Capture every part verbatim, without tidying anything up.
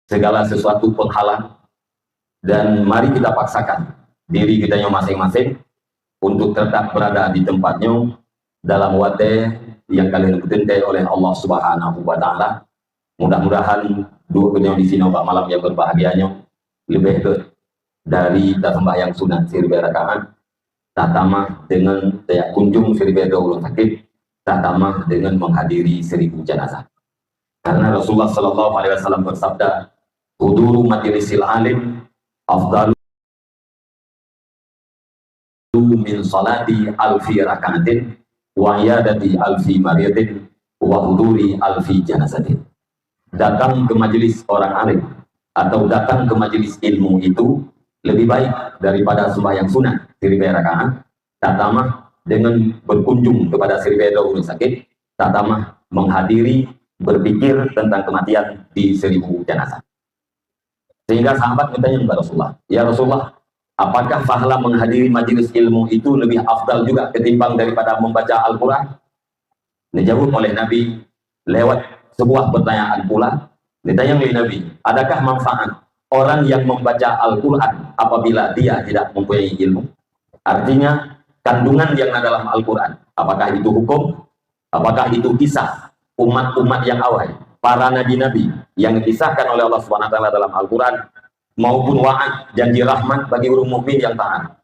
segala sesuatu penghalang, dan mari kita paksakan diri kita nyoe masing-masing untuk tetap berada di tempat nyoe dalam watée nyang ka lheueh geuteuntée oleh Allah Subhanahu wa Taala. Mudah-mudahan duek geutanyoe di sinoe bak malam nyang berbahagia nyoe leubeh gét dari taseumbahyang sunat siribée rakaat, tatamah deungon tajak kunjung siribée droe ureuëng sakét, tatamah deungon menghadiri seribu jenazah. Karena Rasulullah sallallahu alaihi wasallam bersabda, "Huduru majlisil alim afdalu min salati alfi rakaatin wa iyadati alfi maridin wa huduri alfi janazatin." Datang ke majelis orang alim atau datang ke majelis ilmu itu lebih baik daripada sembahyang sunat siribée rakaat, tatamah dengan berkunjung kepada siribée droe ureuëng sakét, tatamah menghadiri berpikir tentang kematian di seribu jenazah. Sehingga sahabat bertanya kepada Rasulullah, "Ya Rasulullah, apakah pahala menghadiri majelis ilmu itu lebih afdal juga ketimbang daripada membaca Al-Quran?" Dijawab oleh Nabi lewat sebuah pertanyaan pula. Ditanya oleh Nabi, "Adakah manfaat orang yang membaca Al-Quran apabila dia tidak mempunyai ilmu?" Artinya, kandungan yang ada dalam Al-Quran, apakah itu hukum, apakah itu kisah umat-umat yang awai, para nabi-nabi yang dikisahkan oleh Allah Subhanahu wa Taala dalam Al-Quran, maupun waad, janji rahmat bagi ureuëng mukmin yang taat,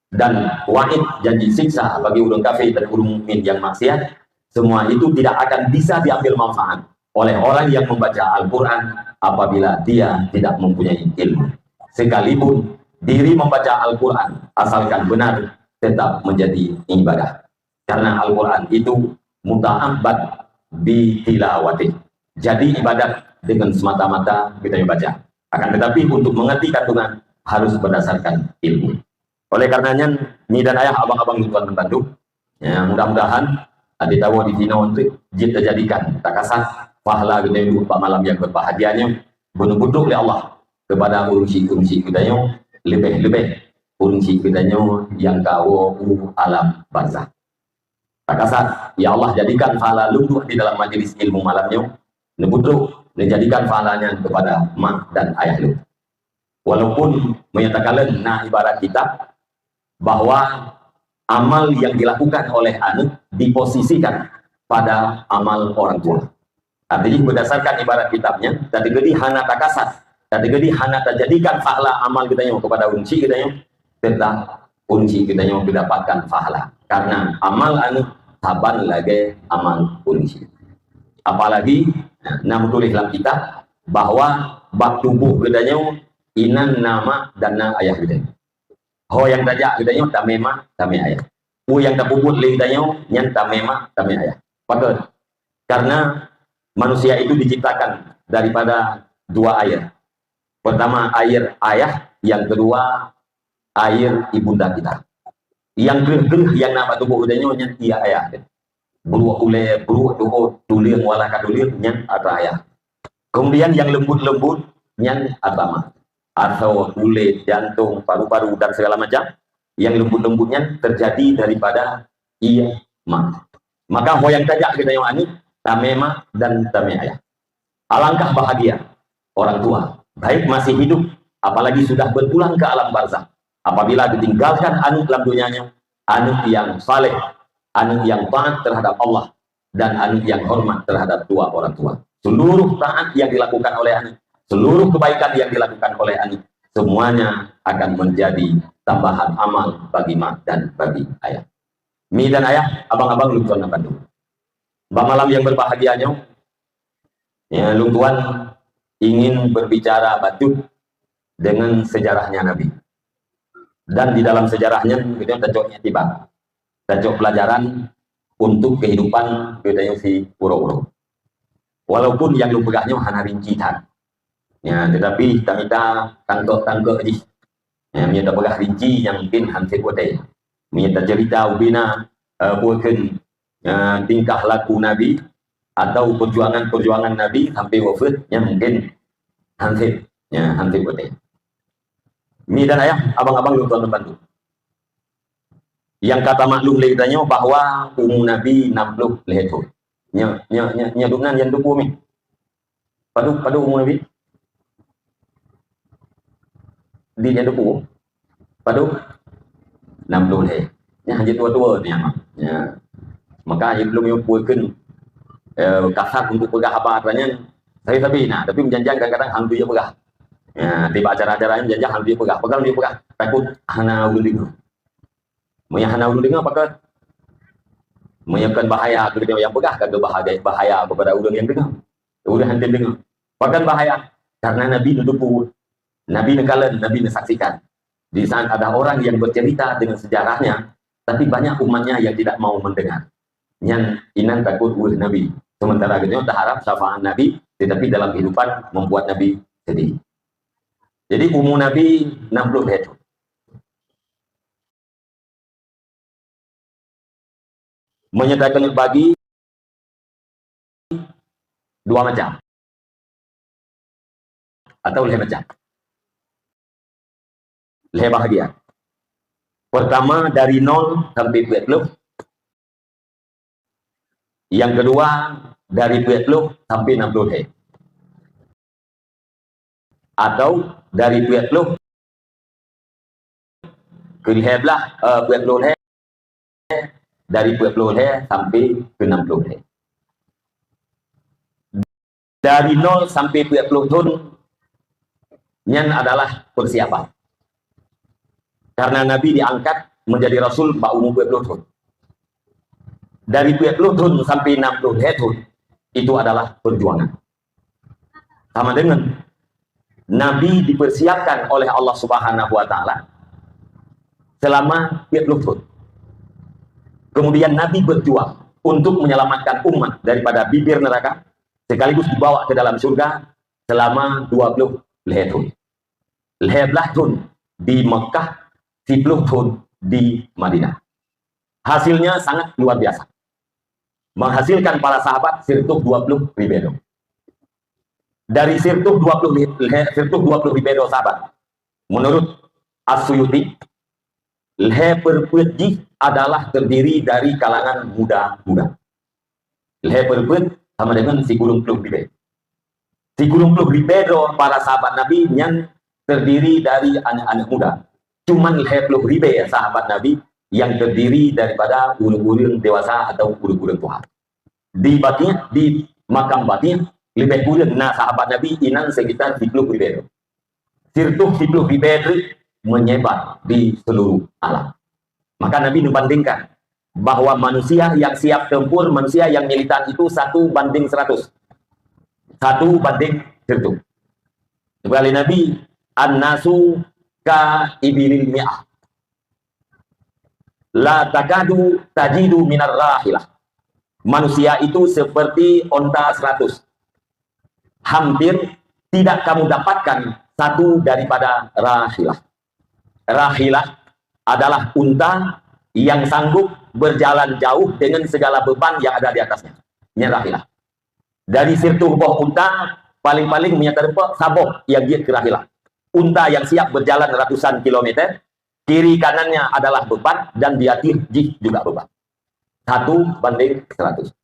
dan waid, janji siksa bagi ureuëng kafir dan ureuëng mukmin yang maksiat, semua itu tidak akan bisa diambil manfaat oleh orang yang membaca Al-Quran apabila dia tidak mempunyai ilmu. Sekalipun diri membaca Al-Quran, asalkan benar, tetap menjadi ibadah. Karena Al-Quran itu muta'abbad bi tilawatih. Jadi ibadat dengan semata-mata kita baca. Akan tetapi untuk mengerti kandungan harus berdasarkan ilmu. Oleh karena nyan, mi dan ayah, abang-abang tuan membantu. Ya, mudah-mudahan adik tahu di sini untuk jid terjadikan takasah pahala geutanyoe bak malam yang berbahagia nyoe, beuneubutuk oleh Allah kepada ureuëng syik-ureuëng syik geutanyoe, lebih-lebih ureuëng syik geutanyoe yang ka woe u alam barzah. Takasah, ya Allah, jadikan pahala lôn duek di dalam majlis ilmu malam nyoe, neubutrok, neujadikan pahala nyan kepada mak dan ayah lôn. Walaupun meunyoe takalon na ibarat kitab bahwa amal yang dilakukan oleh aneuk diposisikan pada amal orang tua. Artinya berdasarkan ibarat kitab nyan, tadi gedi hana takasah, tadi gedi hana tajadikan pahala amal geutanyoe kepada ureuëng syik geutanyoe, tetap ureuëng syik geutanyoe mendapatkan pahala. Karena amal aneuk saban lagée amal ureuëng syik. Apalagi na meutuléh lam kitab bahwa bak tuboh geutanyoe inan na mak dan na ayah geutanyoe. Ho nyang tajak geutanyoe tamé mak, tamé ayah. Peue nyang tapeubuet lé geutanyoe nyan tamé mak, tamé ayah. Pakon? Karena manusia itu diciptakan daripada dua air. Pertama air ayah, yang kedua air ibunda kita. Yang kreueh-kreueh yang na bak tuboh geutanyoe nyan ié ayah. Bruek ulée, bruek tuôt, tuleueng wala ka tuleueng nyan atra ayah. Kemudian yang lembut-lembut nyan atra mak. Atau kulit, jantung, paru-paru dan segala macam yang lembut-lembut nyan terjadi daripada ié mak. Maka ho nyang tajak geutanyoe aneuk, tamé mak dan tamé ayah. Alangkah bahagia orang tua, baik masih hidup, apalagi sudah berpulang ke alam barzah. Apabila ditinggalkan aneuk lam dunia nyoe, aneuk yang saleh, aneuk yang taat terhadap Allah, dan aneuk yang hormat terhadap dua orang tua. Seluruh taat yang dilakukan oleh aneuk, seluruh kebaikan yang dilakukan oleh aneuk, semuanya akan menjadi tambahan amal bagi mak dan bagi ayah. Mi dan ayah, abang-abang lôn tuan bandum. Bak malam yang berbahagia nyoe, ya, lôn tuan ingin berbicara bacut dengan sejarahnya Nabi. Dan di dalam sejarah nyan, kita tacok iktibar, tacok pelajaran untuk kehidupan kita yang si uroe-uroe. Walaupun yang lôn peugah nyoe hana rinci that. Ya, tetapi tamita tangkok-tangkok jih. Ya, meunyoe tapeugah rinci nyang mungkin han sép watée. Meunyoe tacerita ubena, eh, peue kheun, eh, tingkah laku Nabi atau perjuangan-perjuangan Nabi sampai wafat, nyan mungkin han sép, ya, han sép watée. Mi dan ayah, abang-abang lôn tuan bandum. Nyang ka tamaklum lé geutanyoe bahwa umu Nabi enam puluh lhée thon. Nyoe, nyoe, nyoe, nyoe dubnan nyang tupeue mi. Padub, padub umu Nabi? di nyan teupeu. Padub? Enam puluh lhèe. Nyan hana tuwo-tuwo nyan. Ya. Maka, iblom yue pue kheun, eh, kasar untuk peugah haba atra nyan, sabe-sabe na, tapi meujan-jan kadang-kadang hana yue peugah. Ya, tiba acara-acara nyan meujan-jan hana yue peugah. Peugah yue peugah, takot hana ureueng deungoe. Meunyo hana ureueng deungoe, pakon? Meunyo kon bahaya keu ureueng nyang peugah, ka bahaya, bahaya kepada ureueng nyang deungoe. Ureueng hana deungoe. Pakon bahaya? Karena Nabi neuteupeue, Nabi neukalon, Nabi neusaksikan. Di saat ada orang yang bercerita dengan sejarahnya, tapi banyak umatnya yang tidak mau mendengar. Nyan inan takot weueh Nabi. Sementara geutanyoe taharap syafaat Nabi, tetapi dalam kehidupan membuat Nabi sedih. Jadi, umu Nabi enam puluh lhèe thon. Meunyo takeuneuk bagi dua macam atau lhèe macam, lhèe bahagian. Pertama, dari nol sampai peuet ploh. Yang kedua, dari peuet ploh sampai enam puluh lhèe. Atau dari peuet ploh keu lhèe blah, eh, peuet ploh lhèe, dari peuet ploh lhèe sampai keu enam ploh lhèe. Dari nol sampai peuet ploh thon, nyan adalah persiapan. Karena Nabi diangkat menjadi rasul bak umu peuet ploh thon. Dari peuet ploh thon sampai enam ploh lhèe thon, itu adalah perjuangan. Sama dengan Nabi dipersiapkan oleh Allah Subhanahu wa Ta'ala selama peuet ploh thon. Kemudian Nabi berjuang untuk menyelamatkan umat daripada bibir neraka, sekaligus dibawa ke dalam surga selama dua ploh lhèe thon. Lhèe blah thon di Mekah, siploh thon di Madinah. Hasilnya sangat luar biasa. Menghasilkan para sahabat siratoh dua ploh ribèe droe. Dari siratoh dua ploh ri-, lhèe, siratoh dua ploh ribèe droe sahabat, menurut As-Suyuti, lhèe peurpeuet jih adalah terdiri dari kalangan muda-muda. Lhèe peurpeuet sama dengan sikureueng ploh ribèe. Sikureueng ploh ribèe droe para sahabat Nabi nyan terdiri dari aneuk-aneuk muda. Cuman lhèe ploh ribèe sahabat Nabi yang terdiri daripada ureueng-ureueng dewasa atau ureueng-ureueng tuha. Di Baqi', di makam Baqi', leubeh kureueng na sahabat Nabi inan sekitar siploh ribèe droe. Siratoh siploh ribèe droe menyebar di seluruh alam. Maka Nabi membandingkan bahwa manusia yang siap tempur, manusia yang militan itu satu banding seratus. Satu banding seratus. Kata Nabi, "An-nasu ka ibilil mi'ah. La takadu tajidu minar rahilah." Manusia itu seperti onta seratus. Hampir tidak kamu dapatkan satu daripada rahilah. Rahilah adalah unta yang sanggup berjalan jauh dengan segala beban yang ada di atasnya. Nyan rahilah. Dari siratoh boh unta, paling-paling meunyo tarumpok saboh nyang jeuet keu rahilah. Unta yang siap berjalan ratusan kilometer, kiri kanannya adalah beban dan di atas jih juga beban. Satu banding seratus.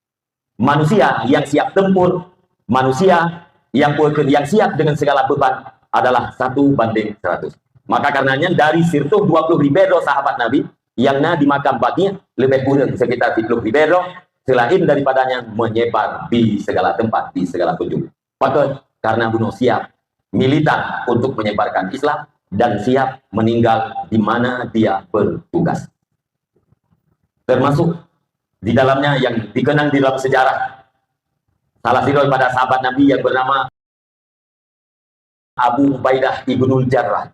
Manusia yang siap tempur, manusia yang pe-, yang siap dengan segala beban adalah satu banding seratus. Maka karenanya dari siratoh dua ploh ribèe droe sahabat Nabi yang na di makam Baqi', leubeh kureueng sekitar siploh ribèe droe, selain daripadanya menyebar di segala tempat, di segala penjuru. Pakon? Karena bunoe siap militan untuk menyebarkan Islam dan siap meninggal di mana dia bertugas. Termasuk di dalamnya yang dikenang di dalam sejarah, salah sidroe daripada sahabat Nabi yang bernama Abu Ubaidah ibnul Jarrah.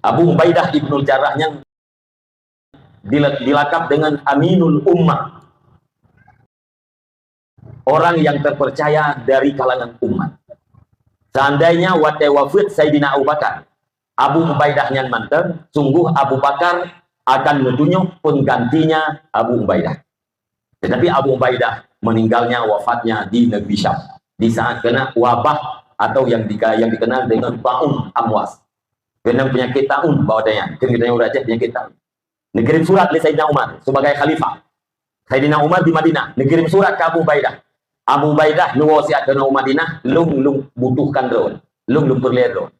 Abu Ubaidah ibnul Jarrah nyan dila-, dilakab dengan Aminul Ummah, orang yang terpercaya dari kalangan umat. Seandainya watèe wafeuet Saidina Abu Bakar, Abu Ubaidah nyan mantong, sungguh Abu Bakar akan meutunyok penggantinya Abu Ubaidah. Tetapi Abu Ubaidah meninggalnya, wafatnya di negeri Syam di saat kena wabah atau yang dika-, yang dikenal dengan Taun Amwas. Kena penyakit taun bak watèe nyan. Kena kita ureueng Aceh penyakit taun. Neukirim surat lé Saidina Umar sebagai khalifah. Saidina Umar di Madinah, neukirim surat keu Abu Ubaidah. Abu Ubaidah, neuwoe siat keunoe u Madinah, lôn, lôn butuhkan droe. Lôn lôn peureulée droe.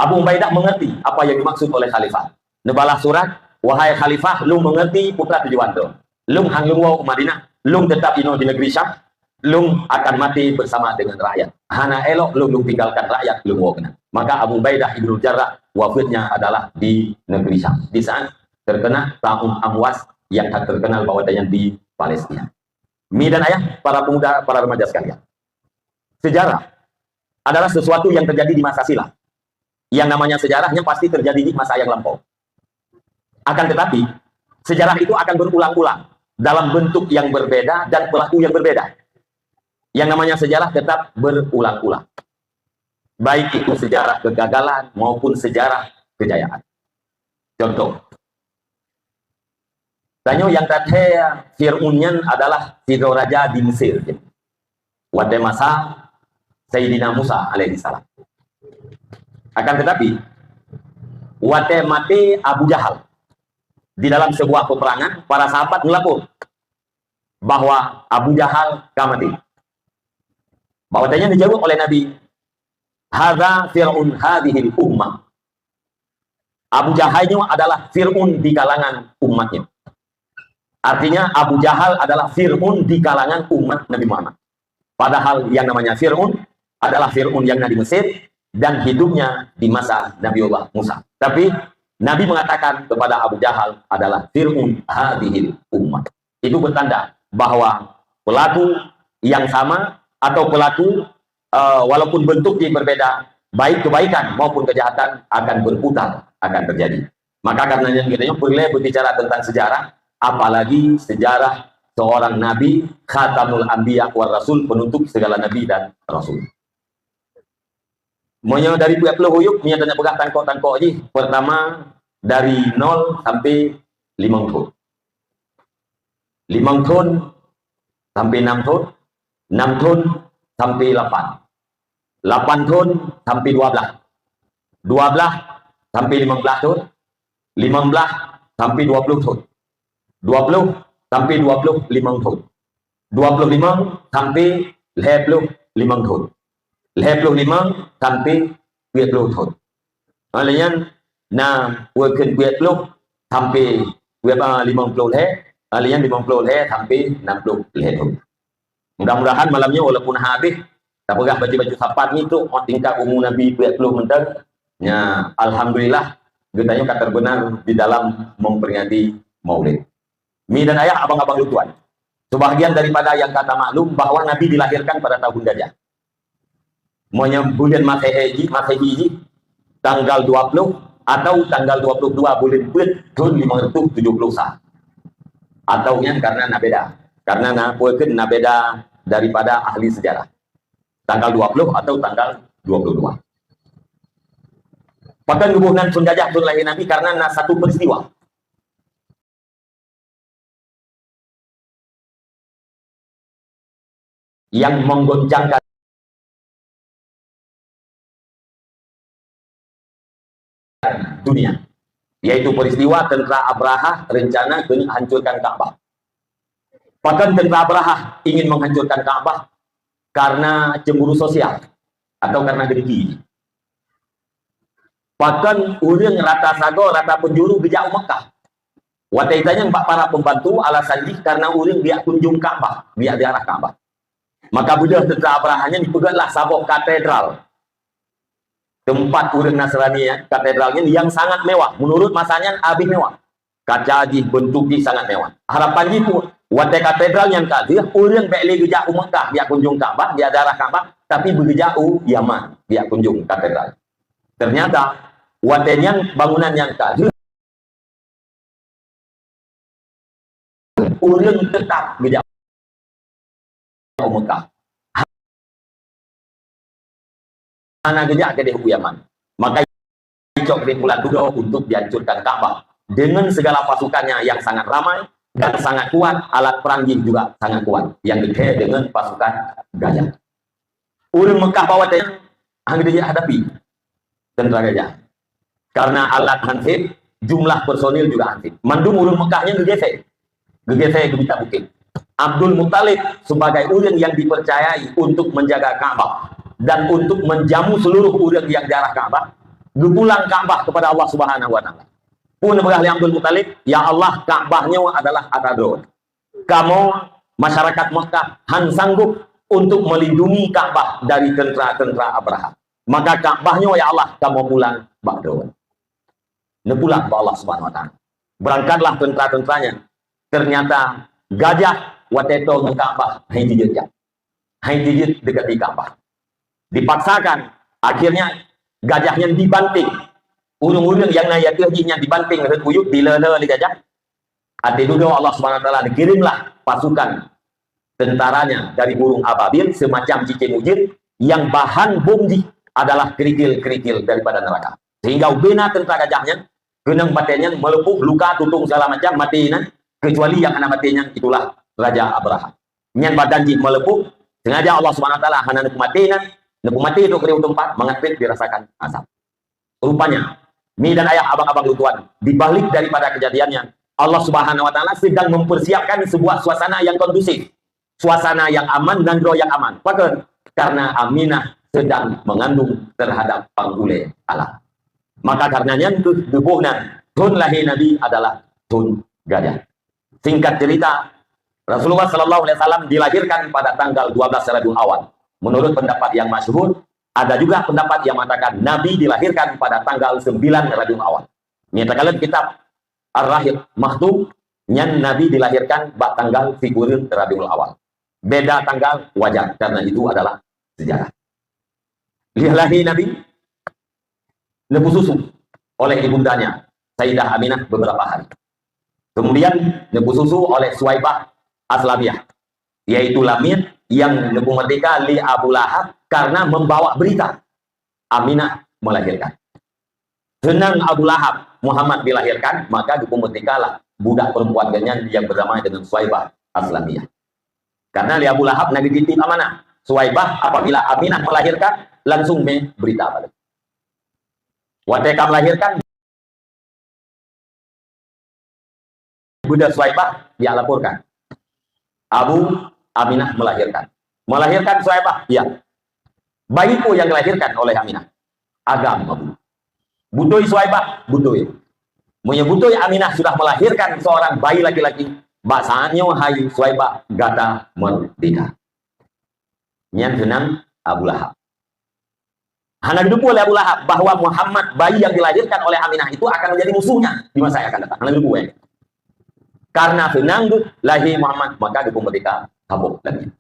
Abu Ubaidah mengerti apa yang dimaksud oleh khalifah. Neubalah surat, "Wahai khalifah, lôn mengerti peue tujuan droe. Lôn han lôn woe u Madinah, lôn tetap inoe di negeri Syam, lôn akan mati bersama dengan rakyat. Hana elok lôn, lôn tinggalkan rakyat lôn woe keunan." Maka Abu Ubaidah ibnul Jarrah wafatnya adalah di negeri Syam. Di saat terkena taun Amwas yang terkenal bahwa di Palestina. Mi dan ayah, para pemuda, para remaja sekalian. Sejarah adalah sesuatu yang terjadi di masa silam. Yang namanya sejarahnya pasti terjadi di masa yang lampau. Akan tetapi, sejarah itu akan berulang-ulang dalam bentuk yang berbeda dan pelaku yang berbeda. Yang namanya sejarah tetap berulang-ulang. Baik itu sejarah kegagalan maupun sejarah kejayaan. Contoh, tanyoe nyang tathée Fir'aun nyan adalah sidroe raja di Mesir. Watée masa Saidina Musa alaihissalam. Akan tetapi, watée maté Abu Jahal, di dalam sebuah peperangan, para sahabat melapor bahwa Abu Jahal ka maté. Bahwa tanya dijawab oleh Nabi, "Hadza Fir'aun hadhil ummah." Abu Jahal nyoe adalah Fir'aun di kalangan umatnya. Artinya, Abu Jahal adalah Fir'aun di kalangan umat Nabi Muhammad. Padahal yang namanya Fir'aun adalah Fir'aun yang na di Mesir dan hidupnya di masa Nabiullah Musa. Tapi, Nabi mengatakan kepada Abu Jahal adalah Fir'aun hadhil ummah. Itu bertanda bahwa pelaku yang sama atau pelaku, eh, walaupun bentuknya berbeda, baik kebaikan maupun kejahatan akan berputar, akan terjadi. Maka karena nyan, kita peureulée berbicara tentang sejarah, apalagi sejarah seorang nabi, khatamul anbiya war rasul, penutup segala nabi dan rasul. Meunyoe dari peuet ploh uyueb, meunyoe tanyoe peugah tangkok-tangkok jih, pertama dari nol sampai limong thon. Limong thon sampai nam thon, nam thon sampai lapan. Lapan thon sampai dua blaih. Dua blaih sampai limong blaih thon. Limong blaih sampai dua ploh thon. Dua ploh sampai dua ploh limong thon. Dua ploh limong sampai lhée ploh limong thon. Lhée ploh limong sampai peuet ploh thon. Ha, lheueh nyan na peuet ploh sampai peuet, ah, limong ploh lhée, ha, lheueh nyan limong ploh lhée sampai nam ploh lhée thon. Mudah-mudahan malam nyoe walaupun habéh tapeugah bacut-bacut sapat ngieng trok tingkat umu Nabi peuet ploh mantong, nya, alhamdulillah, geutanyoe ka terbenar di dalam memperingati Maulid. Mi dan ayah, abang-abang lôn tuan, sebahagian daripada nyang ka tamaklum bahwa Nabi dilahirkan pada tahun gajah. Meunyoe buleuen Masehi jih, Masehi jih, tanggal dua ploh atau tanggal dua ploh dua buleuen Peuet thon limong reutôh tujoh ploh sa. Atau nyan karena na beda. Karena na peuet na beda daripada ahli sejarah. Tanggal dua ploh atau tanggal dua ploh dua. Pakon geuboh nan thon gajah thon lahé Nabi? Karena na satu peristiwa yang menggoncangkan dunia, yaitu peristiwa tentara Abrahah rencana keuneuk hancurkan Ka'bah. Pakon tentara Abrahah ingin menghancurkan Ka'bah? Karena cemburu sosial atau karena dengki? Pakon ureuëng rata sagoe, rata peunjuru geujak u Mekkah? Watée tanyoe bak para pembantu, alasan jih karena ureuëng geujak kunjong Ka'bah, geujak ziarah Ka'bah. Maka beudôh tentara Abrahah nyan jipeugét lah saboh katedral. Teumpat ureuëng Nasrani, ya, katedral nyan nyang sangat mewah. Menurut masa nyan habéh mewah. Kaca jih, beuntuk jih sangat mewah. Harapan jih pun, watée katedral nyan ka deuh, ureuëng bék lé geujak u Mekkah, geujak kunjong Ka'bah, geujak ziarah Ka'bah, tapi beugeujak u Yaman, geujak kunjong katedral. Ternyata, watée nyan bangunan nyan ka deuh, ureuëng teutap geujak u Mekkah. Hana geujak keudeh u Yaman. Maka icok kesimpulan dudoe untuk dihancurkan Ka'bah dengan segala pasukannya yang sangat ramai dan sangat kuat, alat perang jih juga sangat kuat, yang dikhe dengan pasukan gajah. Ureuëng Mekkah bak watée nyan han geujak hadapi tentara gajah. Karena alat han sép, jumlah personil juga han sép. Mandum ureuëng Mekkah nyan geugeusée. Geugeusée geumita bukét. Abdul Muttalib sebagai ureuëng yang dipercayai untuk menjaga Ka'bah. dan untuk menjamu seluruh ureuëng nyang ziarah Ka'bah, geupulang Ka'bah kepada Allah Subhanahu wa Taala. Pun peugah lé Abdul Muttalib, "Ya Allah, Ka'bah nyoe adalah ata droe. Kamoe masyarakat Makkah hán sanggup untuk melindungi Ka'bah dari tentera-tentera Abrahah. Maka Ka'bah nyoe, ya Allah, kamoe pulang bak droe." Neupulang bak Allah Subhanahu wa Taala. Berangkatlah tentera-tentera nyan. Ternyata gajah watée toe ngon Ka'bah hai jijeuet jak. Hai jijeuet dekat di Ka'bah. Dipaksakan, akhirnya gajah nyan dibanting. Ureuëng-ureuëng nyang na ateueh jih nyan dibanting rhot kuyup, dileu-leu lé gajah. Até dudoe Allah Subhanahu wa Taala dikirimlah pasukan tentaranya dari burung ababil semacam cicém ujeuen yang bahan bom jih adalah kerikil-kerikil daripada neraka. Sehingga ubena tentara gajah nyan, keunong batée nyan meuleupôh, luka, tutong segala macam, maté nan, kecuali yang hana maté nyan itulah Raja Abrahah. Nyan badan jih meuleupôh, sengaja Allah Subhanahu wa Taala hana neupeumaté nan, neupeumaté trok keudeh u teumpat mangat pet dirasakan azab. Rupanya, mi dan ayah, abang-abang lôn tuan, di balik daripada kejadian nyan, Allah Subhanahu wa Taala sedang mempersiapkan sebuah suasana yang kondusif, suasana yang aman dan droe nyang aman. Pakon? Karena Aminah sedang mengandung terhadap pangulée Allah. Maka karena nyan kheueh geuboh nan thon lahé Nabi adalah thon gajah. Singkat cerita, Rasulullah sallallahu alaihi wasallam dilahirkan pada tanggal dua belas Rabiul Awal. Menurut pendapat yang masyhur, ada juga pendapat yang mengatakan Nabi dilahirkan pada tanggal sembilan Rabiul Awal. Nyata dalam kitab Ar-Rahiq Makhtum, nyan Nabi dilahirkan bak tanggal sikureueng Rabiul Awal. Beda tanggal wajar, karena itu adalah sejarah. Lheueh lahé Nabi, neupeususu oleh ibundanya, Sayyidah Aminah, beberapa hari. Kemudian neupeususu oleh Suwaibah Aslamiyah, yaitu lamiet yang neupeumerdeka lé Abu Lahab karena membawa berita Aminah melahirkan. Seunang Abu Lahab Muhammad dilahirkan, maka geupeumerdekalah budak perempuan geuh nyan yang bernama dengan Suwaibah Aslamiyah. Karena lé Abu Lahab na geutitip amanah, Suwaibah apabila Aminah melahirkan, langsung mé berita balik. Watée ka melahirkan, beudôh Suwaibah, ya laporkan, "Abu, Aminah melahirkan." "Melahirkan Suwaibah?" "Ya." "Bayi peue nyang dilahirkan oleh Aminah?" "Agam, Abu." "Beutôi Suwaibah?" "Beutôi." "Meunyoe beutôi Aminah sudah melahirkan seorang bayi laki-laki, bak saat nyoe hai Suwaibah gata merdeka." Nyan seunang Abu Lahab. Hana geuteupeue lé Abu Lahab bahwa Muhammad, bayi yang dilahirkan oleh Aminah itu, akan menjadi musuhnya di masa yang akan datang. Hana geuteupeue. Karena seunang geuh lahé Muhammad, maka geupeumerdeka saboh lagi.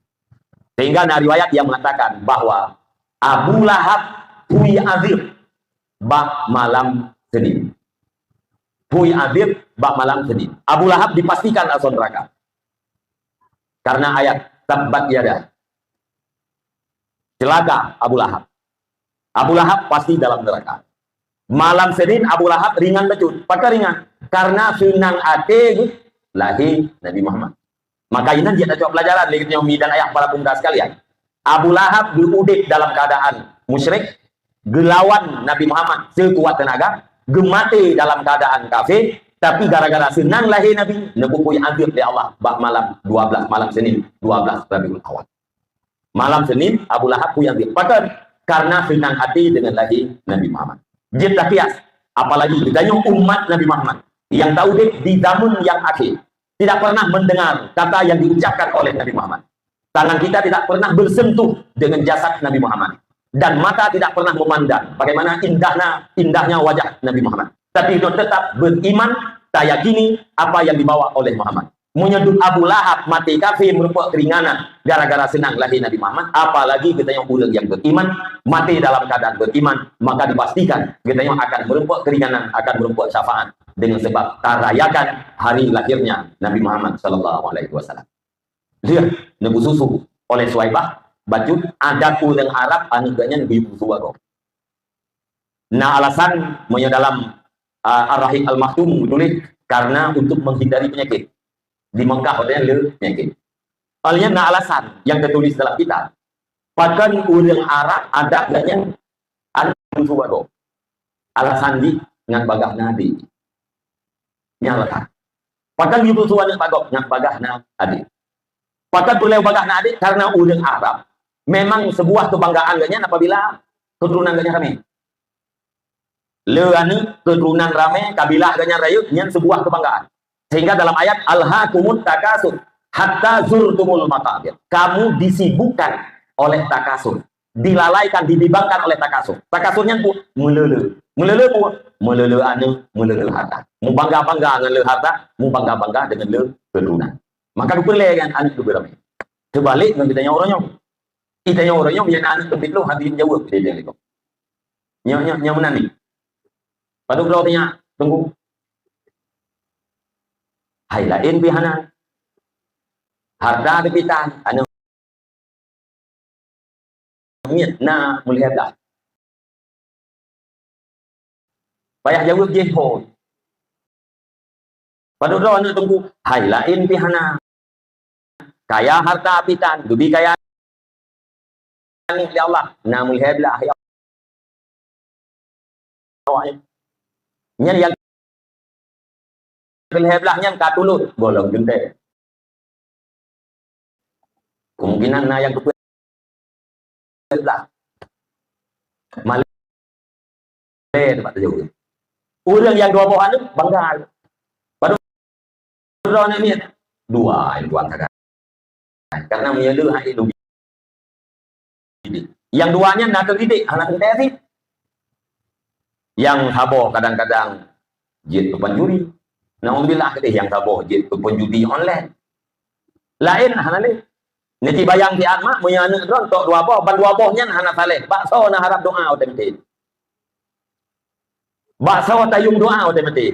Sehingga na riwayat yang mengatakan bahwa Abu Lahab phui azeb bak malam Senin. Phui azeb bak malam Senin. Abu Lahab dipastikan asoe neraka. Karena ayat tabbat yada. Celaka Abu Lahab. Abu Lahab pasti dalam neraka. Malam Senin Abu Lahab ringan bacut. Pakon ringan? Karena seunang até geuh lahé Nabi Muhammad. Maka inan jeuet tacok pelajaran lé geutanyoe mi dan ayah para pemuda sekalian. Abu Lahab geuudeb dalam keadaan musyrik, geulawan Nabi Muhammad sekuat tenaga, geumaté dalam keadaan kafé, tapi gara-gara seunang lahé Nabi, neupeupuih azeb lé Allah bak malam dua belas, malam Senin dua belas Rabiul Awal. Malam Senin, Abu Lahab phui azeb. Pakon? Karena seunang até dengan lahé Nabi Muhammad. Jeuet takias, apalagi geutanyoe umat Nabi Muhammad yang taudeb di zaman yang akhé, tidak pernah mendengar kata yang diucapkan oleh Nabi Muhammad. Tangan kita tidak pernah bersentuh dengan jasad Nabi Muhammad. Dan mata tidak pernah memandang bagaimana indahnya, indahnya wajah Nabi Muhammad. Tapi kita tetap beriman, tayakini apa yang dibawa oleh Muhammad. Meunyoe duek Abu Lahab maté kafé meureumpok keuringanan gara-gara seunang lahé Nabi Muhammad, apalagi geutanyoe ureuëng nyang beriman, maté dalam keadaan beriman, maka dipastikan geutanyoe akan meureumpok keuringanan, akan meureumpok syafaat dengan sebab tarayakan hari lahirnya Nabi Muhammad sallallahu alaihi wasallam. Lheueh neupeususu oleh Suwaibah bacut, adat ureuëng Arab aneuëk geuh nyan geuyue peususu agoe. Na alasan meunyoe dalam, ah, Ar-Rahiq Al-Makhtum geutuléh, karena untuk menghindari penyakit. Di Mekah watée nyan le penyakit. Awaknyan na alasan nyang teutuléh dalam kitab. Pakon ureuëng Arab adat geuh nyan aneuëk peususu agoe? Alasan jih ngat bagaih na adé. Nyan alasan. Pakon geupeususu aneuëk bak gob? Ngat bagaih na adé. Pakon peureulée bagaih na adé? Karena ureuëng Arab Memang sebuah kebanggaan geuh nyan apabila keturunan geuh nyan ramé. Le aneuk keturunan ramé, kabilah geuh nyan rayeuk, nyan sebuah kebanggaan. Sehingga dalam ayat, "Alhaakumut takatsur hatta zurtumul maqabir." Kamu disibukkan oleh takasur, dilalaikan, dibimbangkan oleh takasur. Takasur nyan peue? Meuleu-leu. Meuleu-leu peue? Meuleu-leu aneuk, meuleu-leu harta. Mubangga-bangga ngon le harta, mubangga-bangga deungon le keturunan. Maka geupeureulée nyan aneuk geubeuramé. Teubalek ngon geutanyoe uroe nyoe. Geutanyoe uroe nyoe, meunyoe na aneuk teubiet lôn, hana jaweueb lé lé lé. Nyoe, nyoe, nyoe meunan ni. Padub droe tanya, Teungku. Hai laén pih hana. Harta teupitan, aneuk miet na meulhèe blah. Payah jaweueb jih phon. Padub droe aneuk Teungku, hai laén pih hana. Kaya harta pitan, geubi kaya aneuk lé Allah, na meulhèe blah ya. Nyan nyang meulhèe blah nyan ka tulôt gohlom geuntée. Kemungkinan na nyang geupeu blah. Malée teumpat teujaweueb. Ureuëng nyang dua boh aneuk bangga. Padub droe aneuk miet? Dua, nyang dua sagai. Karena meunyoe le hai lôn didik. Nyang dua nyan na teudidik, hana teuntée cit. Nyang saboh kadang-kadang jeuet keu pancuri. Naudzubillah keudeh nyang saboh jeuet keu pancuri online. Laén hana lé. Neuti bayang siat mak, meunyoe aneuk droe tok dua boh, ban dua boh nyan hana saleh. Bak soe na harab doa watée meuté? Bak soe tayueng doa watée meuté?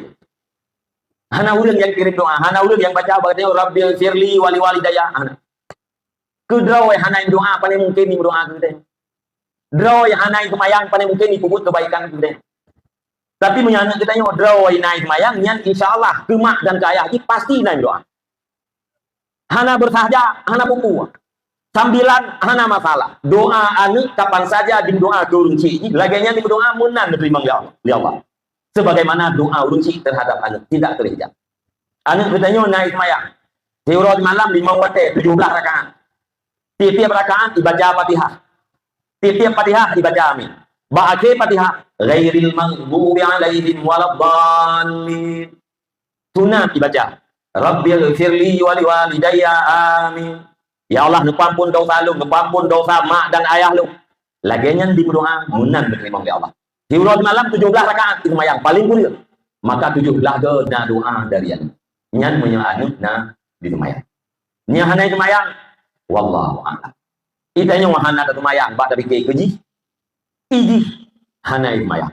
Hana ureuëng nyang kirém doa, hana ureuëng nyang baca bak nyoe, "Rabbighfirli wa liwalidayya." Hana. Keu droe hana doa, pane mungken jimeudoa keu geutanyoe. Droe hana seumayang, pane mungken jipeubuet keubaikan keu geutanyoe. Tapi meunyoe aneuk geutanyoe droe na seumayang, nyan insya Allah keu mak dan keu ayah jih pasti na doa. Hana beusahja, hana peue-peue. Sambilan hana masalah. Doa aneuk kapan saja jimeudoa keu ureuëng chik jih, lagée nyan jimeudoa meunan neuteurimong lé Allah, lé Allah. Sebagaimana doa ureuëng chik terhadap aneuk tidak terhijab. Aneuk geutanyoe na seumayang. Siuroe malam limong watée, tujoh blaih rakaat. Tieb-tieb rakaat ibaca Fatihah. Tieb-tieb Fatihah ibaca amin. Bak akhé Fatihah, ghairil maghdubi alaihim waladdallin. Sunat ibaca, "Rabbighfirli wa liwalidayya, amin." Ya Allah, neupeuampon dosa lôn, neupeuampon dosa mak dan ayah lôn. Lagée nyan jimeudoa, meunan neuteurimong lé Allah. Siuroe malam tujoh blaih rakaat jiseumayang, paléng kureueng. Maka tujoh blaih goe na doa dari aneuk. Nyan meunyoe aneuk na jiseumayang. Nyan hana jiseumayang, wallahu a'lam. Geutanyoe hana taseumayang bak tapike keu jih, i jih hana jiseumayang.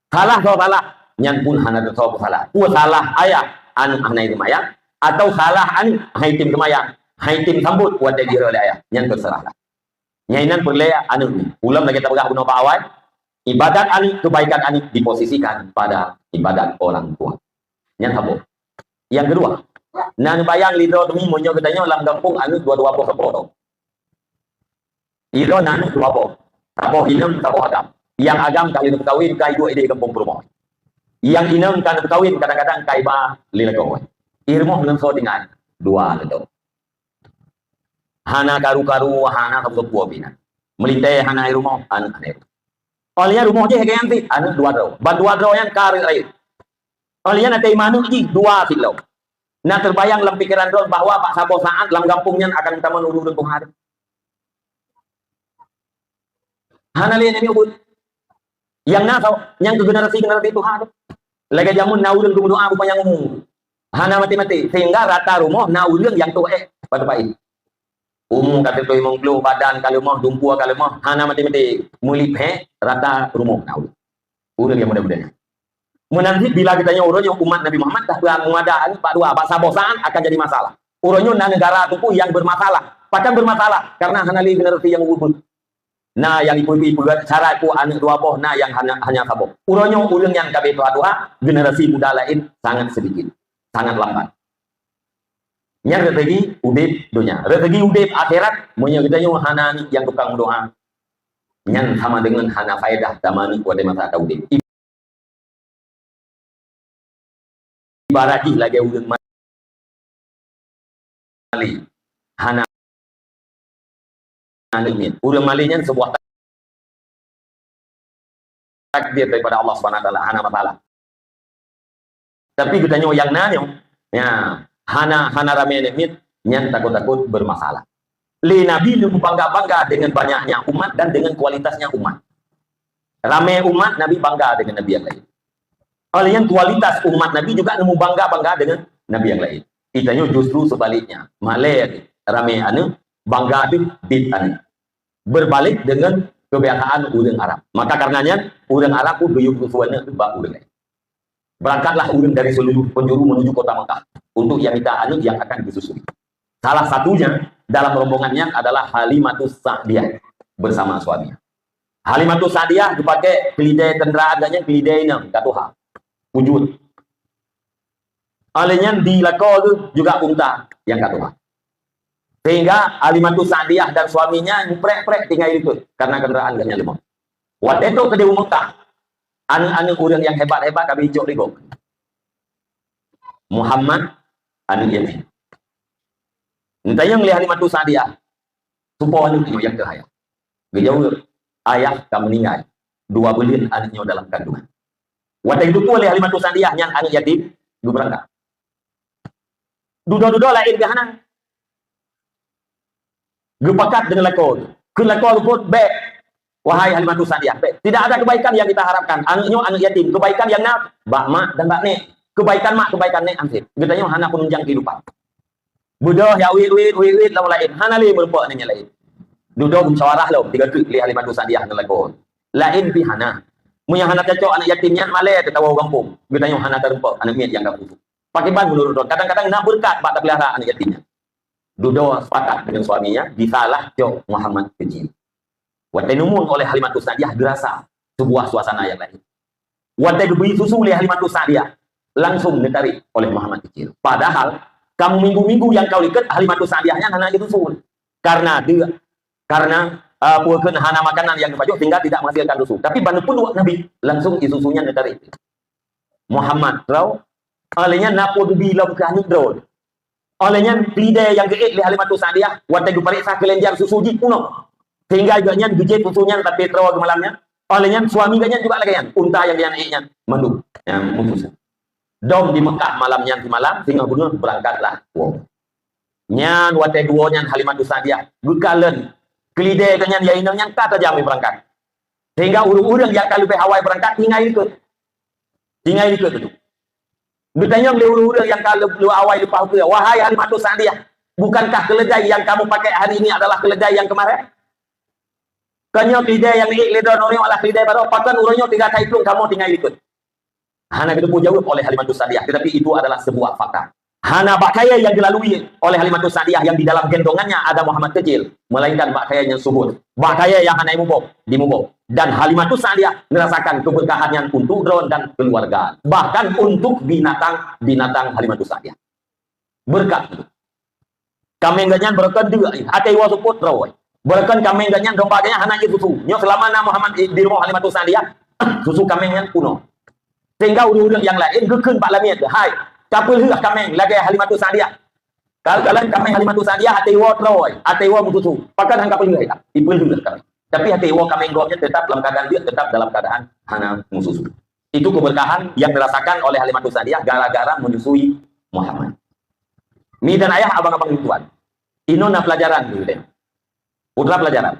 Salah soe salah, nyan pun hana teusoe peusalah. Peue salah ayah, aneuk hana jiseumayang, atawa salah aneuk, han jitem seumayang, han jitem sambot watée jiroe lé ayah, nyan teuseurah lah. Nyan inan peureulée aneuk nyoe. Ulôn lagée tapeugah bunoe bak awai, ibadat aneuk, kebaikan aneuk diposisikan pada ibadat orang tua. Nyan saboh. Nyang keudua, na neubayang lé droe teumi meunyoe geutanyoe lam gampông aneuk dua-dua boh saboh droe. Sidroe na aneuk dua boh. Saboh inong, saboh agam. Nyang agam ka lheueh neumeukawen, ka iduek ideh gampông peurumoh. Nyang inong ka neumeukawen, kadang-kadang ka iba lé lagoe. I rumoh ngon soe tinggai? Dua keudroe. Hana karu-karu, hana sapeue-sapeue pih na. Meulintée hana i rumoh, aneuk hana i rumoh. Óh lheueh nyan rumoh jih lagée nyan cit, aneuk dua droe. Ban dua droe nyan ka rayeuk-rayeuk. Óh lheueh nyan até iman aneuk jih dua cit lom. Na teubayang lam pikeran droe bahwa bak saboh saát lam gampông nyan akan meutamong ureuëng-ureuëng tuha. Hana lé nyang buet. Nyang na soe, nyang keu generasi-generasi tuha tu. Lagée jameun na ureuëng geumeudoá beupanyang umu. Hana maté-maté, sehingga rata rumoh na ureuëng nyang toh ék bak teumpat jih. Umu ka teupeue limong ploh, badan ka leumoh, dumpue ka leumoh, hana maté-maté. Meulipék rata rumoh na ureuëng. Ureuëng nyang muda-muda nyan. Meunan cit bila geutanyoe uroe nyoe umat Nabi Muhammad dah peuamada bak dua, bak saboh saát akan jadi masalah. Uroe nyoe na neugara teungku nyang bermasalah. Pakon bermasalah? Karena hana lé generasi nyang ubit. Na nyang ipeue-ipeue syarat ku aneuk dua boh, na nyang hana, hanya saboh. Uroe nyoe ureuëng nyang ka bé tuha-tuha, generasi muda laén sangat sedikit, sangat lambat. Nyan rezeki udeb donya. Rezeki udeb akhirat, meunyoe geutanyoe hana aneuk nyang tukang meudoá, nyan sama deungon hana faedah tameuaneuk watée masa taudeb. Ibarat jih lagée ureuëng malée. Hana aneuk miet. Ureuëng malée nyan seubuah takdir daripada Allah Subhanahu Wa Taala, hana masalah. Tapi geutanyoe nyang na nyoe, ya, hana, hana ramé aneuk miet, nyan takot-takot bermasalah. Lé Nabi neubangga-bangga dengan banyaknya umat dan dengan kualitasnya umat. Ramé umat, Nabi bangga dengan nabi nyang laén. Oleh nyan kualitas umat Nabi juga neumubangga-bangga dengan nabi nyang laén. Geutanyoe justru sebaliknya, malée ramé aneuk, bangga deuh biet aneuk. Berbalik dengan kebiasaan ureuëng Arab. Maka karena nyan, ureuëng Arab pun geuyue susu aneuk bak ureuëng laén. Berangkatlah ureuëng dari seluruh penjuru menuju kota Mekah untuk ia minta aneuk yang akan disusui. Salah satunya dalam rombongan nyan adalah Halimatus Sa'diyah bersama suami. Halimatus Sa'diyah geupakai keulidai kenderaan geuh nyan, keulidai inong ka tuha, pujeuet. Oleh nyan di lakoe geuh juga unta nyang ka tuha. Sehingga Halimatus Sa'diyah dan suaminya prek-prek tinggai dikeue karena kenderaan geuh nyan lemah. Watée trok keudeh u Mekah, aneuk-aneuk ureuëng nyang hebat-hebat ka bicok lé gob. Muhammad, aneuk yatim. Geutanyong lé Halimatus Sa'diyah, "Soe po aneuk nyoe nyang keuh, Ayah?" Geujaweueb, "Ayah ka meuninggai, dua buleuen aneuk nyoe dalam kandungan." Watée geuteupeue lé Halimatus Sa'diyah nyan aneuk yatim, geubeurangkat. Dudoe-dudoe laén geuh hana. Geupakat deungon lakoe, keu lakoe geubuet, "Bék, wahai Halimatus Sa'diyah, bék. Tidak ada kebaikan yang kita harapkan. Aneuk nyoe aneuk yatim. Kebaikan nyang na bak mak dan bak nék. Kebaikan mak, kebaikan nék han sép. Geutanyoe hana peununjang keuhidupan." Beudôh ya, uit-uit, uit-uit lom laén. Hana lé meurumpok aneuk nyang laén. Dudoe musyawarah lom, digakeuek lé Halimatus Sa'diyah ngon lakoe. Laén pih hana. Meunyoe hana cocok aneuk yatim nyan, malée teuh tawoe u gampông. Geutanyoe hana tarumpok aneuk miet nyang ka putôh. Pakriban meunurot droe, kadang-kadang na beureukat bak tapeulihara aneuk yatim nyan. Dudoe sepakat deungon suami nyan, bisalah cok Muhammad Keuchik. Watée neumon oleh Halimatus Sa'diyah geurasa seubuah suasana nyang laén. Watée geubri susu lé Halimatus Sa'diyah, langsong neutarek oleh Muhammad Keuchik. Padahal ka minggu-minggu nyang ka likot Halimatus Sa'diyah nyan hana jisusu. Karena dia, karena, uh, peue kheun hana makanan nyang geupajoh sehingga tidak menghasilkan susu. Tapi ban neupeuduek Nabi, langsong jisusu nyan neutarek. Muhammad, droe. Óh lheueh nyan na peue geubi lom keu aneuk droe. Óh lheueh nyan keulidai nyang geuék lé Halimatus Sa'diyah, watée geupareksa keulenjar susu jih punoh. Sehingga gobnyan geujép susu nyan tapi troe geumalam nyan. Óh lheueh nyan suami gobnyan juga lagée nyan, unta nyang gobnyan ék nyan mandum nyang meususu. Dom di Mekah malam nyan simalam, singoh beungoh beurangkatlah woe. Nyan watée geuwoe nyan Halimatus Sa'diyah geukalon keulidai gobnyan nyang inong nyan ka tajam beurangkat. Sehingga ureuëng-ureuëng nyang ka leubeh awai beurangkat tinggai likot. Tinggai likot tu. Geutanyong lé ureuëng-ureuëng nyang ka leu-, leuwah awai leupah ukeue, "Wahai Halimatus Sa'diyah, bukankah keledai yang kamu pakai hari ini adalah keledai yang kemarin? Kan nyoe keledai nyang ék lé droeneuh nyoe adalah keledai baroe, pakon uroe nyoe tinggai that plueng kamoe tinggai likot?" Hana geuteupeue jaweueb oleh Halimatus Sa'diyah, tetapi itu adalah sebuah fakta. Hana bak kayée nyang dilalui oleh Halimatus Sa'diyah yang di dalam gendongannya ada Muhammad Keuchik, melainkan bak kayée nyang subur, bak kayée nyang hana muboh, dimuboh. Dan Halimatus Sa'diyah merasakan keberkahan nyan untuk droe dan keluarga, bahkan untuk binatang-binatang Halimatus Sa'diyah. Beureukat. Kaméng gobnyan beureukat deuk, até woe seupôt droe. Beureukat kaméng gobnyan, domba gobnyan hana jisusu. Nyoe seulama na Muhammad di rumoh Halimatus Sa'diyah, susu kaméng nyan punoh. Sehingga ureuëng-ureuëng nyang laén geukheun bak lamiet, "Hai, kapeulheueh kaméng lagée Halimatus Sa'diyah. Kal-, kalon kaméng Halimatus Sa'diyah até woe troe, até woe meususu. Pakon han kapeulheueh?" Ipeulheueh kaméng. Tapi até woe kaméng gobnyan tetap dalam keadaan deuk, tetap dalam keadaan hana meususu. Itu keberkahan yang dirasakan oleh Halimatus Sa'diyah gara-gara menyusui Muhammad. Mi dan ayah, abang-abang tuan, inoe na pelajaran dulu deh. Putra pelajaran.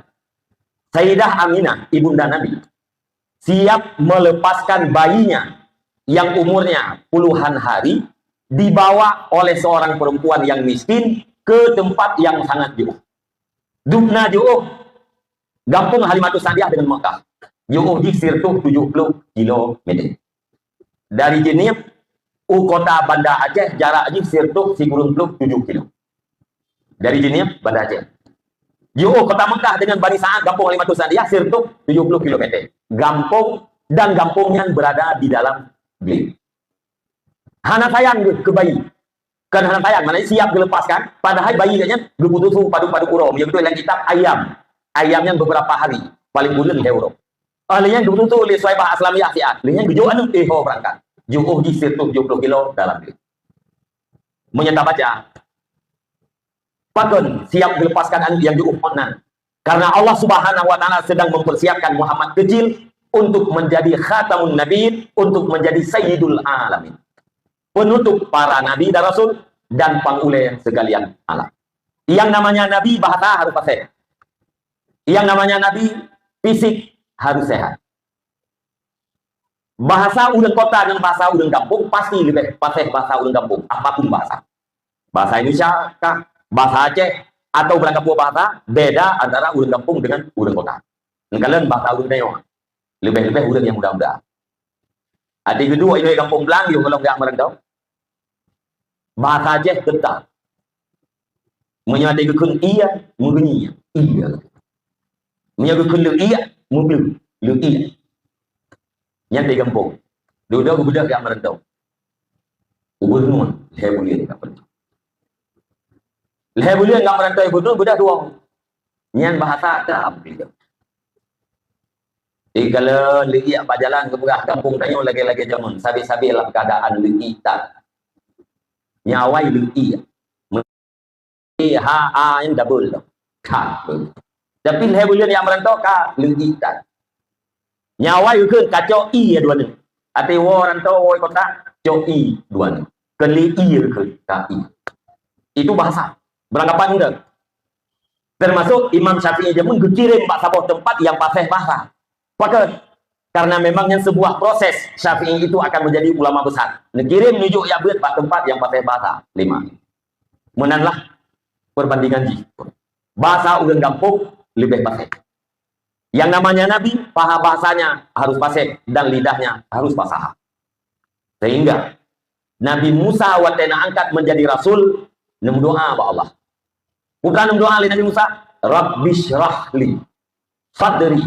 Sayyidah Aminah, ibunda Nabi, siap melepaskan bayinya yang umurnya puluhan hari, dibawa oleh seorang perempuan yang miskin ke tempat yang sangat jauh. Dubna jauh, gampông Halimatus Sa'diyah dengan Mekah. Jauh jih sireutoh tujoh ploh kilometer. Dari Jeunieb u kota Banda Aceh jarak jih sireutoh sikureueng ploh tujoh kilo. Dari Jeunieb, Banda Aceh. Jiôh kota Mekah dengan Bani Sa'ad, gampông Halimatus Sa'diyah, sireutoh tujoh ploh kilometer. Gampông, dan gampông nyan berada di dalam glé. Hana sayang geuh keu bayi. Kan hana sayang, maknanya siap geuleupaskan, padahai bayi nyan geupeususu padub-padub uroe. Meunyoe beutôi lam kitab ayam. Ayam nyan beberapa hari, paling buleuen lhèe uroe. Ah, lheueh nyan geupeususu lé Suwaibah Aslamiyah siat. Lheueh nyan geujok aneuk, eh, ho beurangkat. Jiôh jih sireutoh tujoh ploh kilo dalam glé. Meunyoe tabaca, pakon siap geuleupaskan aneuk nyang jiôh phon nan. Karena Allah Subhanahu wa Ta'ala sedang mempersiapkan Muhammad kecil untuk menjadi khatamun nabiyyin, untuk menjadi sayyidul alamin, penutup para nabi dan rasul, dan pangulée sekalian alam. Yang namanya nabi, bahasa harus fasih. Yang namanya nabi, fisik harus sehat. Bahasa ureuëng kota ngon bahasa ureuëng gampông pasti leubeh fasih bahasa ureuëng gampông, apapun bahasa. Bahasa Indonesia kah, bahasa Aceh, atau barangkapeue bahasa, beda antara ureuëng gampông dengan ureuëng kota. Neukalon bahasa ureuëng tanyoe, leubeh-leubeh ureuëng nyang muda-muda. Até geuduek inong gampông blang, yoh gohlom geujak meurantau. Bahasa Aceh keutah. Meunyoe até geukheun ie, meugeunyi ie. Meunyoe geukheun leuiek, meugleuh, leuiek. Nyan até gampông. Dudoe geubeudôh geujak meurantau. Gubernur, lhée buleuen ka meurantau. Lhée buleuen ka meurantau gubernur, beudôh dua. Nyan bahasa ka. Jadi kalau leuiek bak jalan geupeugah gampông tanyoe lagée-lagée jameun, sabe-sabe lam keuadaan leuiek that. Nyawai leuiek. Leuiek ha a nyan double tu. Ka. Tapi lhée buleuen nyang meurantau ka leuiek that. Nyawai geukheun ka cok ie dua neuk. Até woe rantau woe kota cok ie dua neuk. Keu leuiek geukheun ka ie. Itu bahasa. Beurangkapat ngon Termasuk Imam Syafi'i jameun geukirém bak saboh teumpat nyang paséh bahasa. Pakon? Karena memang nyan sebuah proses Syafi'i itu akan menjadi ulama besar. Neukirém neujok jak beuet bak teumpat nyang paséh bahasa. Lima. Meunanlah perbandingan jih. Bahasa ureuëng gampông leubeh paséh. Yang namanya nabi, paha bahasanya harus paséh dan lidahnya harus fasaha. Sehingga Nabi Musa watée na angkat menjadi rasul, neumeudoa bak Allah. Peue neudoa lé Nabi Musa, "Rabbisyrah li sadri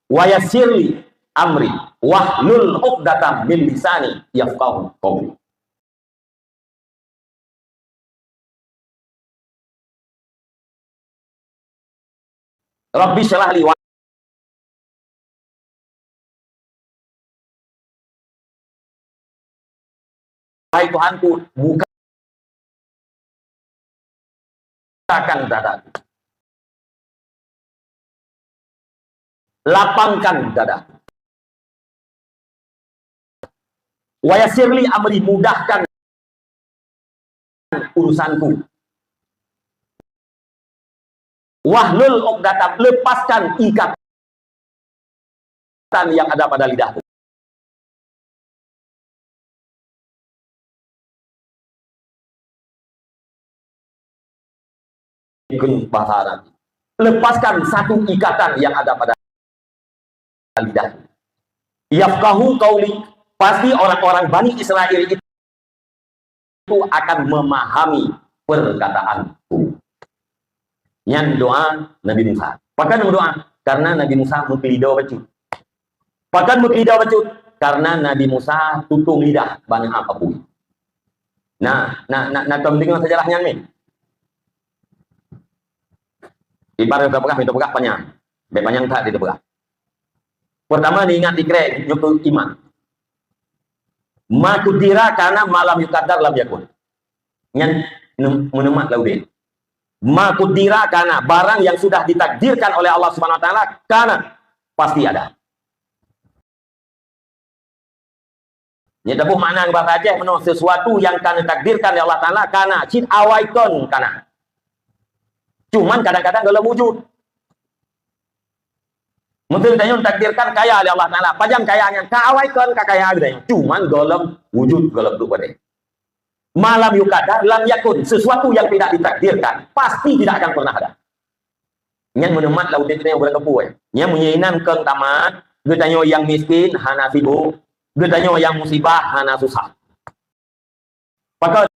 wa yassir li amri wahlul 'uqdatam min lisani yafqahu qauli." Rabbi syrah li wa-, Wahai Tuhanku, bukakan dadaku. Lapangkan dadaku. Wa yassir li amri, mudahkan urusanku. Wahlul 'uqdatam, lepaskan ikatan yang ada pada lidahku. Ikut bahasa Arab. Lepaskan satu ikatan yang ada pada lidah. Yafqahu qauli, pasti orang-orang Bani Israel itu akan memahami perkataanku. Nyan doa Nabi Musa. Pakon doa? Karena Nabi Musa meukeulidô bacut. Pakon meukeulidô bacut? Karena Nabi Musa tutong lidah banyak apui. Nah, nah, nah, nah, tom deungoe sejarah nyan ni. Ibarat teupeugah, teupeugah panyang. Bèk panyang that teupeugah. Pertama, neuingat dikrek nyoe keu iman. Ma qudira kana, ma lam yuqaddar lam yakun. Nyan nem-, meuneumat lam udeb. Ma qudira kana, barang yang sudah ditakdirkan oleh Allah Subhanahu wa Taala, kana, pasti ada. Nyan taboh makna bahasa Aceh meunoe, sesuatu yang ka neutakdirkan lé Allah Taala kana, cit awai kon kana. Cuman kadang-kadang gohlom wujud. Mungkin tanyoe takdirkan kaya lé Allah Taala, pajan kaya nyan, ka awai kon ka kaya geutanyoe. Cuman gohlom wujud, gohlom duek padé. Ma lam yuqaddar lam yakun, sesuatu yang tidak ditakdirkan pasti tidak akan pernah ada. Nyan meuneumat lam udeb geutanyoe barangkapeue. Nyan meunyoe inan keu tamat, geutanyoe nyang miskin hana sibuk, geutanyoe nyang musibah hana susah. Pakon?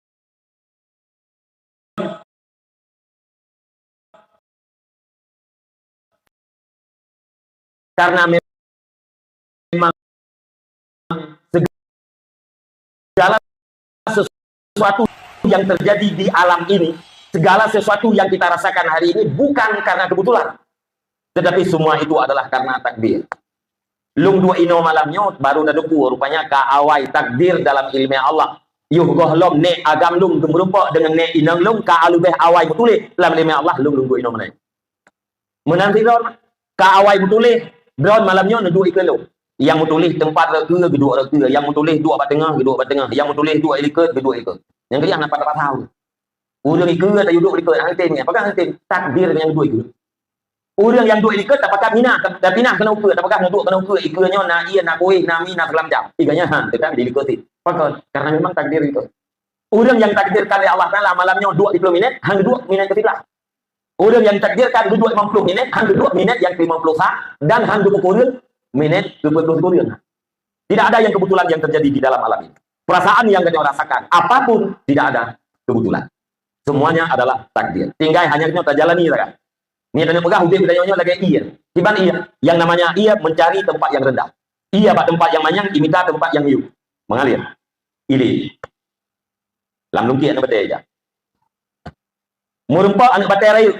Karena memang segala sesuatu yang terjadi di alam ini, segala sesuatu yang kita rasakan hari ini bukan karena kebetulan, tetapi semua itu adalah karena takdir. Lôn duek inoe malam nyoe baru na teupeue, rupanya ka awai takdir dalam ileumèe Allah. Yoh gohlom nèk agam lôn geumeurumpok deungon nèk inong lôn ka leubeh awai meutuléh lam ileumèe Allah, lôn, lôn duek inoe malam nyoe. Meunan sidroe ka awai meutuléh, droe malam nyoe neuduek ikeue lôn. Nyang meutuléh teumpat rot keue, geuduek rot keue. Nyang meutuléh duek bak teungoh, geuduek bak teungoh. Nyang meutuléh duek ilikot, geuduek ilikot. Nyang keujah na patah-patah. Ureuëng ikeue tayue duek likot, hana tem nyan. Pakon hana tem? Takdir nyang duek ikeue. Ureuëng nyang duek likot tapakat mina, ta-, tapinah keunoe ukeue, tapakat neuduek keunoe ukeue. Ikeue nyoe na ié, na kuéh, na mi, na segala macam. Iga nyan han, teuka di likot sit. Pakon? Karena memang takdir itu. Ureuëng nyang takdirkan lé Allah Taala malam nyoe duek di ploh minét, han duek minét keu siblaih. Ureuëng nyang takdirkan geuduek limong ploh minét, han geuduek minét nyang limong ploh sa, dan han geupeukureueng minét keu peuet ploh sikureueng. Tidak ada yang kebetulan yang terjadi di dalam alam ini. Perasaan yang kita rasakan, apapun, tidak ada kebetulan. Semuanya adalah takdir. Tinggai hanya kita jalani saja. Ni tanyoe peugah udeb kita nyoe lagée ié. Kiban ié, yang namanya ié mencari tempat yang rendah. Ié bak tempat yang manyang, imita tempat yang yue. Mengalir. Ili. Lam lungkiek na batée ija. Meureumpok aneuëk batée rayeuk,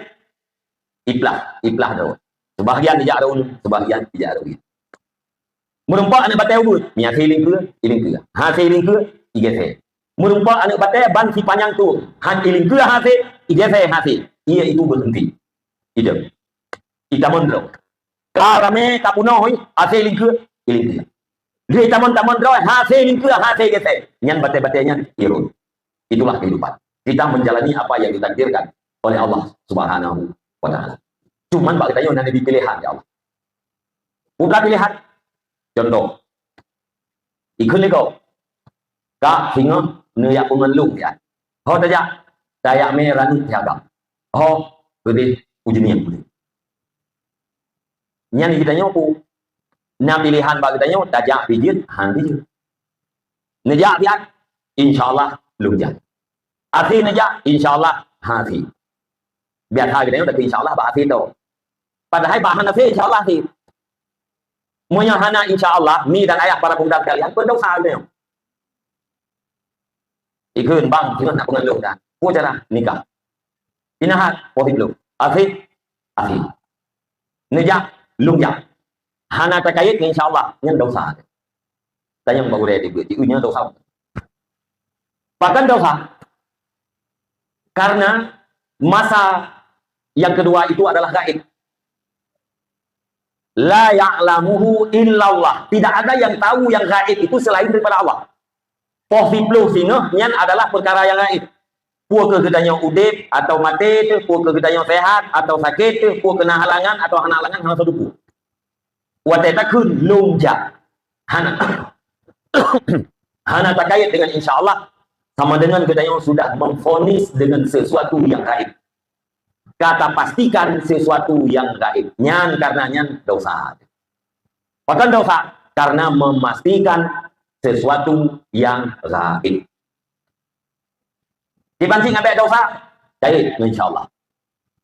iplah, iplah droe. Sebahagian ijak droe, sebahagian ijak droe. Meureumpok aneuëk batée ubeut, mi hase ilingkeue, ilingkeue. Hase ilingkeue, igese. Meureumpok aneuëk batée ban sipanyang tueng, han ilingkeue hase, igese hase. Ié itu berhenti. Idem. Itamon droe. Ka ramé, ka punoh, hase ilingkeue, ilingkeue. Lheueh tamon-tamon droe, hase ilingkeue, hase igese. Nyan batée-batée nyan irot. Itulah kehidupan. Kita menjalani apa yang ditakdirkan oleh Allah Subhanahu wa Ta'ala. Cuman bak geutanyoe na neubi piléhan, ya Allah. Peue piléhan? Contoh. Ikheun lé gob. Ka singoh neujak peungeut lôn siat. Ho tajak, tajak mé ranup siagam. Ho keudeh ujeunieng. Nyan geutanyoe peue? Na piléhan bak geutanyoe, tajak pijeuet, han pijeuet. Neujak siat, insya Allah lôn jak. Até neujak, insya Allah hase. Biasa geutanyoe takheun insya Allah bak até tho. Padahai bak hana até insya Allah até. Meunyoe hana insya Allah, mi dan ayah para pemuda sekalian, berdosa geutanyoe. Ikheun bang, singoh nak peungeut lôn dah. Peue cara nikah? Pinahat, positif lôn. Até, até. Neujak, lôn jak. Hana takayét ngon insya Allah, nyan dosa. Tanyong bak gurée dibeuet, jiôh nyan dosa. Pakon dosa? Karena masa yang kedua itu adalah gaib. La ya'lamuhu illallah. Tidak ada yang tahu yang gaib itu selain daripada Allah. Poh siploh singoh nyan adalah perkara yang gaib. Peue keuh geutanyoe udeb atau maté teuh, peue keuh geutanyoe sehat atau sakét teuh, peue keuh na halangan atau hana halangan, hana teupeue. Watée takheun lôn jak, hana, hana takayét dengan insya Allah, sama dengan geutanyoe sudah memvonis dengan sesuatu yang gaib. Ka tapastikan sesuatu yang gaib. Nyan karena nyan dosa. Pakon dosa? Karena memastikan sesuatu yang gaib. Kiban cit ngabek dosa, kayét, insya Allah.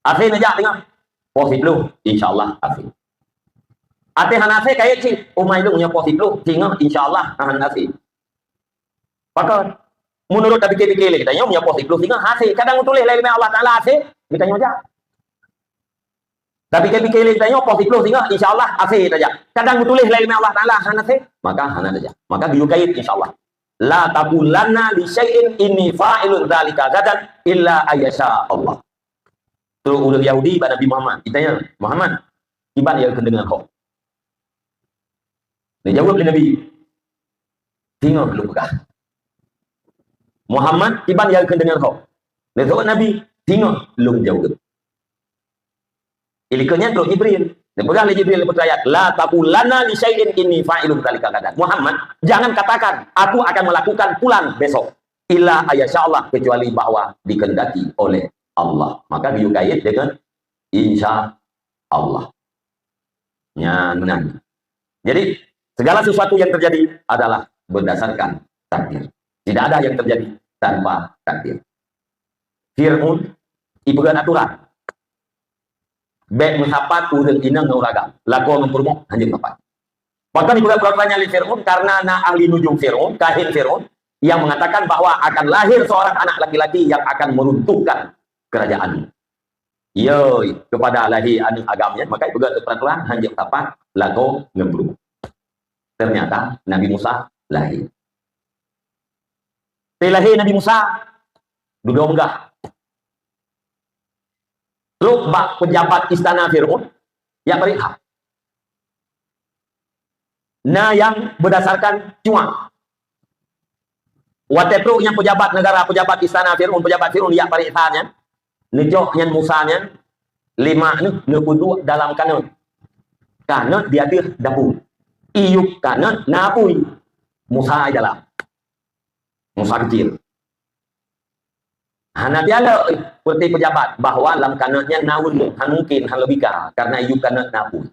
Até neujak teungoh, poh siploh, insya Allah até. Até hana até kayét cit, umai lôn nyoe poh siploh, singoh, insya Allah hana até. Pakon? Meunurot tapike-pike lé geutanyoe, meunyoe poh siploh singoh até, kadang meutuléh lé Allah Taala até, geutanyoe jak. Tapi tapike-pike lé geutanyoe poh siploh singoh, insya Allah até tajak. Kadang meutuléh lé Allah Taala hana até, maka hana tajak. Maka geuyue kayét insya Allah. La taqulanna li syai'in inni fa'ilun dzalika ghadan illa ayyasha Allah. Trok ureuëng Yahudi bak Nabi Muhammad, jitanyong, "Muhammad, kiban nyang keuneuk deungon ho?" Neujaweueb lé Nabi, "Singoh lôn peugah." "Muhammad, kiban nyang keuneuk deungon ho?" Neujaweueb Nabi, "Singoh lôn jaweueb." Ilikot nyan trok Jibril. Neupeugah lé Jibril, neupeutraya, "La taqulanna li syai'in inni fa'ilun dzalika ghadan." "Muhammad, jangan katakan, 'Aku akan melakukan pulan besok.' Illa ayyasha Allah, kecuali bahwa dikehendaki oleh Allah." Maka geuyue kayét dengan insya Allah. Nyan meunan. Jadi, segala sesuatu yang terjadi adalah berdasarkan takdir. Tidak ada yang terjadi tanpa takdir. Fir'aun ipeugét aturan. Bék meusapat ureuëng inong ngon ureuëng agam. Lakoe ngon peurumoh hanjeuet meusapat. Pakon ipeugét peraturan nyan lé Fir'aun? Karena na ahli nujum Fir'aun, kahin Fir'aun, yang mengatakan bahwa akan lahir seorang anak laki-laki yang akan meruntuhkan kerajaan. Yoi, kepada lahé aneuëk agam nyan, maka ipeugét peraturan hanjeuet meusapat lakoe ngon peurumoh. Ternyata Nabi Musa lahé. Teulahé Nabi Musa, dudoe meugah. Trok bak pejabat istana Firaun, jak pareksa. Na nyang berdasarkan cuak. Watée trok nyang pejabat negara, pejabat istana Firaun, pejabat Firaun jak pareksa nyan, neucok nyan Musa nyan, lé mak neuh, neupeuduek dalam kanot. Kanot di ateueh dapu. Iyup kanot na apui. Musa di dalam. Musa kecil. Hana piala, eh, seperti pejabat, bahwa lam kanot nyan na ulôn, hana mungkin, hana logika, karena iyup kanot na apui.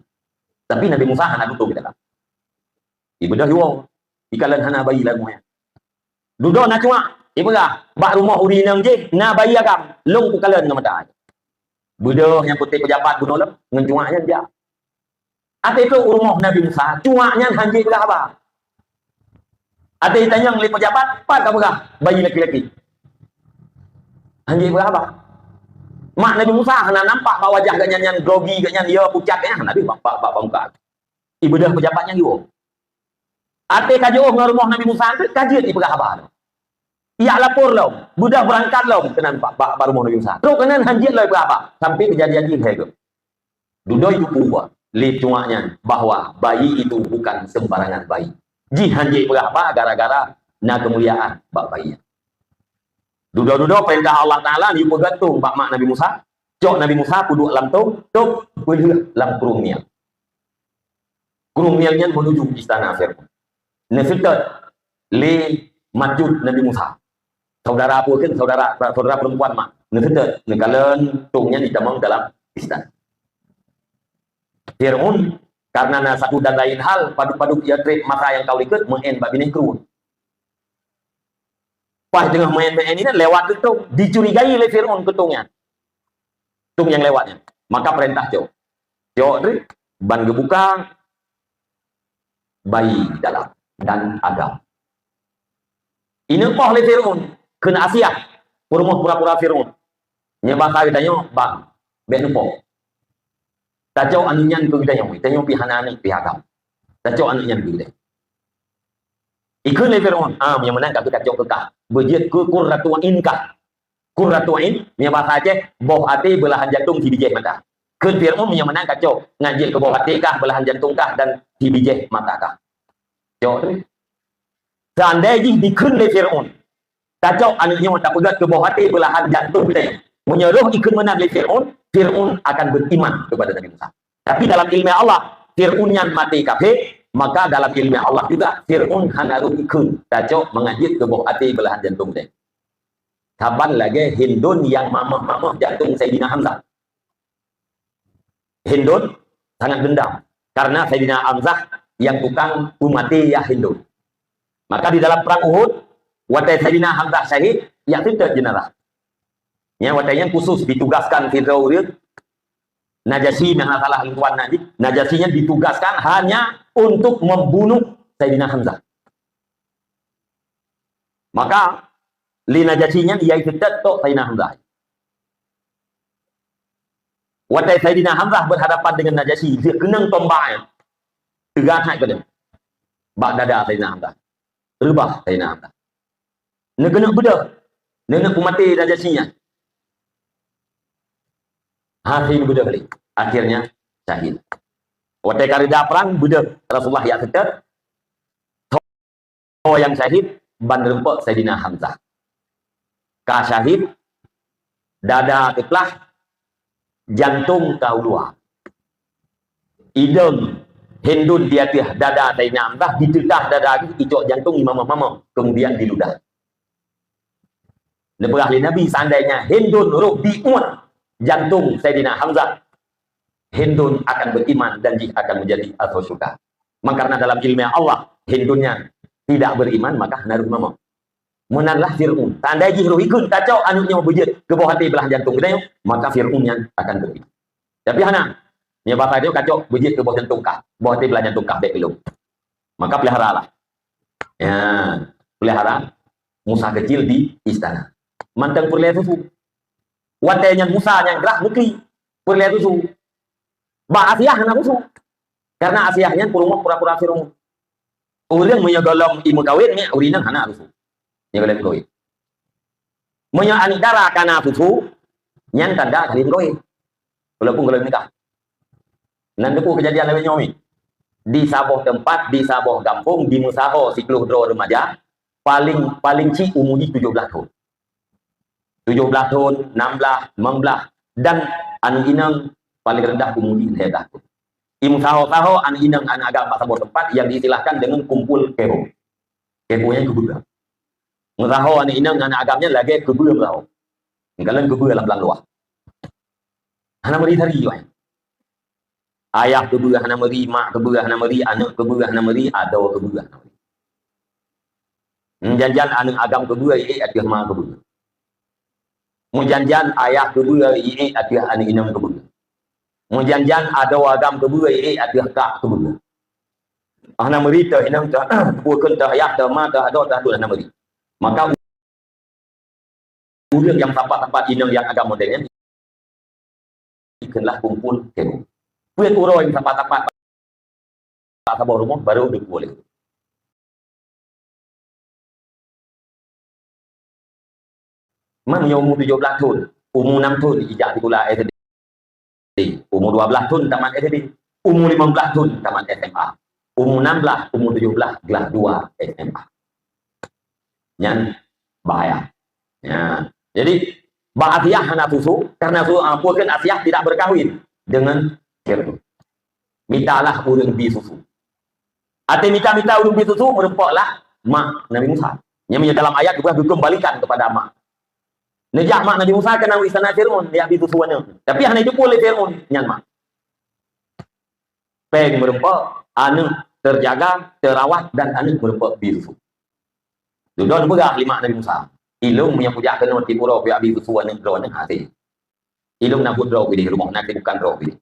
Tapi Nabi Musa hana tutoe di dalam. Ibeudôh iwoe, ikalon hana bayi lam nyan. Dudoe na cuak, ipeugah, bak rumoh ureueng inong jih, na bayi agam, lôn kukalon ngon mata. Beudôh nyang putéh pejabat bunoe lom, ngon cuak nyan jak. Até trok u rumoh Nabi Musa, cuak nyan hanjeuet peugah haba. Até itanyong lé pejabat, "Pat kapeugah bayi laki-laki?" Hanjeuet peugah haba. Mak Nabi Musa hana nampak bak wajah gobnyan nyan grogi, gobnyan ya pucat, eh, hana deuh bak, bak, bak, bak muka. Ibeudôh pejabat nyan jiwoe. Até ka jiôh ngon rumoh Nabi Musa, ka jeuet ipeugah haba. Ijak lapor lom, beudôh beurangkat lom keunan bak, bak, bak rumoh Nabi Musa. Trok keunan hanjeuet lom ipeugah haba, sampai keujadian jih lhée gob. Dudoe itupeue lé cuak nyan bahwa bayi itu bukan sembarangan bayi. Jih hanjeuet peugah haba gara-gara na keumuliaan bak bayi nyan. Dudoe-dudoe peurintah Allah Taala nyan peugah tueng bak mak Nabi Musa, cok Nabi Musa peuduek lam tong, trok peulheueh lam krueng mieng. Krueng mieng nyan menuju istana Firaun. Neuseutôt lé macut Nabi Musa. Saudara peue kheun, saudara, saudara perempuan mak. Neuseutôt, neukalon tong nyan itamong dalam istana. Firaun, karena na satu dan lain hal, padub-padub ia treb masa nyang ka likot, meu'en bak binéh krueng. Pas teungoh meu'en-meu'en inan, lewat keu tong, dicurigai lé Firaun keu tong nyan. Tong nyang lewat nyan. Maka peurintah cok. Cok treuk, ban geubuka, bayi di dalam dan agam. Ineupoh lé Firaun, kheun Asiah, peurumoh pura-pura Firaun. Nyan basa geutanyoe, "Bang, bék neupoh. Tacok aneuk nyan keu geutanyoe, geutanyoe pih hana aneuk, pih agam. Tacok aneuk nyan keu geutanyoe." Ikheun lé Firaun, "Ah, meunyoe meunan ka keuh tacok keu kah. Beujeuet keu qurratu ain kah." Qurratu ain, meunyoe basa Aceh, boh até beulahan jantong sibijéh mata. Kheun Firaun, "Meunyoe meunan kacok, ngat jeuet keu boh até kah, beulahan jantong kah, dan sibijéh mata kah." Cok treuk. Seandai jih dikheun lé Firaun, tacok aneuk nyoe tapeugét keu boh até beulahan jantong teuh. Meunyoe roh ikheun meunan lé Firaun, Firaun akan beriman kepada Nabi Musa. Tapi dalam ileumèe Allah, Firaun nyan maté kafé, maka dalam ileumèe Allah juga Firaun hana roh ikheun tacok mangat jeuet keu boh até beulahan jantong teuh. Saban lagèe Hindun nyang mamah-mamah jantong Saidina Hamzah. Hindun sangat dendam karena Saidina Hamzah nyang tukang peumaté yah Hindun. Maka di dalam perang Uhud, watèe Saidina Hamzah syahid, jak seutôt jenazah. Nyan watèe nyan khusus ditugaskan sidroe ureueng, Najasyi, meuhana salah lôn tuan Nabi, Najasyi nyan ditugaskan hanya untuk membunuh Saidina Hamzah. Maka, lé Najasyi nyan ia seutôt tok Saidina Hamzah. Watèe Saidina Hamzah berhadapan dengan Najasyi, dia keunong tombak nyan. Teuga that keudéh bak dada Saidina Hamzah. Reubah Saidina Hamzah. Neukeuneuk beudôh. Neukeuneuk peumaté Najasyi nyan. Hase beudôh lé. Akhirnya syahid. Watèe ka reda prang, beudôh Rasulullah jak seutôt. Soe nyang syahid? Ban rumpok Saidina Hamzah. Ka syahid, dada teuplah, jantong ka u luwa. Idong Hindun di ateueh dada Saidina Hamzah, diteutah dada geuh, icok jantong imamah-mamah, kemudian diludah. Neupeugah lé Nabi, seandainya Hindun roh di uet jantong Saidina Hamzah, Hindun akan beriman dan jih akan menjadi ahlu syurga. Maka karena dalam ileumèe Allah, Hindun nyan tidak beriman, maka hana roh mamah. Meunan lah Fir'aun. Tandai jih roh ikheun tacok aneuk nyoe beujeuet keu boh até beulahan jantong geutanyoe, maka Fir'aun nyan akan beriman. Tapi hana. Nyoe bak tanyoe kacok beujeuet keu boh jantong kah, boh até beulahan jantong kah, bék keu lôn. Maka peliharalah. Ya, pelihara Musa kecil di istana. Mantong peureulèe susu. Watèe nyan Musa nyang grah meukli peureulèe susu. Bak Asiah hana susu. Karena Asiah nyan peurumoh pura-pura Fir'aun. Ureueng meunyoe gohlom imeukawen, nyan ureueng nyan hana susu. Nyan gohlom imeukawen. Meunyoe aneuk dara ka na susu, nyan tanda ka lheueh imeukawen. Walaupun kalau nikah. Nan teupeu keujadian lagée nyoe mi. Di saboh teumpat, di saboh gampông, di meusaho siploh droe remaja, paling, paling cik umu jih tujoh blaih thon. Tujoh blaih thon, nam blaih, limong blaih. Dan aneuk inong paling rendah umu jih lhée blaih thon. Di meusaho-saho aneuk inong, aneuk agam bak saboh teumpat yang diistilahkan dengan kumpul kebo. Kebo nyan keubeue. Meusaho aneuk inong ngon aneuk agam nyan lagée keubeue meusaho. Kalon keubeue lam blang luwah. Hana meuri sari, wai. Ayah keubeue hana meuri, mak keubeue hana meuri, aneuk keubeue hana meuri, adoe keubeue hana meuri. Meujan-jan aneuk agam keubeue iék ateueh ma keubeue. Meujan-jan ayah keubeue iék ateueh aneuk inong keubeue. Meujan-jan adoe agam keubeue iék ateueh kak keubeue. Hana meuri teuh inong teuh, peue kheun teuh ayah teuh ma teuh adoe teuh hana meuri. Maka ureuëng nyang sapat-sapat inong nyang agam model nyan dikeue lah kumpul kebo. Peuet uroe nyang sapat-sapat bak saboh rumoh baru dikeue lé. Man meunyoe umu tujoh blaih thon, umu nam thon ijak sikula S D. Umu dua blaih thon tamat S D. Umu limong blaih thon tamat S M A. Umu nam blaih, umu tujoh blaih glah dua S M A. Nyan bahaya. Ya. Jadi, bak Asiah hana susu, karena su, ah, peue kheun Asiah tidak berkahwin dengan Firaun. Mitalah ureuëng bi susu. Até mita-mita ureuëng bi susu, meureumpoklah mak Nabi Musa. Nyang meunyoe dalam ayat geupeugah geukeumbalikan kepada mak. Neujak mak Nabi Musa keunan u istana Firaun, jak bi susu aneuk. Tapi hana jiteupeue lé Firaun nyan mak. Péng meureumpok, aneuk terjaga, terawat, dan aneuk meureumpok bi susu. Dudoe neupeugah lé mak Nabi Musa, "Ilôn meunyoe kujak keunoe tiep uroe kujak bi susu aneuk droeneuh hase. Ilôn na buet droe keudeh rumoh, na keubukan droe keudeh.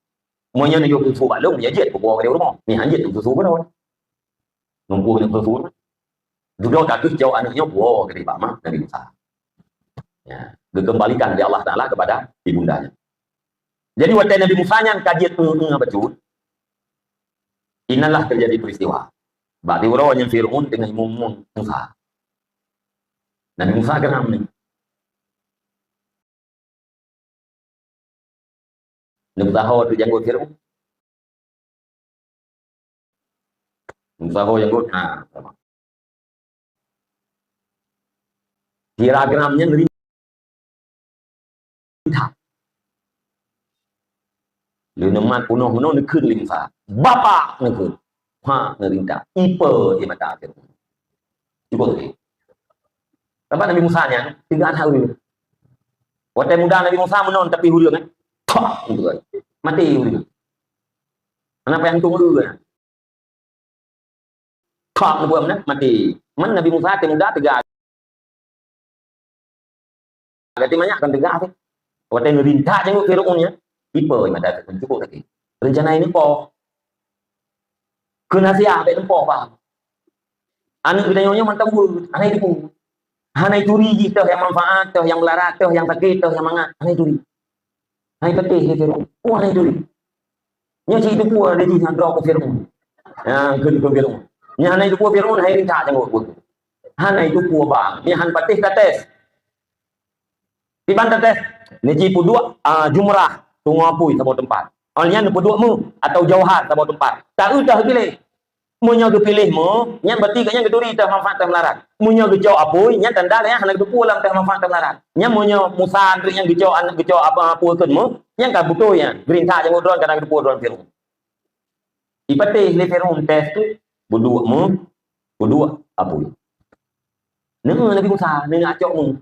Meunyoe neujok susu bak lôn, ya jeuet kuwoe keudeh rumoh. Ni han jeuet susu keunoe." Mumpung neujok susu, dudoe ka kheueh cok aneuk nyoe kuwoe keudeh bak mak Nabi Musa. Ya, geukeumbalikan lé Allah Taala kepada ibundanya. Jadi watée Nabi Musa nyan ka jeuet ngeue-ngeue bacut, inilah terjadi peristiwa. Bak di uroe nyan Firaun teungoh imeung-meung Musa. Nabi Musa keunan ni. Neupeusaho teuh janggot Firaun. Neupeusaho janggot, ha, sama. Sira geunam nyan rintak. Lheueh neumat punoh meunoe neukheun lé Musa, "Bapak!" neukheun. Ha, neurintak. Ipe di mata Firaun. Cukup lé. Sabab Nabi Musa nyan, tiga anak ureuëng. Watée muda Nabi Musa meunoe tapi ureuëng, eh. Thok, gitu kan. Mati ureuëng. Kenapa yang tunggu kan? Thok, neubuat mana? Mati. Man Nabi Musa teuh muda teuga. Gati manyak kan teuga tu. Watée neurintak janggot Firaun nyan, ipe mata Firaun cukup sakét. Rencana ini po. Keu nasiah bék teumpo paham. Aneuk geutanyoe nyoe mantong buet, hana jiteupeue. Hana jituri jih teuh nyang manfaat, teuh nyang meularat, teuh nyang sakét, teuh nyang mangat, hana jituri. Hana jipatéh lé Firaun. Oh, hana jituri. Nyoe cit jiteupeue lé jih nyang droe keu Firaun. Nyang kheun keu Firaun. Nyoe hana jiteupeue Firaun, hana jirintak janggot buet. Hana jiteupeue bang. Nyoe han patéh ka tes. Kiban teuntèe, neuji peuduek, a, jumrah, tungoh apui saboh teumpat. Óh lheueh nyan neupeuduek meu atau jauhar saboh teumpat. Taeu teuh piléh. Meunyoe geupiléh meu, nyan berarti gobnyan geuturi teuh manfaat teuh meularat. Meunyoe geucok apui, nyan tanda gobnyan hana geuteupeue lam teuh manfaat teuh meularat. Nyan meunyoe Musa nyan geucok, geucok apa, apui eukheun meu, nyan ka beutôi nyan. Geurintak janggot droe, ka na geuteupeue droe Firaun. Ipatéh lé Firaun teuh tu, peuduek meu, peuduek apui. Neu Nabi Musa, neu acok meu.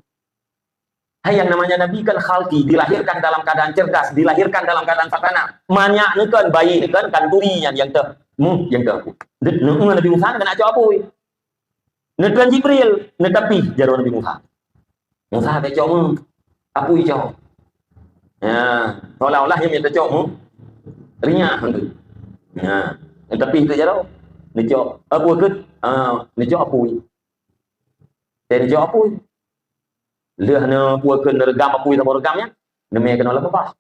Hai, yang namanya Nabi kan khalqi, dilahirkan dalam keadaan cerdas, dilahirkan dalam keadaan sederhana. Manyak neu kan, bayi neu kan, kan turi nyan nyang teuh, mu, nyang teuh. Neu Nabi Musa kan acok apui. Neutreun Jibril, neutapih jaroe Nabi Musa. Musa tacok meu, apui cok. Ya, seolah-olah nyang tacok meu, rinyak tu. Ya, neutapih tu jaroe. Neucok, apui ket, ah, neucok apui. Dan jaweueb apui. Lheueh neupeue keu neureugam apui saboh reugam nyan, neumé keunoe lam babah.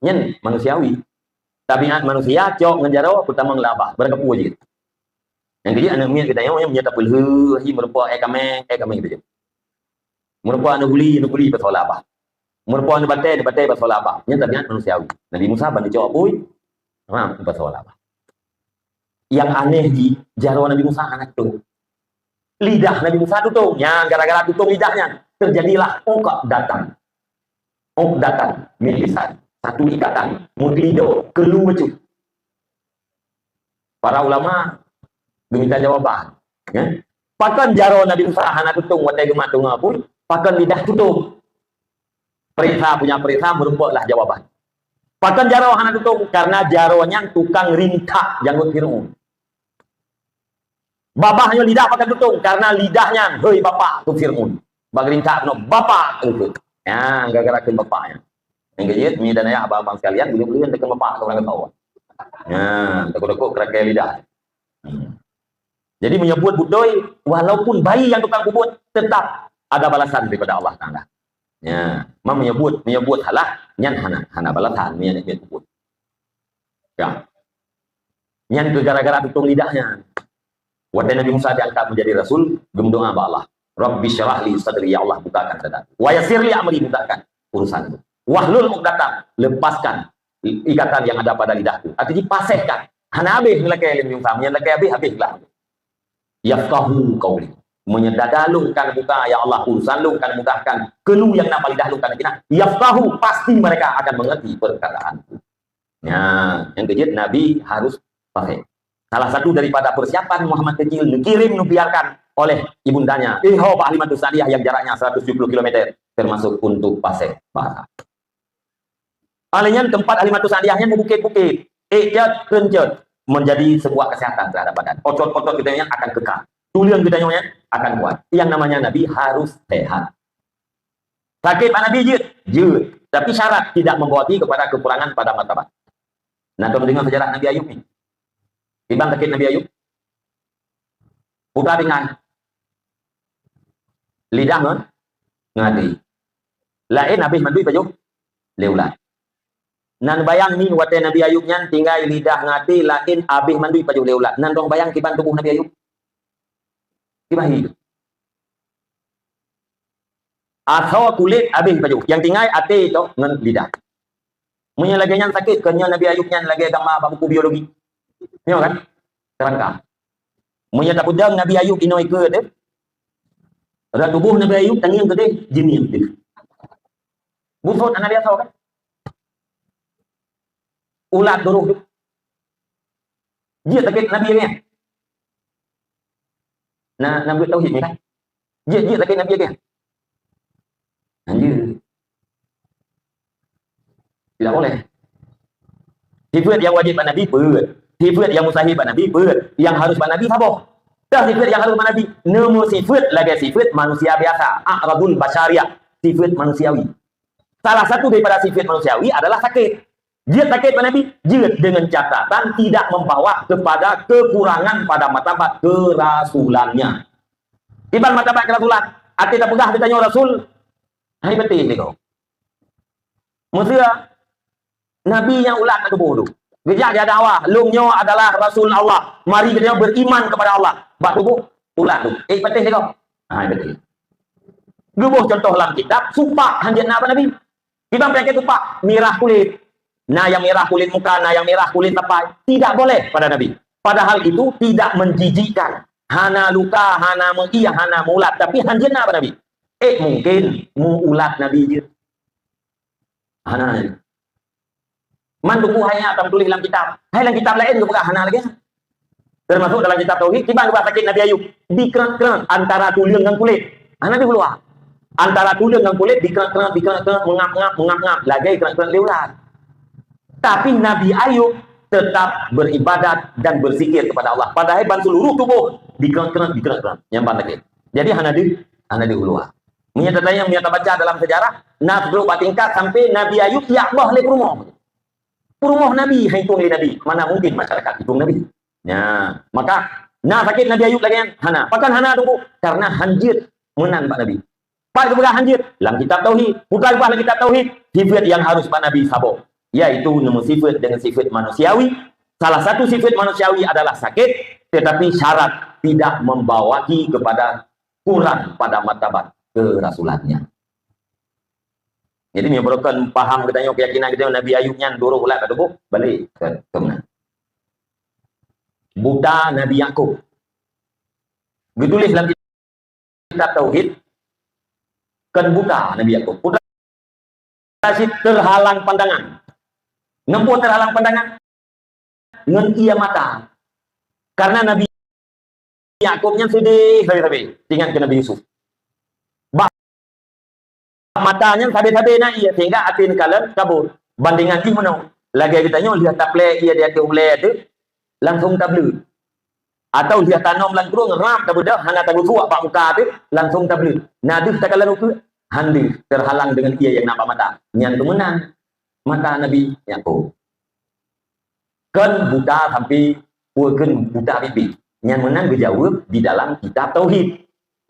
Nyan manusiawi. Tabiat manusia cok ngon jaroe peutamong lam babah, barangkapeue jih. Nyang keujeuet aneuk miet geutanyoe nyan meunyoe tapeulheueh hi meurumpok ék kaméng, ék kaméng geutanyoe. Meurumpok aneuk guli, aneuk guli pasoe lam babah. Meureumpok ngon batée, ngon batée basoe lam babah. Nyan tabiat manusiawi. Nabi Musa ban jicok apui, ram basoe lam babah. Nyang aneh jih, jaroe Nabi Musa hana tutong. Lidah Nabi Musa tutong. Nyan gara-gara tutong lidah nyan, teujadilah uqdatun. Uqdatun min lisan. Satu ikatan, meulido, keulu bacut. Para ulama geumita jawaban, ya. Pakon jaroe Nabi Musa hana tutong watée geumat teungoh apui? Pakon lidah tutong? Peuriksa punya peuriksa, meureumpoklah jawaban. Pakon jaroe hana tutong? Karena jaroe nyan tukang rintak janggot Fir'aun. Babah nyoe lidah pakon tutong, karena lidah nyan, "Hei bapak," keu Fir'aun. Bak rintak keunoe, "Bapak," keu. Ya, gara-gara keu bapak nyan. Nyang keujeuet, mi dan ayah, abang-abang sekalian, beuleuen-beuleuen deungon bapak keu ureueng kata. Ya, takut-takut keurakai lidah. Hmm. Jadi meunyoe buet beutôi, walaupun bayi nyang tukang peubuet, tetap ada balasan daripada Allah Taala. Ya, ma meunyoe buet, meunyoe buet salah, nyan hana, hana balasan meunyoe nyan buet. Ya. Nyan keu gara-gara tutong lidah nyan. Watée Nabi Musa diangkat menjadi rasul, geumeudoa bak Allah, "Rabbi syrah li sadri," ya Allah, bukakan dadaku. "Wa yassir li amri," mudahkan urusanku. "Wahlul uqdatan," lepaskan ikatan yang ada pada lidahku. Artinya pasehkan. Hana habéh meulakée lé Nabi Musa, meunyoe lakée habéh, habéh lah. "Yafqahu qauli." Meunyoe dada lôn ka buka, ya Allah, urusan lôn ka mudahkan, keulu nyang na bak lidah lôn ka na, "Yafqahu," pasti mereka akan mengerti perkataanku. Nah, nyang keujeuet Nabi harus paseh. Salah satu daripada persiapan Muhammad Kecil, neukirim, neubiarkan oleh ibundanya, eh, ho bak Halimatus Sa'diyah yang jaraknya seratus tujuh puluh kilometer, termasuk untuk paseh bahasa. Oleh nyan teumpat Halimatus Sa'diyah nyan meubukét-bukét, ék cot, kheun cot, menjadi sebuah kesehatan terhadap badan. Otot-otot kita nyan akan kekal. Tuleueng kita nyan akan kuat. Yang namanya Nabi harus sehat. Sakét bak Nabi jeuet? Jeuet. Tapi syarat tidak membawa kepada kekurangan pada martabat. Nah, tom deungoe sejarah Nabi Ayub ni. Kiban sakét Nabi Ayub? Putra tinggai. Lidah ngon, ngon até. Laén habéh mandum pajoh lé ulat. Nan bayang ni watée Nabi Ayub nyan tinggai lidah ngon até laén habéh mandum pajoh lé ulat. Nan dong bayang kiban tuboh Nabi Ayub? Kiban hi. Asoe kulét habéh pajoh, nyang tinggai até toh ngon lidah. Meunyoe lagée nyan sakét, kon nyoe Nabi Ayub nyan lagée gamba bak buku biologi. Nyoe kan? Kerangka. Meunyoe tapeudong Nabi Ayub inoe keue teuh, rot tuboh Nabi Ayub tangieng keudeh, jinieng teuh. Busot hana biasa kan? Ulat duroh tu. Jeuet sakét Nabi lagée nyan. Na, na buet tauhid ni kan? Jeuet, jeuet sakét Nabi lagée nyan. Hanjeuet. Tidak boleh. Sifeuet nyang wajéb bak Nabi peuet. Sifeuet nyang mustahil bak Nabi peuet. Nyang harus bak Nabi saboh. Dah sifeuet nyang harus bak Nabi. Neumeusifeuet lagée sifeuet manusia biasa. A'radul basyariah. Sifeuet manusiawi. Salah satu daripada sifeuet manusiawi adalah sakét. Jeuet sakét bak Nabi? Jeuet, dengan catatan tidak membawa kepada kekurangan pada martabat kerasulannya. Kiban martabat kerasulan? Até tapeugah geutanyoe rasul, hai beutih niko. Meuseu Nabi nyang ulat bak tuboh tu. Geujak jak dakwah, "Lôn nyoe adalah rasul Allah. Mari geutanyoe beriman kepada Allah." Bak tuboh ulat tu. Eh, patéh niko. Hai beutih. Geuboh contoh lam kitab, supak hanjeuet na bak Nabi. Kiban peunyakét supak, mirah kulét. Na nyang mirah kulét muka, na nyang mirah kulét tapai. Tidak boleh pada Nabi. Padahal itu tidak menjijikkan. Hana luka, hana meuieh, hana meuulat. Tapi hanjeuet na bak Nabi. Eh, mungkin meuulat Nabi jeuet. Hana. Man tuboh hai nyan ka tuléh lam kitab. Hai lam kitab laén geupeugah hana lagée nyan. Termasuk dalam kitab tauhid, kiban geupeugah sakét Nabi Ayub. Dikrot-krot antara tuleueng ngon kulét. Ha, Nabi keuluwa. Antara tuleueng ngon kulét dikrot-krot, dikrot-krot, meungap-ngap, meungap-ngap. Lagée krot-krot lé ulat. Tapi Nabi Ayub tetap beribadat dan berzikir kepada Allah. Padahai ban seluruh tuboh dikrot-krot, dikrot-krot. Nyang ban lagée. Jadi hana deuh, hana deuh keuluwa. Meunyoe tatanyong, meunyoe tabaca dalam sejarah, na sidroe bak tingkat sampai Nabi Ayub jak boh lé peurumoh. Peurumoh Nabi han itueng lé Nabi. Mana mungkin masyarakat itueng Nabi? Nya, maka na sakét Nabi Ayub lagée nyan? Hana. Pakon hana, Teungku? Karena hanjeuet meunan bak Nabi. Pat geupeugah hanjeuet? Lam kitab tauhid. Peue geupeugah lam kitab tauhid? Sifeuet nyang harus bak Nabi saboh, yaitu neumeusifeuet deungon sifeuet manusiawi. Salah satu sifeuet manusiawi adalah sakét, tetapi syarat tidak membawaki kepada kurang pada martabat kerasulannya. Jadi, meunyoe barokon paham geutanyoe, keuyakinan geutanyoe Nabi Ayub nyan durôh ulat ka tuboh, balek ke, ke meunan. Buta Nabi Yakub. Geutuléh lam kitab tauhid, kon buta Nabi Yakub. Buta cit terhalang pandangan. Nyan peue terhalang pandangan? Ngon ié mata. Karena Nabi Yakub nyan seudeh sabe-sabe, ingat keu Nabi Yusuf. Bak mata nyan sabe-sabe na ié, sehingga até neukalon kabur. Bandingan jih meunoe, lagée geutanyoe lheueh taplé ié di ateueh ulée teuh, langsong tableuet. Atawa lheueh tanom lam krueng, rab tabeudôh, hana tagusuak bak muka teuh, langsong tableuet. Na deuh takalon ukeue? Han deuh, terhalang deungon ié nyang na bak mata. Nyan keuh meunan mata Nabi Yakub. Kon buta sampai, peue kon buta biet-biet. Nyan meunan geujaweueb di dalam kitab tauhid.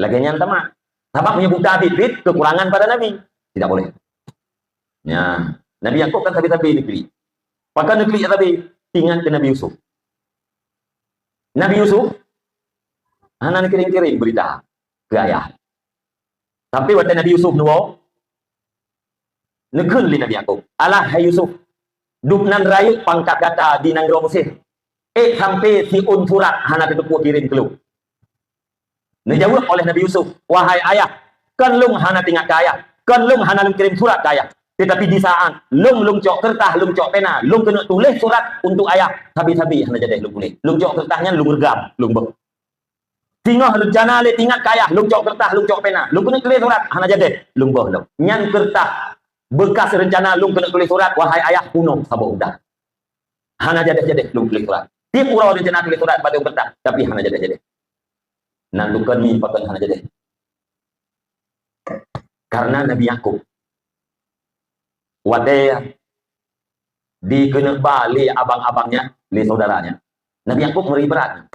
Lagée nyan teuma. Sabab meunyoe buta biet-biet, kekurangan pada Nabi. Tidak boleh. Ya, Nabi Yakub kan sabe-sabe neuklik. Pakon neuklik sabe? Ingat keu Nabi Yusuf. Nabi Yusuf hana neukirém-kirém beurita keu ayah. Tapi watée Nabi Yusuf neuwoe, neukheun lé Nabi Yakub, "Alah, hai Yusuf, dub nan rayeuk pangkat gata di nanggroe Mesir, ék sampoe siôn surat hana tateupeue kirém keu lôn." Neujaweueb oleh Nabi Yusuf, "Wahai ayah, kon lôn hana teuingat keu ayah, kon lôn hana lôn kirém surat keu ayah. Tetapi di saát lôn, lôn cok keureutah, lôn cok pena, lôn keuneuk tuléh surat untuk ayah, sabe-sabe hana jadeh lôn tuléh. Lôn cok keureutah nyan lôn reugam, lôn beuh. Singoh reuncana lé teuingat keu ayah, lôn cok keureutah, lôn cok pena, lôn keuneuk tuléh surat, hana jadeh lôn beuh lom. Nyan keureutah beukas reuncana lôn keuneuk tuléh surat, wahai ayah, punoh saboh udah. Hana jadeh-jadeh lôn tuléh surat. Tieb uroe reuncana tuléh surat bak lôn keureutah, tapi hana jadeh-jadeh." Nan tukon mi pakon hana jadeh. Karena Nabi Yakub, watée dikeuneuk ba lé abang-abangnya, lé saudaranya, Nabi Yakub meuri brat.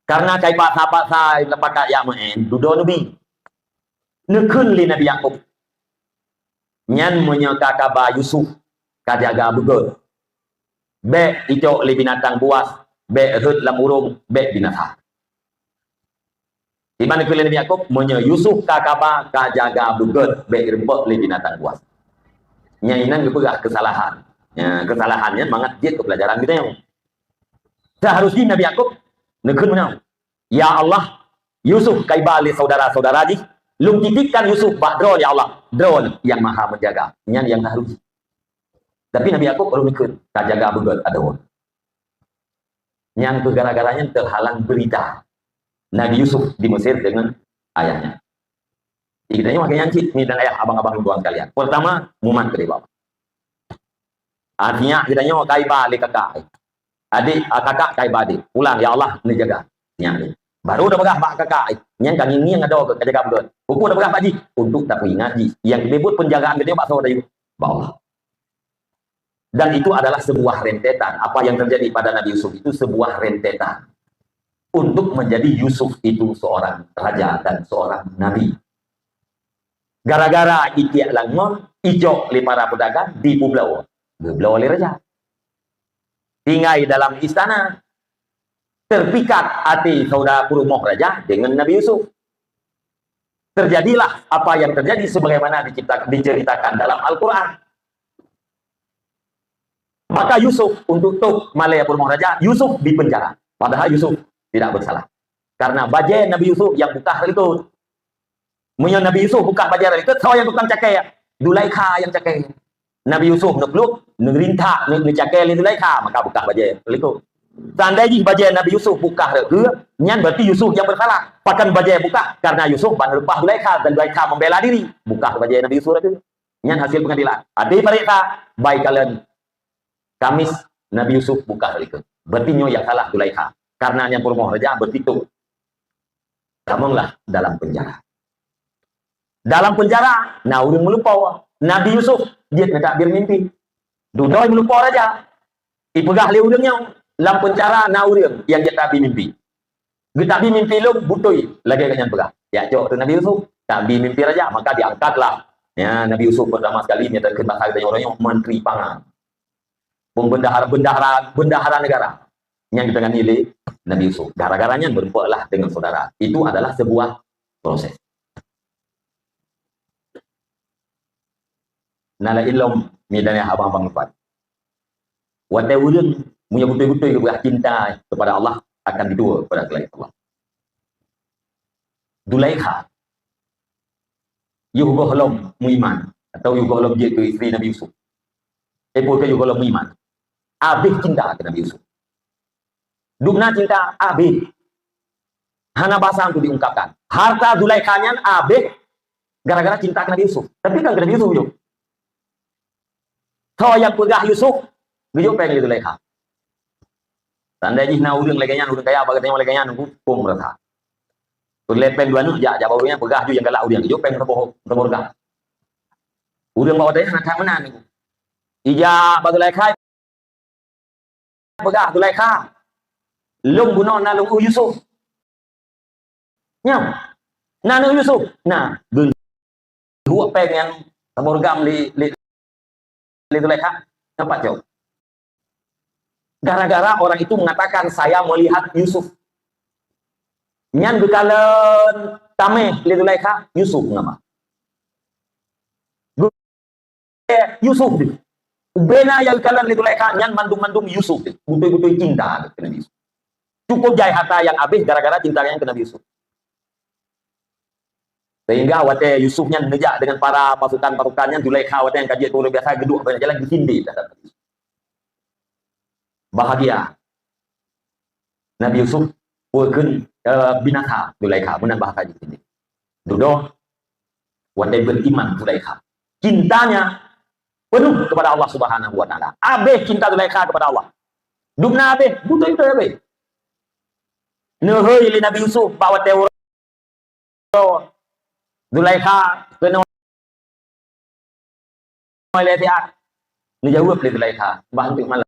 Karena kai paksa-paksa, leupah ka jak meu'en, dudoe neubi. Neukheun lé Nabi Yakub, "Nyan meunyoe ka kaba Yusuf ka jaga beugét, bék icok lé binatang buas, bék rhot lam urông, bék binasa." Iban neukheun lé Nabi Yakub, "Meunyoe Yusuf ka kaba ka jaga beugét, bék irumpok lé binatang buas." Nyan inan geupeugah keusalahan. Ya, keusalahan nyan mangat jeuet keu peulajaran geutanyoe. Seharusnya Nabi Yakub neukheun meunan, "Ya Allah, Yusuf ka iba lé saudara-saudara jih, lôn titipkan Yusuf bak Droe, ya Allah, Droe nyang Maha Menjaga." Nyan nyang harus. Tapi Nabi Yakub baru neukheun, "Ka jaga beugét adoe." Nyan keuh gara-gara nyan terhalang beurita Nabi Yusuf di Mesir deungon ayahnya. Jadi, geutanyoe makai nyan cit, mi dan ayah, abang-abang tuan sekalian. Pertama, mumat keudeh bak. Artinya, geutanyoe ka iba lé kakak. Adik, ah, kakak ka iba adik. Pulang, "Ya Allah, neujaga nyan." Baru tapeugah bak kakak, "Nyan ka ngieng-ngieng adoe, ka jaga beugét." Peue tapeugah bak jih? Untuk tapeuingat jih. Nyang geubeuet penjagaan geutanyoe bak soe teuh? Bak Allah. Dan itu adalah sebuah rentetan. Apa yang terjadi pada Nabi Yusuf itu sebuah rentetan untuk menjadi Yusuf itu seorang raja dan seorang nabi. Gara-gara itiek lam ngon, icok lé para peudagang, dipeubloe, geubloe lé raja. Tinggai dalam istana, terpikat até saudara peurumoh raja dengan Nabi Yusuf. Terjadilah apa yang terjadi sebagaimana dicipta-, diceritakan dalam Al-Quran. Maka Yusuf untuk tok malée peurumoh raja, Yusuf dipenjara. Padahal Yusuf tidak bersalah. Karena bajée Nabi Yusuf nyang bukah rot likot. Meunyoe Nabi Yusuf bukah bajée rot likot, soe nyang tukang cakée? Zulaikha nyang cakée. Nabi Yusuf neukluek, neurintak, neu-, neucakée lé Zulaikha, maka bukah bajée rot likot. Seandai jih bajée Nabi Yusuf bukah rot keue, nyan berarti Yusuf nyang bersalah. Pakon bajée bukah? Karena Yusuf ban reupah Zulaikha dan Zulaikha membela diri. Bukah bajée Nabi Yusuf rot keue. Nyan hasil pengadilan. Até pareksa, bai kalon Kamis Nabi Yusuf bukah rot likot. Berarti nyoe nyang salah Zulaikha. Karena nyang peurumoh raja berarti tok. Tamonglah dalam penjara. Dalam penjara, na ureuëng meulumpoe. Nabi Yusuf jeuet neutakbir mimpi. Dudoe meulumpoe raja. Ipeugah lé ureuëng nyoe, lam penjara na ureuëng nyang jeuet takbir mimpi. Geutakbir mimpi lôn beutôi lagée gobnyan peugah. Jak cok keu Nabi Yusuf, takbir mimpi raja, maka diangkatlah. Ya, Nabi Yusuf pertama sekali nyata keu basa geutanyoe uroe nyoe, menteri pangan. Pembendahara, bendahara, bendahara negara nyang ditangani lé Nabi Yusuf. Gara-gara nyan beureumpoklah dengan saudara. Itu adalah sebuah proses. Na laén lom, mi dan ayah abang-abang lepat. Watée ureuëng meunyoe beutôi-beutôi geupeugah cinta kepada Allah akan didua kepada selain Allah. Zulaikha, yoh gohlom meuiman, atau yoh gohlom jeuet keu isteri Nabi Yusuf. Eh, peue keu yoh gohlom meuiman? Abéh cinta keu Nabi Yusuf. Dubna cinta abéh. Hana basa untuk diungkapkan. Harta Zulaikha nyan abéh gara-gara cinta keu Nabi Yusuf. Tapi kan keu Nabi Yusuf jok. Tho nyang peugah Yusuf, geujok péng lé Zulaikha. Tandai jih na ureuëng lagée nyan, ureuëng kaya bak geutanyoe lagée nyan, huköm rata. Peulée péng dua neuk jak, jak bak ureuëng nyan peugah ju nyang galak ureuëng, geujok péng saboh, saboh reuga. Ureuëng bak watée nyan hana that meunan. Ijak bak Zulaikha, peugah Zulaikha, lôn bunoe na lôn Yusuf. Nyoe, na aneuëk Yusuf. Na, geuhuek péng nyang saboh reuga lé, lé, lé Zulaikha. Nampak cok? Gara-gara orang itu mengatakan, "Saya melihat Yusuf." Nyan geukalon tameh lé Zulaikha, Yusuf nama. Yusuf tu. Ubena nyang geukalon lé Zulaikha nyan mandum-mandum Yusuf tu. Beutôi-beutôi cinta keu Nabi Yusuf. Cukup jai harta nyang abéh gara-gara cinta nyang keu Nabi Yusuf. Sehingga watée Yusuf nyan neujak dengan para pasukan-pasukan nyan, Zulaikha watée nyang ka jeuet luar biasa geuduek banyak jalan geusindé terhadap Nabi Yusuf. Bahagia. Nabi Yusuf, peue kheun, eh, binasa Zulaikha, meunan bahasa jih. Dudoe, watée beriman Zulaikha. Cintanya penuh kepada Allah Subhanahu wa Taala. Abéh cinta Zulaikha kepada Allah. Dubna abéh, beutôi-beutôi abéh. Neuhôi lé Nabi Yusuf bak watée uroe Zulaikha keunoe lé siat. Neujaweueb lé Zulaikha, bah eunteuk malam.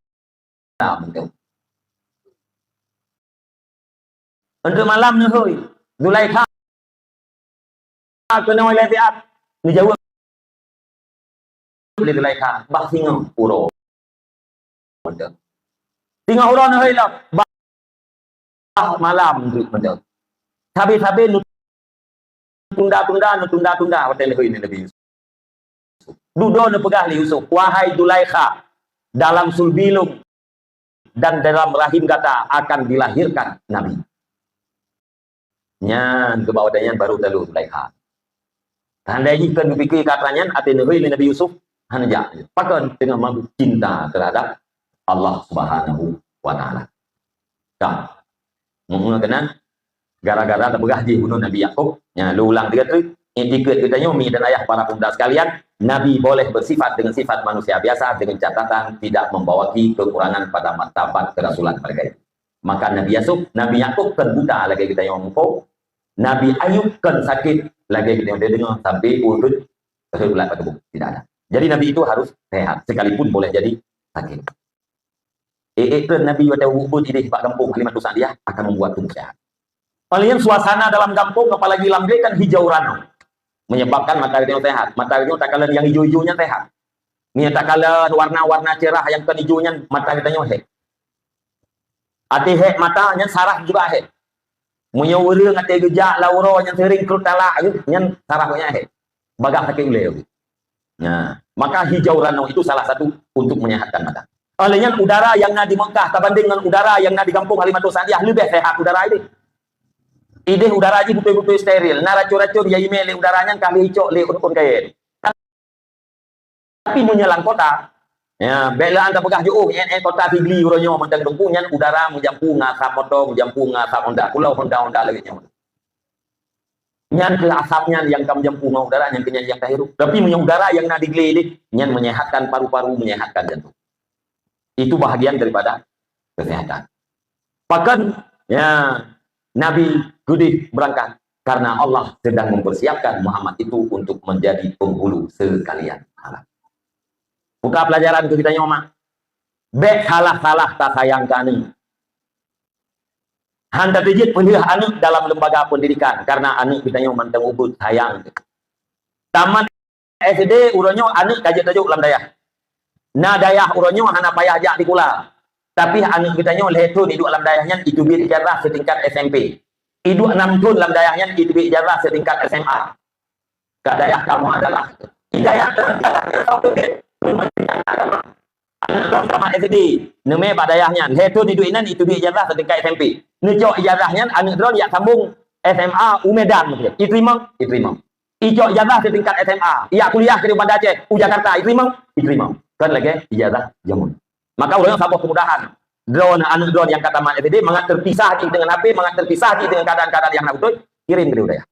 Eunteuk malam neuhôi. Zulaikha keunoe lé siat. Neujaweueb lé Zulaikha, bah singoh uroe. Singoh uroe neuhôi lom, bah malam jeuet mantong. Sabe-sabe neutunda-tunda, neutunda-tunda watée leuhôi nyan Nabi Yusuf. Dudoe neupeugah lé Yusuf, "Wahai Zulaikha, dalam sulbi lôn dan dalam rahim gata akan dilahirkan nabi." Nyan keuba watée nyan baru talu Zulaikha. Tandai jih kon geupike ka atra nyan, até neuhôi lé Nabi Yusuf, hana jak. Pakon? Teungoh mabök cinta terhadap Allah Subhanahu wa Taala. Ka. Meunyoe keunan, gara-gara tapeugah jih bunoe Nabi Yakub, nyan lôn ulang tiga kali, iktikeuet geutanyoe, mi dan ayah, para pemuda sekalian, Nabi boleh bersifat dengan sifat manusia biasa dengan catatan tidak membawaki kekurangan pada martabat kerasulan mereka itu. Maka Nabi Yusuf, Nabi Yakub kon buta lagée geutanyoe muphom, Nabi Ayub kon sakét lagée geutanyoe deungoe sampai ukeue rhot ulat bak tuboh. Tidak ada. Jadi Nabi itu harus sehat, sekalipun boleh jadi sakit. Eh, eh, kan Nabi watée ukeue idéh bak gampông Halimatus Sa'diyah akan membuat tubuh sehat. Paling suasana dalam gampông, apalagi lam glé kan hijau ranau. Menyebabkan mata geutanyoe sehat. Mata geutanyoe takalon nyang ijo-ijo nyan sehat. Meunyoe takalon warna-warna cerah nyang kon ijo nyan, mata geutanyoe hék. Até hék mata nyan saraf juga hék. Meunyoe ureuëng até geujak lam uroe nyan sering krot talak geuh, nyan saraf nyan hék. Bagaih sakét ulée geuh. Nah, maka hijau ranau itu salah satu untuk menyehatkan mata. Oleh nyan udara nyang na di Mekah tabanding ngon udara nyang na di gampông Halimatus Sa'diyah leubeh sehat udara idéh. Idéh udara jih beutôi-beutôi steril, na racun-racun nyang imé lé udara nyan ka lheueh icok lé ureuëng kayée. Tapi meunyoe lam kota, ya, bék lé anda peugah jiôh, eh, eh, kota Sigli uroe nyoe mantong teungku nyan udara meujampu ngon asap moto, meujampu ngon asap Honda. Pulo Honda-Honda lagée nyoe. Nyan keuh asap nyan nyang ka meujampu ngon udara nyan keuh nyan nyang ka hirup. Tapi meunyoe udara nyang na di glé nyan menyehatkan paru-paru, menyehatkan jantung. Itu bahagian daripada kesehatan. Pakon, ya, Nabi keudeh berangkat karena Allah sedang mempersiapkan Muhammad itu untuk menjadi penghulu sekalian alam. Buka pelajaran keu geutanyoe mak. Bék salah-salah tasayang keu aneuëk. Han tateujeuet peuleueh aneuëk dalam lembaga pendidikan karena aneuëk geutanyoe mantong ubit sayang. Tamat S D uroe nyoe aneuëk ka jeuet tajok lam dayah. Na dayah uroe nyoe hana payah jak sikula. Tapi aneuëk geutanyoe lhée thon iduek lam dayah nyan iteubiet ijazah seutingkat S M P. Iduek nam thon lam dayah nyan iteubiet ijazah seutingkat S M A. Ka dayah kamoe adalah Hidayah. Aneuk droeneuh tamat S D, neumè bak dayah nyan. Lhèe thôn iduek inan, itubiet ijazah seutingkat S M P. Neucok ijazah nyan, aneuk droeneuh jak sambong S M A u Medan, iteurimong, iteurimong. Icok ijazah seutingkat S M A, ijak kuliah keudéh Banda Aceh, u Jakarta, iteurimong, iteurimong. Kon lagèe ijazah jameun. Maka ureueng saboh keumudahan. Droeneuh, aneuk droeneuh nyang ka tamat S D, mangat teupisah jih deungon H P, mangat teupisah jih deungon keuadaan-keuadaan nyang hana beutôi, kirém keudéh u dayah.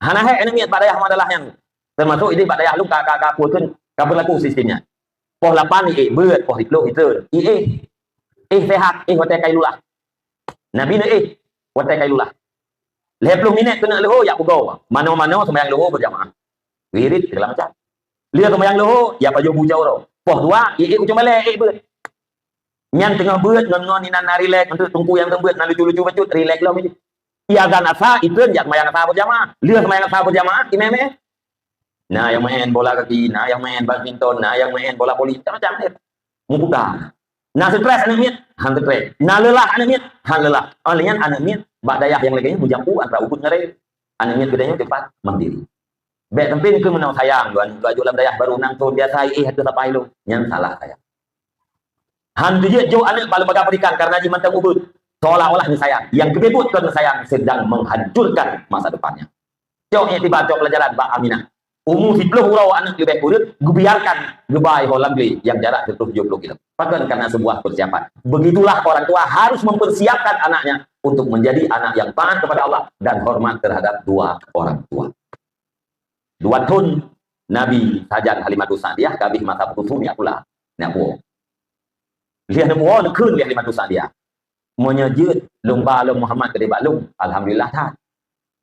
Hana hèk aneuk miet bak dayah madalah nyan. Teumasok idéh bak dayah lôn ka, ka, ka, peue kheun, ka beulaku sistem nyan. Poh lapan iék beuet, poh siplôh itreun. Iék, éh sehat, éh watèe kailulah. Nabi neuéh watèe kailulah. Lhèe plôh minèt keuneuk leuhô, jak pugoe. Manoe-manoe seumayang leuhô beujamaah. Wirit segala macam. Lheuh seumayang leuhô, jak pajoh bu cot uroe. Poh dua, iék u cong balèe, ék beuet. Nyan teungoh beuet ngon, ngon inan na rilek, enteuk teungku nyang seumeubeuet na lucu-lucu bacut, rilek lom jih. Iazan asa, itreun jak seumayang asa beujamaah. Lheuh seumayang asa beujamaah, imè-mè. Na nyang maén bola kaki, na nyang maén badminton, na nyang maén bola voli, macam-macam deh. Meuputa. Na stres aneuk miet, han stres. Na leulah aneuk miet, han leulah. Óh lheueh nyan aneuk miet bak dayah nyang lagèe nyan meujampu antara ubit ngon rayek. Aneuk miet geutanyoe teumpat mandiri. Bèk sampé keu meunoe sayang, dua aneuk laju lam dayah baru nam thon biasa, eh, ateueh sapai lôn. Nyan salah sayang. Han teujeuet jok aneuk bak lembaga pendidikan karena jih mantong ubit. Seolah-olah neusayang. Nyang keubeubeuet kon neusayang, sedang menghancurkan masa depannya. Cok iktibar, cok pelajaran bak Aminah. Umu siplôh uroe aneuk leubeh kureueng, geubiarkan geuba i ho lam glé nyang jarak seratus tujuh puluh kilo. Pakon? Karena sebuah persiapan. Begitulah orang tua harus mempersiapkan anaknya untuk menjadi anak yang taat kepada Allah dan hormat terhadap dua orang tua. Dua thon Nabi sajan Halimatus Sa'diyah ka abéh masa putus asa, nyak pula, nyak puwoe. Lheueh neupuwoe, neukheun lé Halimatus Sa'diyah, "Meunyoe jeuet lôn ba lôn Muhammad keudéh bak lôn, alhamdulillah that.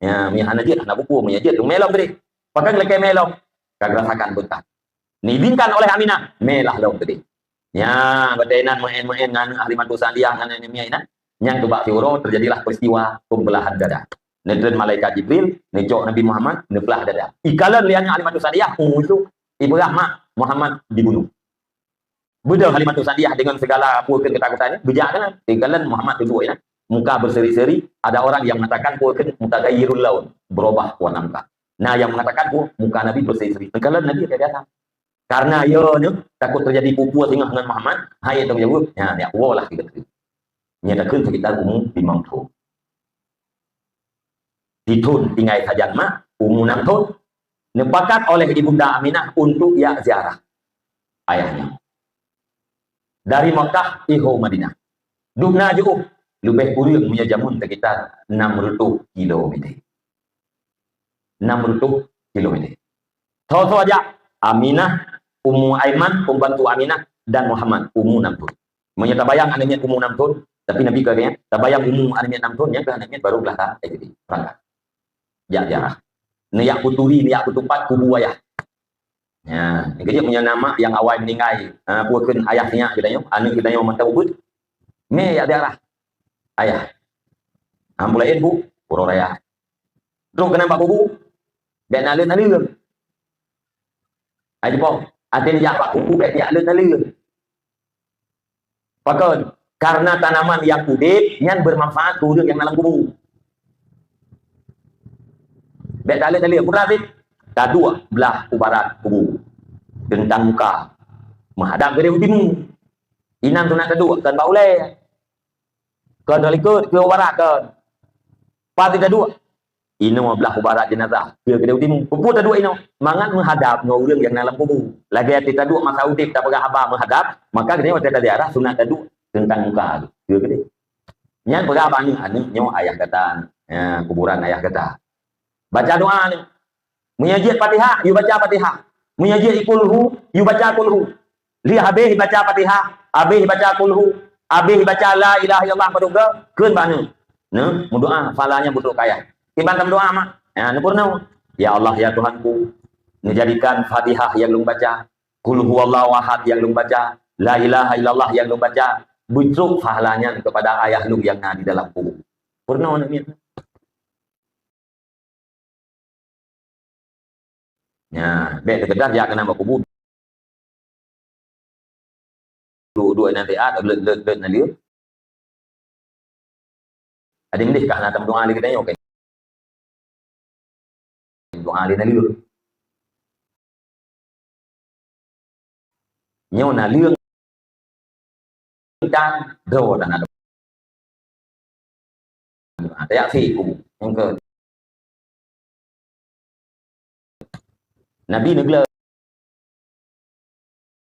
Ya, meunyoe hana jeuet, hana peue-peue, meunyoe jeuet lôn mè lom keudéh." Pakon lakèe mè lom? Ka geurasakan beureukat. Diizinkan oleh Aminah, mè lah lom keudéh. Nyan, watèe inan meu'en-meu'en ngon Halimatus Sa'diyah ngon aneuk miet inan. Nyan, bak siuroe teujadilah peristiwa pembelahan dada. Neutreun malaikat Jibril, neucok Nabi Muhammad, neuplah dada. Ikalon lé aneuk Halimatus Sa'diyah, umu itu, ipeugah, "Mak, Muhammad dibunuh." Beudôh Halimatus Sa'diyah deungon segala peue kheun keutakutan nyan, beujak keunan. Ikalon Muhammad duduk inan. Muka berseri-seri, ada orang yang mengatakan peue kheun mutaghayyirul laun, berubah warna muka. Na nyang mengatakan peue muka Nabi berseri-seri. Ikalon Nabi biasa. Karena yo nyoe takot terjadi peue-peue singoh ngon Muhammad, hai tanggung jaweueb, nyan, nyak puwoe lah, gitu. Nyan takheun sekitar umu limong thon. Sithon tinggai sajan mak, umu nam thon, neupakat oleh Ibunda Aminah untuk jak ziarah ayahnya. Dari Makkah i ho Madinah. Dubna jiôh, leubeh kureueng meunyoe jameun sekitar enam reutôh kilometer. Enam reutôh kilometer. Soe-soe jak? Aminah, Ummu Aiman, pembantu Aminah, dan Muhammad, umu nam thon. Meunyoe tabayang aneuk miet umu nam thon, tapi Nabi ka geutanyoe, tabayang umu aneuk miet nam thon, nyan keuh aneuk miet baru blah that S D, berangkat. Jak ziarah. Neujak kuturi, neujak kutupat kubu ayah. Ya, keujeuet meunyoe na mak nyang awai meuninggai, ha, peue kheun ayah sinyak geutanyoe, aneuk geutanyoe mantong ubit. Mè jak ziarah ayah. Ambo laén bu, uroe raya. Trok keunan bak kubu, bèk naleueng-naleueng. Ai jipong, até neujak bak kubu bèk jak leueng-naleueng. Pakon? Karena tanaman nyang udép nyan bermanfaat keu ureueng nyang na lam kubu. Bèk taleueng-taleueng, peue teuma? Taduek blah u barat kubu. Teuntang muka. Meuhadap keudéh u timu. Inan sunat taduek, kon bak ulèe. Kon talikot, keu u barat kon. Pat taduek. Inoe blah u barat jenazah, keu keudéh u timu. Peue taduek inoe? Mangat meuhadap ngon ureueng nyang na lam kubu. Lagèe até taduek masa udép tapeugah haba meuhadap, maka geutanyoe watèe taziarah sunat taduek teuntang muka, keu keudéh. Nyan peugah bak aneuk, "Aneuk, nyoe ayah gata, ya, kuburan ayah gata." Baca doa aneuk. Meunyoe jeuet Fatihah, yue baca Fatihah. Meunyoe jeuet Qul Hu, yue baca Qul Hu. Lheueh habéh baca Fatihah, habéh baca Qul Hu, habéh baca la ilaha illallah padum goe, kheun bak aneuk. Nah, meudoa, pahala nyan beutrok keu ayah. Kiban tameudoa, mak? Ya, neupeurunoe. Ya Allah, ya Tuhanku, neujadikan Fatihah nyang lôn baca, Qul Huwallahu Ahad nyang lôn baca, la ilaha illallah nyang lôn baca, beutrok pahala nyan keupada ayah lôn nyang na di dalam kubu. Peurunoe aneuk miet. Nyan, bèk teukeudar jak keunan bak kubu. Duek-duek nasihat, leuet-leuet naleueng. Adak meudeh ka hana tameudoa lé geutanyoe, kan? Doa lé naleueng. Nyoe naleueng dan droe dan adoe. Tayak si kubu. Nyang ke Nabi neugleng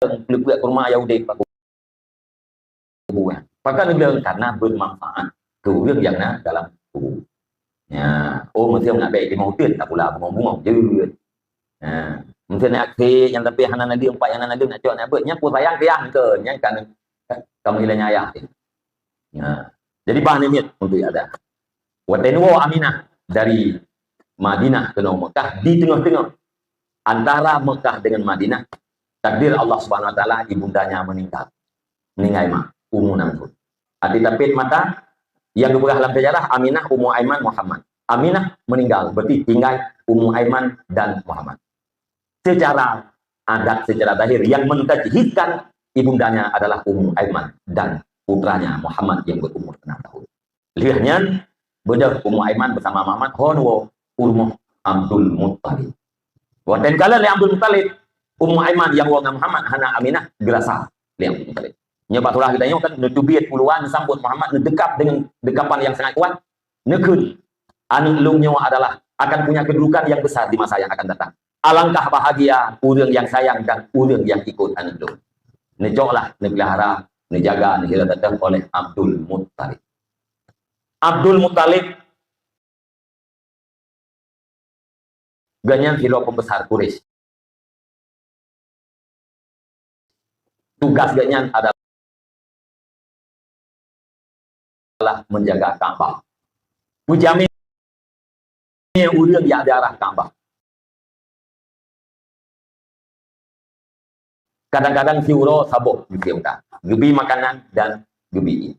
peuleupeuk kurma Yahudi bak kubu. Pakon neugleng? Karena bermanfaat keu ureueng nyang na dalam kubu. Ya, oh, meusé nak bèk limong uteuen tapula bungong-bungong jeuet. Ha, meusé nak akhé nyang tapi hana nadeueng, empat nyang na nadeueng nak cok nak beuet, nyan peue sayang tiang ke, nyan kan kamoe ilèe nyang ayah. Ya. Jadi bah namiet untuk ada. Watèe neuwoe Aminah dari Madinah keunoe Mekah, di teungoh-teungoh antara Mekah dengan Madinah, takdir Allah Subhanahu Wa Taala, ibundanya meninggal. Meninggai mak, umu enam thôn. Até tapet mata, nyang geupeugah lam sejarah, Aminah, Ummu Aiman, Muhammad. Aminah meninggal, berarti tinggai Ummu Aiman dan Muhammad. Secara adat, secara zahir, yang mentajhizkan ibundanya adalah Ummu Aiman dan putranya Muhammad yang berumur enam tahun. Lheueh nyan, beudôh Ummu Aiman bersama Muhammad hon woe u rumoh Abdul Muttalib. Watèe neukalon lé Abdul Muttalib, Ummu Aiman nyang woe ngon Muhammad hana Aminah geurasa lé Abdul Muttalib. Nyoe bak surah geutanyoe kan neuteubiet u luwa, neusambot Muhammad, neudekap dengan dekapan yang sangat kuat. Neukheun, aneuk lôn nyoe adalah akan punya kedudukan yang besar di masa yang akan datang. Alangkah bahagia ureueng nyang sayang dan ureueng nyang ikot aneuk lôn. Neucoklah, neupeulihara, neujaga, neuhira teuh oleh Abdul Muttalib. Abdul Muttalib gobnyan sidroe pembesar Quraisy. Tugas gobnyan adalah menjaga Ka'bah. Peujamin ureueng nyang di arah Ka'bah. Kadang-kadang siuroe saboh geuseuôt, geubi makanan dan geubi ié.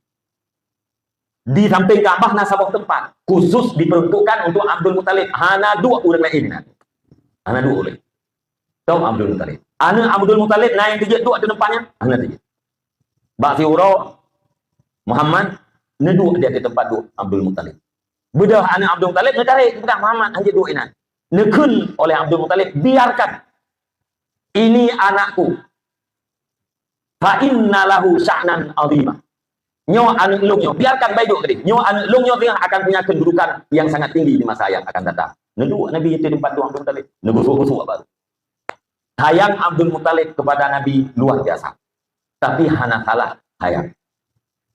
Di sampéng Ka'bah na saboh teumpat khusus diperuntukkan untuk Abdul Muttalib. Hana duek ureueng laén na. Hana duek ureueng. Tok Abdul Muttalib. Aneuk Abdul Muttalib na nyang teujeuet duek di teumpat nyan? Hana teujeuet. Bak siuroe Muhammad neuduek di ateueh teumpat duek Abdul Muttalib. Beudôh aneuk Abdul Muttalib neutarek, geupeugah Muhammad hana jeuet duek inan. Neukheun oleh Abdul Muttalib, "Biarkan. Ini anakku. Fa inna lahu sya'nan azima." Nyoe aneuk lôn nyoe, biarkan bacut keudeh. Nyoe aneuk lôn nyoe teuh akan punya kedudukan yang sangat tinggi di masa yang akan datang. Neuduek Nabi di teumpat duek Abdul Muttalib. Neugusok-gusok baru. Sayang Abdul Muttalib kepada Nabi luar biasa. Tapi hana salah sayang.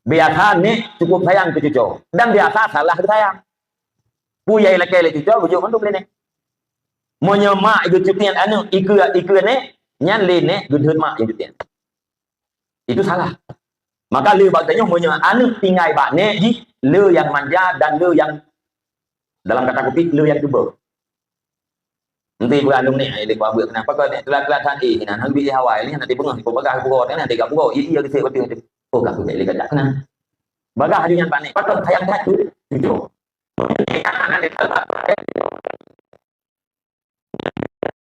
Biasa nèk cukup sayang keu cucoe. Dan biasa salah keu sayang. Peue nyang ilakèe lé cucoe, geujok mandum lé nèk. Meunyoe mak geucutian aneuk, ikeue, ikeue nèk, nyan lé nèk geudeuet mak nyang cutian. Itu salah. Maka lé bak tanyoe meunyoe aneuk tinggai bak nèk jih, lé nyang manja dan lé nyang, dalam kata kutip, lé nyang teuba. Enti beuandong nèk, ai lé kuabeuet keunan. Pakon nèk teulat-teulat that, eh, inan han bi hawa, ai lé nyan nanti beungoh, ipo bagah bugo, nyan nanti ka bugo, iya, iya, geusek beutôi tu. Oh, ka kutek lé kajak keunan. Bagah aju nyan bak nèk, pakon sayang that tu. Jujur.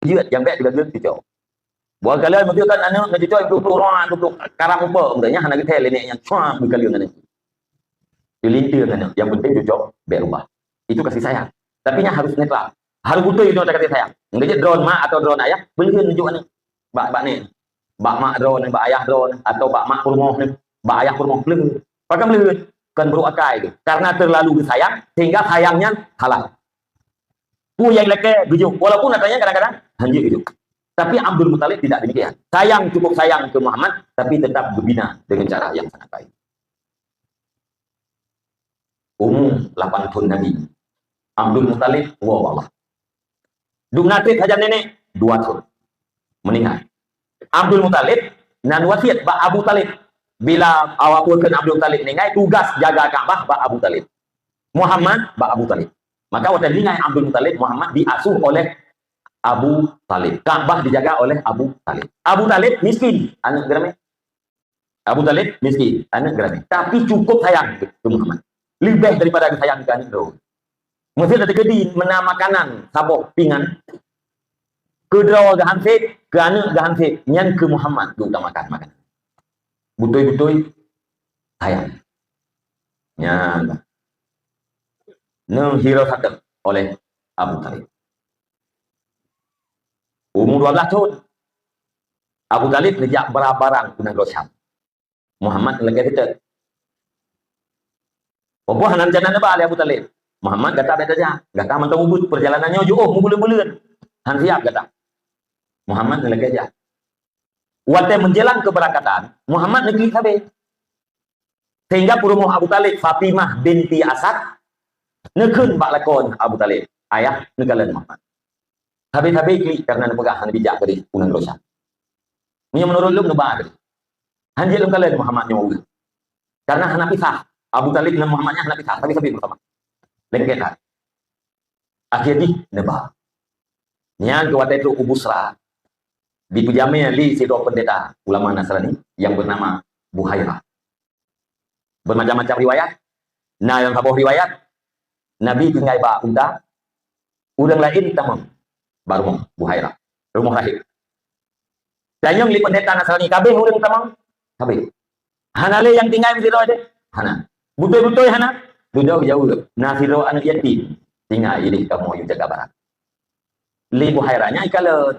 Jeuet nyang bèk digageue cucoe. Buah galai meunyoe kan aneuk neucucoe dua puluh orang, dua puluh karang rupa, meunan nyan hana geuthèe lé nèk nyan cuma geukaleueng aneuk. Geulinteung aneuk, yang penting cucoe bèk rubah. Itu kasih sayang. Tapi nyan harus netral. Harus beutôi itu kasih sayang. Enggak jeuet droen mak atau droen ayah, beuleuheun neujuk aneuk. Bak, bak nèk. Bak mak droen, bak ayah droen, atau bak mak peurumoh nèk, bak ayah peurumoh, beuleuheun. Pakon beuleuheun? Kon brôk akai tu. Karena terlalu disayang, sehingga sayang nyan salah. Peue nyang ilakèe geujok, walaupun nyatanya kadang-kadang han jeuet geujok. Tapi Abdul Muttalib tidak demikian. Sayang, cukup sayang ke Muhammad, tapi tetap geubina dengan cara yang sangat baik. Umu lapan thôn Nabi, Abdul Muttalib woe bak Allah. Duek na trép sajan nenek, dua thôn. Meuninggai. Abdul Muttalib nan wasiet bak Abu Thalib. Bila awak peukeuen Abdul Muttalib meuninggai, tugas jaga Ka'bah bak Abu Thalib. Muhammad bak Abu Thalib. Maka watèe meuninggai Abdul Muttalib, Muhammad diasuh oleh Abu Thalib. Ka'bah dijaga oleh Abu Thalib. Abu Thalib miskin, aneuk geuramé. Abu Thalib miskin, aneuk geuramé. Tapi cukup sayang keu Muhammad. Leubeh daripada geusayang keu aneuk droe. Meusé teukeudi meunan makanan saboh pingan, keu droe geuhanset, keu aneuk geuhanset, nyan keu Muhammad geuutamakan makanan. Beutôi-beutôi sayang. Nyan neuhira sateuk oleh Abu Thalib. Umu dua belas thôn. Abu Thalib neujak bra barang u nanggroe Syam. Muhammad lakée seutôt. Peue hana rencana neuba lé Abu Thalib. Muhammad, gata bék tajak. Gata mantong ubit, peurjalanan nyoe jiôh meubuleuen-buleuen. Han siap gata. Muhammad lakée jak. Watée menjelang keberangkatan, Muhammad neuklik sabe. Sehingga peurumoh Abu Thalib, Fatimah binti Asad, neukheun bak lakoe Abu Thalib, "Ayah, neukalon Muhammad." Sabe-sabe klik karena neupeugah hana bijak keudeh u nanggroe Syam. Meunyoe meunurot lôn neuba keudeh. Han jeuet lôn kalon Muhammad nyoe ureuëng. Karena hana pisah. Abu Thalib ngon Muhammad nyan hana pisah, sabe-sabe bersama. Lengket that. Akhé jih neuba. Nyan keuh watée trok u Busra, dipeujamé lé sidroe peundeta ulama Nasrani nyang beunama Buhairah. Beumacam-macam riwayat. Na nyang saboh riwayat, Nabi tinggai bak unta, ureuëng laén tamong bak rumoh Buhairah, rumoh rahib. Tanyong lé peundeta Nasrani, "Ka abéh ureuëng tamong?" "Ka abéh." "Hana lé nyang tinggai meusidroe deh?" "Hana." "Beutôi-beutôi hana?" "Beutôi," jaweueb. "Na sidroe aneuëk yatim tinggai ideh kamoe yue jaga barang." Lé Buhairah nyan ikalon.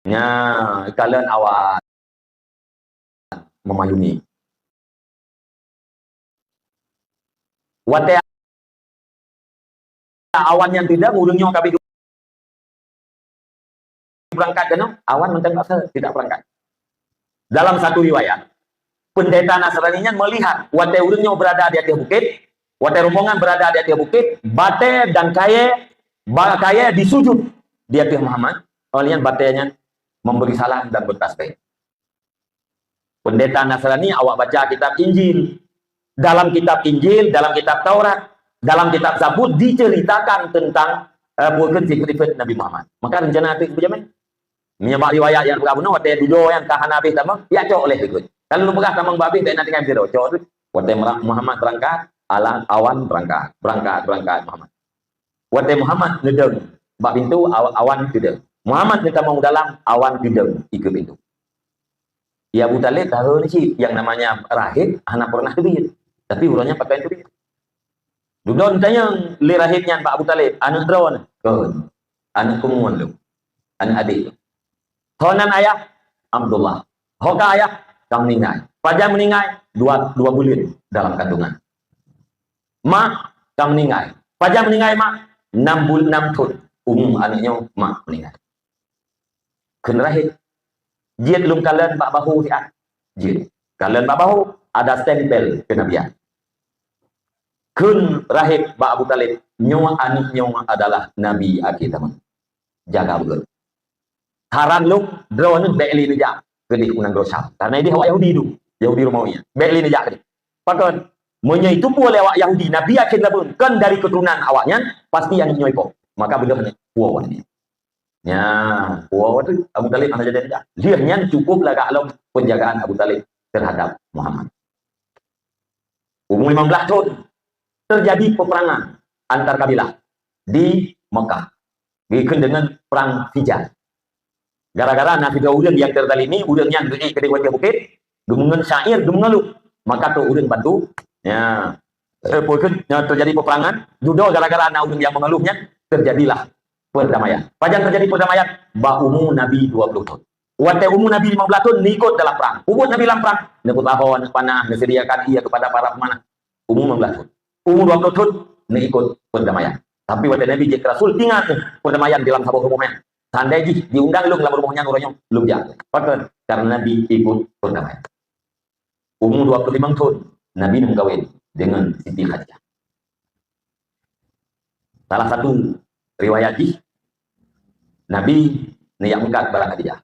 Nyan, ikalon awan meumayumi. Watée awan nyan teudong, ureuëng nyoe ka abéh beurangkat keunoe, awan mantong paksa tidak beurangkat. Dalam satu riwayat, peundeta Nasrani nyan meulihat watée ureuëng nyoe beurada di ateueh bukét, watée rombongan beurada di ateueh bukét, batée dan kayée, ba-, kayée disujut di ateueh Muhammad, óh lheueh nyan batée nyan memberi salam dan bertasbih. Peundeta Nasrani awak baca kitab Injil. Dalam kitab Injil, dalam kitab Taurat, dalam kitab Zabur diceritakan tentang, eh, peue kheun sifeuet-sifeuet Nabi Muhammad. Maka rencana teuk beujamé. Meunyoe bak riwayat nyang peugah bunoe, watée dudoe nyang ka hana abéh tamong, ya cok lé ikot. Kalau lôn peugah tamong bak abéh, bék na tinggai sidroe, cok tu. Watée mera-, Muhammad beurangkat, alang awan beurangkat, beurangkat, beurangkat Muhammad. Watée Muhammad neudong bak pintoe, aw-, awan teudong. Muhammad neutamong u dalam, awan teudong ikeue pintoe. Ya Abu Thalib tahu ni cit, yang namanya rahib hana pernah teubiet. Tapi uroe nyan pakon teubiet. Dudoe tanyong lé rahib nyan bak Abu Thalib, "Aneuëk droeneuh?" "Kon, aneuëk keumu lôn, aneuëk adék lôn." "Ho nan ayah?" "Abdullah." "Ho ka ayah?" "Ka meuninggai." "Pajan meuninggai?" "Dua, dua buleuen dalam kandungan." "Mak?" "Ka meuninggai." "Pajan meuninggai mak?" "Nam bul-, nam thon umu aneuëk nyoe mak meuninggai." Kheun rahib, "Jeuet lôn kalon bak bahu siat." "Jeuet. Kalon bak bahu, ada stempel kenabian." Kheun rahib bak Abu Thalib, "Nyoe aneuëk nyoe adalah nabi akhé zaman. Jaga beugét. Saran lôn, droeneuh bék lé neujak keudeh u nanggroe Syam. Karena ideh awak Yahudi tu, Yahudi Romawi. Bék lé neujak keudeh. Pakon? Meunyoe iteupeue lé awak Yahudi, nabi akhé zaman kon dari keuturonan awaknyan, pasti aneuëk nyoe ipoh. Maka beudôh nyoe, puwoe awaknyan." Nya, puwoe tu Abu Thalib hana jadi dah. Lheueh nyan cukup lagak lom penjagaan Abu Thalib terhadap Muhammad. Umur lima belas tahun, terjadi peperangan antar kabilah di Mekah. Dikheun dengan perang Fijar. Gara-gara na sidroe ureuëng nyang teuzalimi, ureuëng nyan geuék keudeh u ateueh bukét, geumeungon syair, geumeungeuluh. Maka trok ureuëng bantu, ya, eh, peue kheun, ya, terjadi peperangan, dudoe gara-gara na ureuëng nyang meungeuluh nyan, terjadilah perdamaian. Pajan terjadi perdamaian? Bak umu Nabi dua puluh thon. Watée umu Nabi lima belas thon, neuikot dalam prang. Ubot Nabi lam prang, neupeusaho, neupanah, neusediakan ie kepada para pemanah. Umu lima belas thon. Umu dua puluh thon, neuikot perdamaian. Tapi watée Nabi jeuet keu rasul, teuingat perdamaian dalam saboh rumoh nyan. Seandai jih diundang lôn lam rumoh nyan uroe nyoe, lôn jak. Pakon? Karena Nabi ikot perdamaian. Umu dua puluh limong thon, Nabi neumeukawen deungon Siti Khadijah. Salah satu riwayat jih, Nabi neujak meukat barang Khadijah.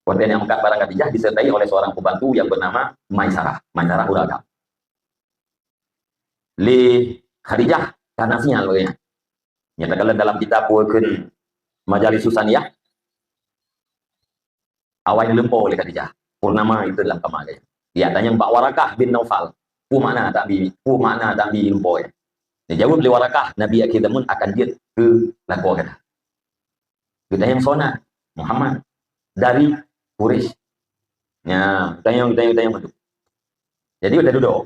Watée neujak meukat barang Khadijah disertai oleh seorang pembantu yang bernama Maisarah. Maisarah ureuëng agam. Lé Khadijah ka na sinyal lagée nyan. Nyata kalau dalam kitab peue kheun Majalis Susaniyah, awai neulumpoe lé Khadijah. Purnama itu dalam kama gaya. Dia tanya bak Warakah bin Naufal, "Peue makna tak bi, peue makna tak bi lumpoe?" Dijaweueb lé Warakah, "Nabi akhé zaman akan jeuet keu lakoe gata." Geutanyong soe nan? "Muhammad, dari Quraisy." Nya, geutanyong, geutanyong, geutanyong tu. Jadi, udah duduk.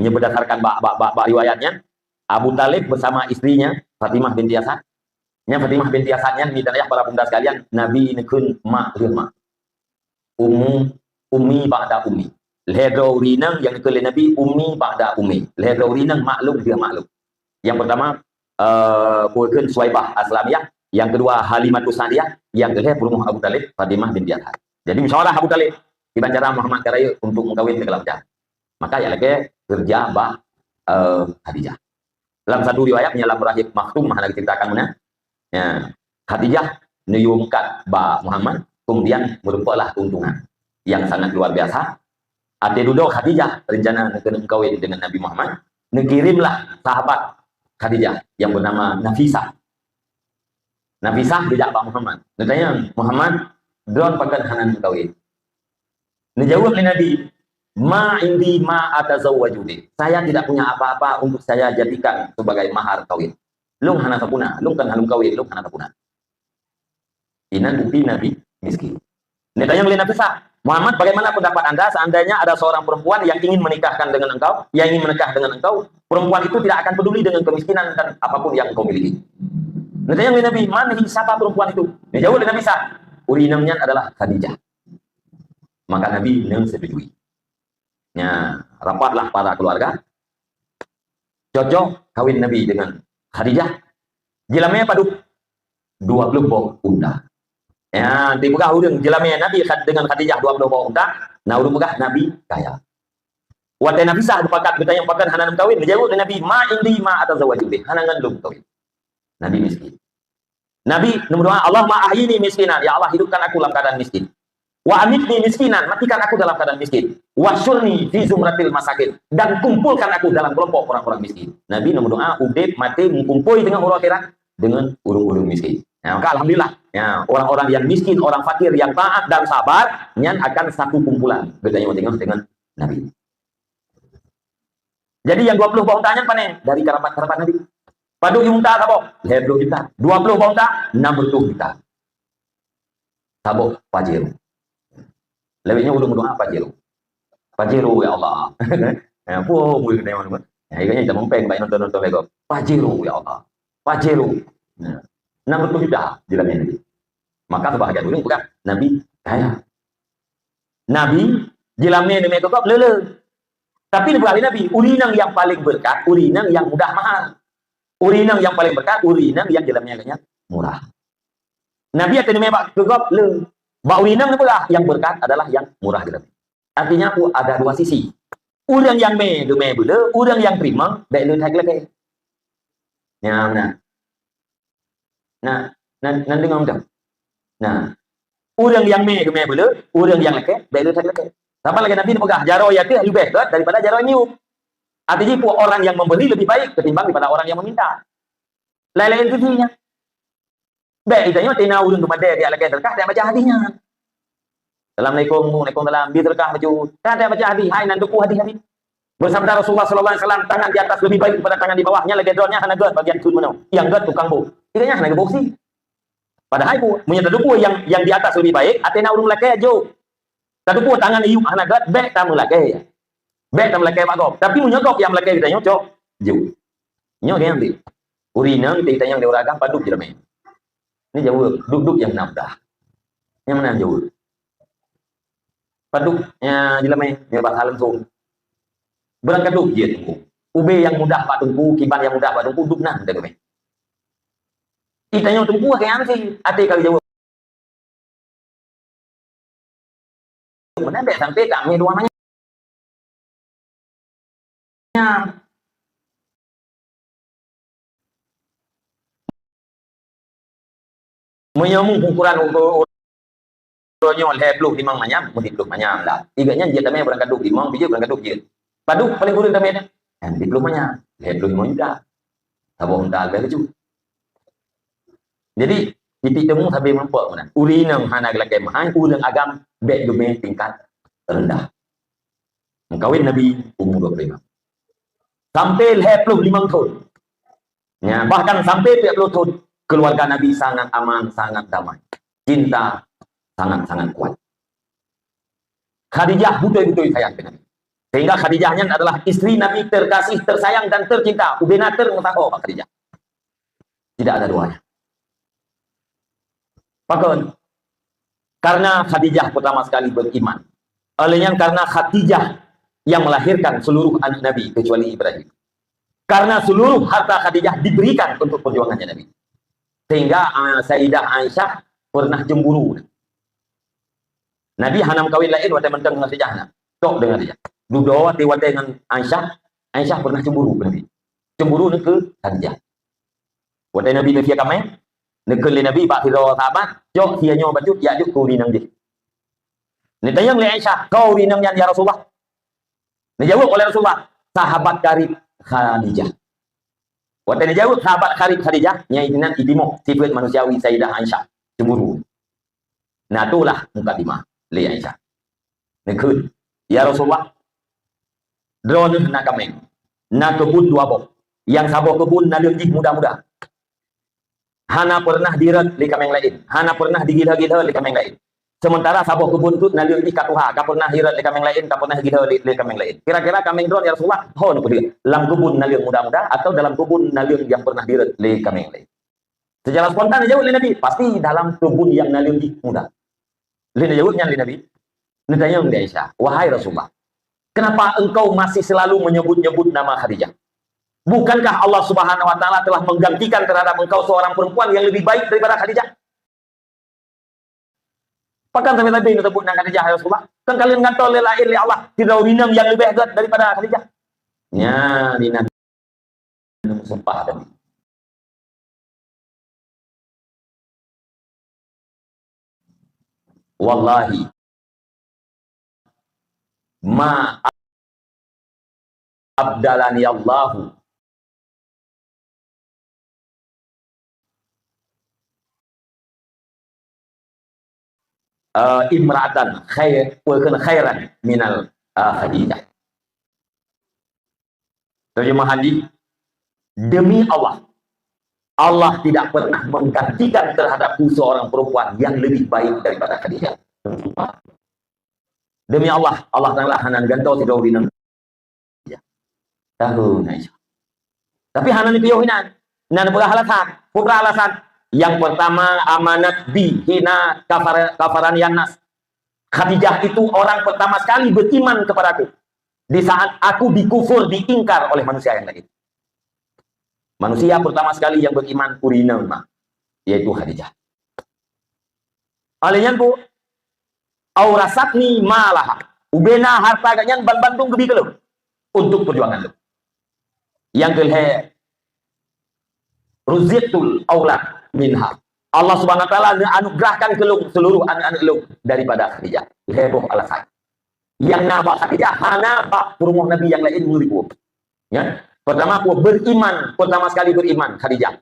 Ini berdasarkan bak, bak, bak, bak riwayatnya, Abu Talib bersama istrinya, Fatimah binti Asad, Nyan Fatimah binti Asad nyan, mita ayah para pemuda sekalian, Nabi neukheun mak lheueh mak. Ummu, ummi ba'da ummi. Lhèe droe ureueng inong nyang neukheun lé Nabi ummi ba'da ummi. Lhèe droe ureueng inong mak lôn lheueh mak lôn. Nyang pertama, eh, peue kheun Suwaibah Aslamiyah, nyang keudua Halimatus Sa'diyah, nyang keulhèe peurumoh Abu Thalib, Fatimah binti Asad. Jadi musyawarah Abu Thalib, kiban cara Muhammad ka rayeuk untuk meukawen teukalak peucah. Maka nyang lakèe keureuja bak, eh, Khadijah. Lam satu riwayat, nyang lam Rahiq Makhtum, hana geuceuritakan meunan. Ya, Khadijah neuyue meukat bak Muhammad, kemudian meurumpoklah keuntungan yang sangat luar biasa. Até dudoe Khadijah rencana keuneuk meukawen dengan Nabi Muhammad, neukirimlah sahabat Khadijah yang bernama Nafisah. Nafisah geujak bak Muhammad. Neutanyong, "Muhammad, droe pakon hana meukawen?" Neujaweueb lé Nabi, "Ma indi ma atazawwaju bih. Saya tidak punya apa-apa untuk saya jadikan sebagai mahar kawin. Lôn hana sapeue na, lôn kon hana lôn kawin, lôn hana sapeue na." Inan bukti Nabi miskin. Neutanyong lé Nafisah, "Muhammad, bagaimana pendapat anda seandainya ada seorang perempuan yang ingin menikahkan dengan engkau, yang ingin menikah dengan engkau? Perempuan itu tidak akan peduli dengan kemiskinan dan apapun yang engkau miliki." Neutanyong lé Nabi, "Man hi, siapa perempuan itu?" Neujaweueb lé Nafisah, "Ureueng inong nyan adalah Khadijah." Maka Nabi neusetujui. Nya, rapatlah para keluarga. Cocok kawin Nabi dengan Khadijah. Jilamé padub? Dua ploh boh unta. Ya, dipeugah ureueng jilamé Nabi Khad-, dengan Khadijah dua ploh boh unta, na ureueng peugah Nabi kaya. Watèe Nafisah geupakat geutanyong pakon hana lôn kawin, geujaweueb lé Nabi, "Ma indi ma atazawwaju bih, hana ngon lôn kawin." Nabi miskin. Nabi neumeudoa, "Allahumma ahyini miskinan, ya Allah, hidupkan aku dalam keadaan miskin. Wa amitni miskinan, matikan aku dalam keadaan miskin. Wahsyurni fi zumratil masakin, dan kumpulkan aku dalam kelompok orang-orang miskin." Nabi neumeudoa udép maté meukumpôi teungoh uroe akhirat deungon ureueng-ureueng miskin. Ya, maka alhamdulillah, ya, orang-orang yang miskin, orang fakir yang taat dan sabar, nyan akan satu kumpulan geutanyoe teungoh dengan Nabi. Jadi nyang dua ploh boh unta nyan pané dari karabat-karabat Nabi. Padub unta saboh? Lhèe ploh juta. Dua ploh boh unta? Enam ratus juta. Saboh Pajero. Lewat nyoe ulôn meudoa Pajero. Pajero, ya Allah. Ya, puh, mui kena mana? Ya, ikatnya kita mempeng baik nonton-nonton lego. Pajero, ya Allah. Pajero. Ya. Enam ratus juta jilamé Nabi. Maka sebahagian ureueng peugah Nabi kaya. Nabi jilamé neumè keu gob le-le. Tapi neupeugah lé Nabi, ureueng inong nyang paleng beureukat, ureueng inong nyang mudah mahal. Ureueng inong nyang paleng beureukat, ureueng inong nyang jilamé geuh nyan murah. Nabi até neumè bak keu gob le. Bak ureueng inong neupeugah, yang beureukat adalah yang murah jilamé. Artinya, ada dua sisi. Ureueng nyang mè geumè beule, ureueng nyang teurimong bèk le that lakèe. Nyan meunan. Nah, nan, nan deungö mantong. Nah, ureueng nyang mè geumè beule, ureueng nyang lakèe bèk le that lakèe. Sabab lagèe Nabi neupeugah, jaroe ateuh leubeh gèt daripada jaroe miyueb. Artinya, orang yang memberi lebih baik ketimbang daripada orang yang meminta. Lain-lain sisi nyan. Bèk geutanyoe teuna ureueng geumadè di lakèe seudeukah, bèk baca hadih nyan. "Assalamualaikum, waalaikumsalam." Bi seudeukah bacut. Kan bèk baca hadih, hai nan teupeu hadih Nabi. Bersabda Rasulullah sallallahu alaihi wasallam, "Tangan di atas lebih baik daripada tangan di bawah." Nyan lagèe droeneuh hana gèt bagian thôn meunoe. Nyang gèt tukang boh. Di gobnyan hana geuboh sie. Padahai peue, meunyoe tateupeue nyang, nyang di atas lebih baik, até na ureueng lakèe jok. Tateupeue tangan iyueb hana gèt, bèk tameulakèe. Bèk tameulakèe bak gob. Tapi meunyoe gob nyang meulakèe geutanyoe cok, jok. Nyoe nyang deh. Ureueng inong teuka tanyong di ureueng agam padub jilamé. Nyoe jaweueb, dub-dub nyang na mudah. Nyang meunan jaweueb. Padub, ya, jilamé, nyoe bak saleuem song. Beurangkat dub jeuet teungku. Ubé nyang mudah bak teungku, kiban nyang mudah bak teungku, dub nan teungku. Itanyong teungku, akhé nyan si, até ka jaweueb. Meunan bèk sampai kami dua manyam. Meunyoe meuukuran uroe nyoe lhèe ploh limong manyam, meusiplôh manyam lah. Igak nyan jeuet tamè beurangkat dub limong, bijèh beurangkat dub jeuet. Padub paléng kureueng tamè nyan, lhèe ploh manyam, lhèe ploh limong juta. Saboh unta leubeh laju. Jadi, titik temu sabe meurumpok meunan. Ureueng inong hana geulakèe meuhai, ureueng agam bèk geumè tingkat rendah. Meukawen Nabi umu dua puluh lima. Sampai lhèe ploh limong thôn. Ya, bahkan sampai tiga puluh thôn, keluarga Nabi sangat aman, sangat damai. Cinta sangat-sangat kuat. Khadijah beutôi-beutôi sayang keu Nabi. Sehingga Khadijah nyan adalah istri Nabi terkasih, tersayang dan tercinta. Ubena ter meusaho bak Khadijah. Tidak ada duanya. Pakon? Karena Khadijah pertama sekali beriman. Oleh nyan, karena Khadijah yang melahirkan seluruh anak Nabi kecuali Ibrahim. Karena seluruh harta Khadijah diberikan untuk perjuangannya Nabi. Sehingga, ah, Sayyidah Aisyah pernah cemburu. Nabi hana meukawen laén watée mantong ngon Khadijah na. Tok deungon Khadijah. Dudoe watée-watée ngon Aisyah, Aisyah pernah cemburu keu Nabi. Cemburu neu keu Khadijah. Watée Nabi neufie kaméng, neukheun lé Nabi bak sidroe sahabat, "Cok sie nyoe bacut, jak jok keu ureueng inong jih." Neutanyong lé Aisyah, "Keu ureueng inong nyan, ya Rasulullah?" Neujaweueb oleh Rasulullah, "Sahabat karib Khadijah." Watée neujaweueb sahabat karib Khadijah, nyan inan itimoh sifeuet manusiawi Sayyidah Aisyah, cemburu. Nah, tulah mukadimah lé Aisyah. Neukheun, "Ya Rasulullah, droeneuh na kaméng, na keubun dua boh. Nyang saboh keubun naleueng jih muda-muda. Hana pernah dirot lé kaméng laén, hana pernah digilho-gilho lé kaméng laén. Sementara saboh keubun tu naleueng jih ka tuha, ka pernah dirot lé kaméng laén, ka pernah digilho lé, lé kaméng laén. Kira-kira kaméng droeneuh, ya Rasulullah, ho neupeudeuh, lam keubun naleueng muda-muda atau dalam keubun naleueng nyang pernah dirot lé kaméng laén?" Secara spontan dijaweueb lé Nabi, "Pasti dalam keubun nyang naleueng jih muda." Lheueh neujaweueb nyan lé Nabi, neutanyong lé Aisyah, "Wahai Rasulullah, kenapa engkau masih selalu menyebut-nyebut nama Khadijah? Bukankah Allah Subhanahu wa Ta'ala telah menggantikan terhadap engkau seorang perempuan yang lebih baik daripada Khadijah?" "Pakon sampai-sampai neusebut nan Khadijah, ya Rasulullah? Kan ka lheueh gantoe lé laén lé Allah sidroe ureueng inong nyang leubeh gét daripada Khadijah." Nyan inan meusumpah tadi. "Wallahi, ma abdalani Allahu, eh, imra'atan khair-, wa kana khairan minal, eh, Khadijah." Terjemahan di, "Demi Allah, Allah tidak pernah menggantikan terhadapku seorang perempuan yang lebih baik daripada Khadijah." Demi Allah, Allah Taala hana gantoe sidroe ureueng inong. Ya. Tahu, Aisyah. Tapi hana neupiôh inan. Inan peugah alasan. Peue alasan? Yang pertama, amanat bi hina kafar-, kafarani annas. Khadijah itu orang pertama sekali beriman kepadaku di saat aku dikufur, diingkar oleh manusia yang lain. Manusia pertama sekali yang beriman ureueng inong ma, yaitu Khadijah. Alèh nyan bu, "Aurasatni malaha." Ubena harta geuh nyan ban bandum geubi keu lôn untuk perjuangan lôn. Nyang keu lhèe, "Ruziqtul aulad minha." Allah Subhanahu wa Taala neuanugerahkan keu lôn seluruh aneuk-aneuk lôn daripada Khadijah. Lhèe boh alasan. Nyang na bak Khadijah hana bak peurumoh Nabi nyang laén meuribô. Ya. Pertama, ku beriman, pertama sekali beriman Khadijah.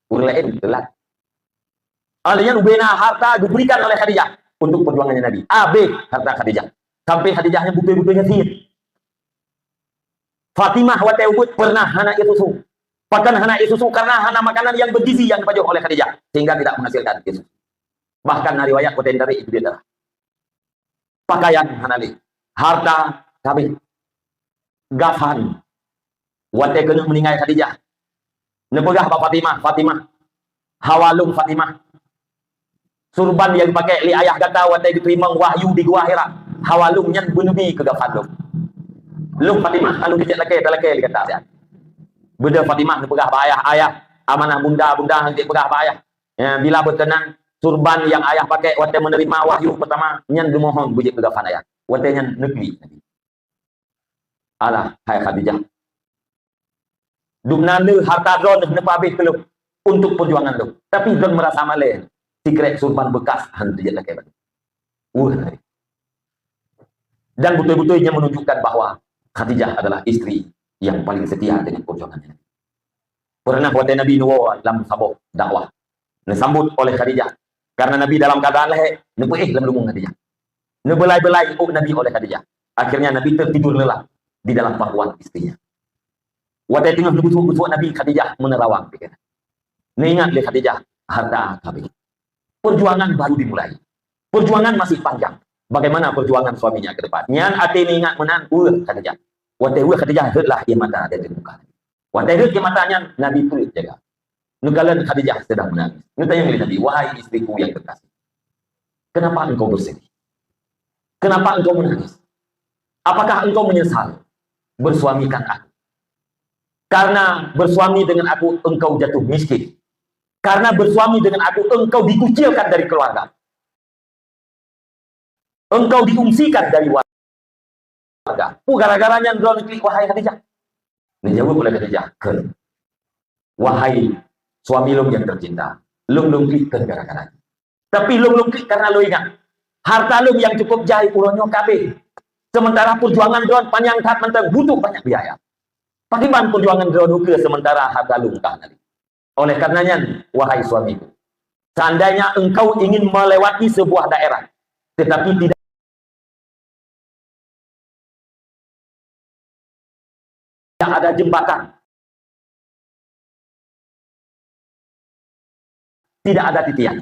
Ureueng laén teulat. Alèh nyan ubena harta diberikan oleh Khadijah untuk perjuangannya Nabi. Abéh harta Khadijah. Sampai Khadijah nyan beutôi-beutôi nyan syiek. Fatimah watèe ubit pernah hana ié susu. Pakon hana ié susu? Karena hana makanan yang bergizi yang dipajoh oleh Khadijah, sehingga tidak menghasilkan ié susu. Bahkan na riwayat watèe tarek itu dia darah. Pakaian hana lé. Harta habéh. Gafan. Watèe keuneuk meuninggai Khadijah, neupeugah bak Fatimah, "Fatimah, hawa lôn Fatimah. Surban nyang geupakèk lé ayah gata watèe geuteurimong wahyu di Gua Hira, hawa lôn nyan beuneubi keu gafan lôn. Lôn Fatimah, ka lôn jijak lakèe, talakèe lé gata siat." Beudôh Fatimah neupeugah bak ayah, "Ayah, amanah bunda, bunda han jeuet peugah bak ayah. Ya, bila beukeunong surban nyang ayah pakèk watèe meuneurima wahyu peurtama, nyan leumohon beujeuet keu gafan ayah." Watèe nyan neuklik Nabi. "Alah, hai Khadijah, dumna le harta droeneuh neupeuhabéh keu lôn untuk perjuangan lôn. Tapi droeneuh meurasa malèe, sikrek surban beukas han teujeuet lakèe bandum." Weueh hai. Dan beutôi-beutôi nyan menunjukkan bahwa Khadijah adalah istri yang paling setia dengan perjuangannya. Pernah watèe Nabi neuwoe lam saboh dakwah, neusambot oleh Khadijah. Karena Nabi dalam keadaan lahé, neupeuéh lam lubong Khadijah. Neubeulai-beulai ôk Nabi oleh Khadijah. Akhirnya Nabi tertidur lelap di dalam pangkuan istrinya. Watèe teungoh neugusok-gusok Nabi, Khadijah meunerawang pikiran. Neuingat lé Khadijah, harta ka habéh. Perjuangan baru dimulai. Perjuangan masih panjang. Bagaimana perjuangan suaminya ke depan? Nyan até neuingat meunan, weueh Khadijah. Watèe weueh Khadijah, rhötlah ié mata dari muka. Watèe rhöt ié mata nyan, Nabi peuet jaga. Neukalon Khadijah sedang menangis. Neutanyong lé Nabi, "Wahai istriku yang kekasih, Kenapa engkau bersedih? Kenapa engkau menangis? Apakah engkau menyesal bersuamikan aku? Karena bersuami dengan aku, engkau jatuh miskin. Karena bersuami dengan aku, engkau dikucilkan dari keluarga. Engkau diungsikan dari warga. Peue gara-gara nyan droeneuh klik, wahai Khadijah? Neujaweueb oleh Khadijah, "Kheun, wahai suami lôn nyang teucinta, lôn lôn klik kheun gara-gara nyan. Tapi lôn lôn klik karena lôn ingat, harta lôn nyang cukup jai uroe nyoe ka habéh. Sementara peujuangan droen panyang that mantong, butuh banyak biaya. Pakriban peujuangan droeneuh ukeue sementara harta lôn ka hana lé?" Oleh karena nyan, wahai suamiku, seandainya engkau ingin melewati sebuah daerah, tetapi tidak ada jembatan, tidak ada titian,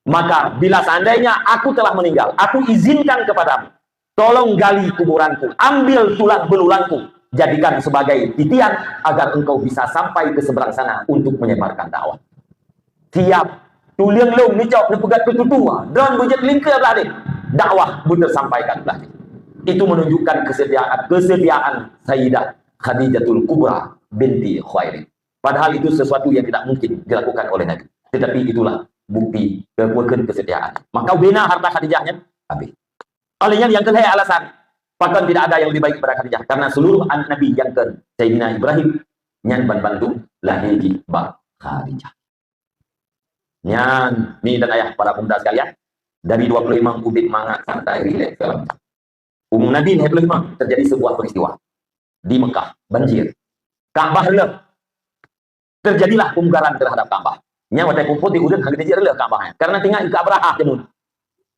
maka bila seandainya aku telah meninggal, aku izinkan kepadamu, tolong gali kuburanku, ambil tulang belulangku, jadikan sebagai titian agar engkau bisa sampai ke seberang sana untuk menyebarkan dakwah. Siap. Tuleueng lôn neucok neupeugét keu tutoe, droen beujeuet lingkeue blah deh. Dakwah beuteusampaikan blah deh. Itu menunjukkan kesediaan, kesediaan Sayyidah Khadijatul Kubra binti Khuwailid. Padahal itu sesuatu yang tidak mungkin dilakukan oleh Nabi. Tetapi itulah bukti kekuatan kesetiaan. Maka bina harta Khadijah nyan habis. Oleh nyan nyang keu lhèe alasan, pakon tidak ada yang lebih baik daripada Khadijah? Karena seluruh anak Nabi nyang kheun Saidina Ibrahim nyan banmandum lahé jih bak Khadijah. Nyan, mi dan ayah, para pemuda sekalian, dari dua puluh lima ubit mangat santai rileks dalam. Umu Nabi lhèe ploh lima, terjadi sebuah peristiwa di Mekah, banjir. Ka'bah reuloh. Terjadilah pemugaran terhadap Ka'bah. Nyan watèe peuphon di ureueng han geujeuet reuloh Ka'bah nyan. Karena teuingat keu Abrahah keunan.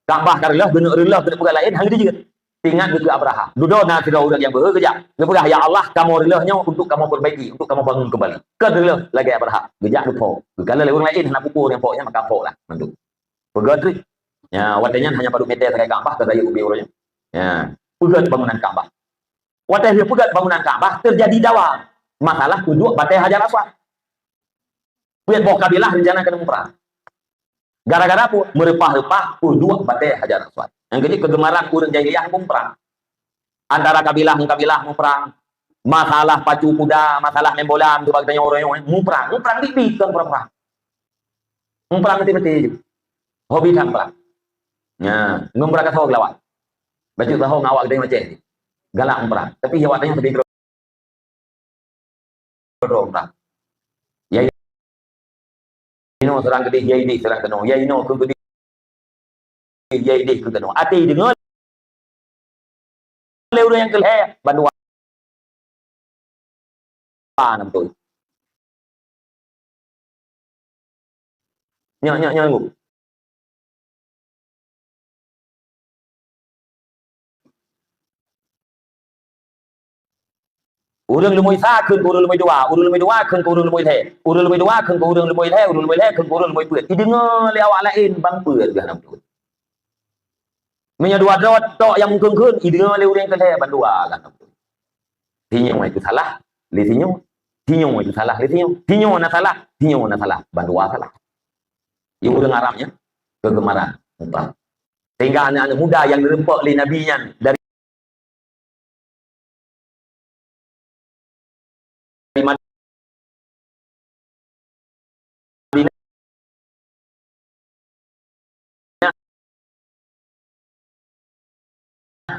Ka'bah ka reuloh, geuneuk reuloh, geuneuk peugah laén, han geujeuet. Teuingat keu Abrahah. Dudoe na sidroe ureueng nyang beuhe geujak. Geupeugah, "Ya Allah, kamoe reuloh nyoe untuk kamoe perbaiki, untuk kamoe bangun kembali." Kon reuloh lagèe Abrahah. Geujak geuphok. Geukalon lé ureueng laén hana peuphon nyang phok nyan, maka phok lah mandum. Peugöt rih. Ya, watèe nyan hanya padub meter sagai Ka'bah, ka rayeuk ubé uroe nyan. Ya, peugöt bangunan Ka'bah. Watèe lheueh peugöt bangunan Ka'bah, teujadi dawa. Masalah peuduek batèe Hajar Aswad. Peuet boh kabilah rencana keuneuk muprang. Gara-gara peue? Meureupah-reupah peuduek batèe Hajar Aswad. Nyang keujeuet keugeumaran ureueng jahiliyah muprang. Antara kabilah ngon kabilah muprang. Masalah pacu kuda, masalah main bola, tu bak tanyoe uroe nyoe, muprang. Muprang biet-biet, kon prang-prang. Muprang meuti-meuti jih. Hobi that muprang. Nya, ngon beurangkat ho geulawan. Bacut taho ngon awak geutanyoe Aceh. Galak muprang. Tapi awak tanyoe sabe keudroe muprang. Ya inoe seurang keudeh, ya ideh seurang keunoe. Ya inoe keu keudeh, ya ideh keu keunoe. Até deungoe lé ureueng nyang keu lhèe, bandua na beutôi. Nyoe, nyoe, nyoe, Bu. Ureueng leumoi sa kheun keu ureueng leumoi dua, ureueng leumoi dua kheun keu ureueng leumoi lhèe, ureueng leumoi dua kheun keu ureueng leumoi lhèe, ureueng leumoi lhèe kheun keu ureueng leumoi peuet. Ideungoe lé awak laén ban peuet geuh na beutôi. Meunyoe dua droe tok nyang meukheun-kheun, ideungoe lé ureueng keu lhèe bandua geuh na beutôi. Sinyoe itu salah, lé sinyoe. Sinyoe itu salah, lé sinyoe. Sinyoe na salah, sinyoe na salah. Bandua salah. Nyang ureueng Arab nyan keugeumaran muprang. Sehingga aneuk-aneuk muda nyang neurumpok lé Nabi nyan dari Madinah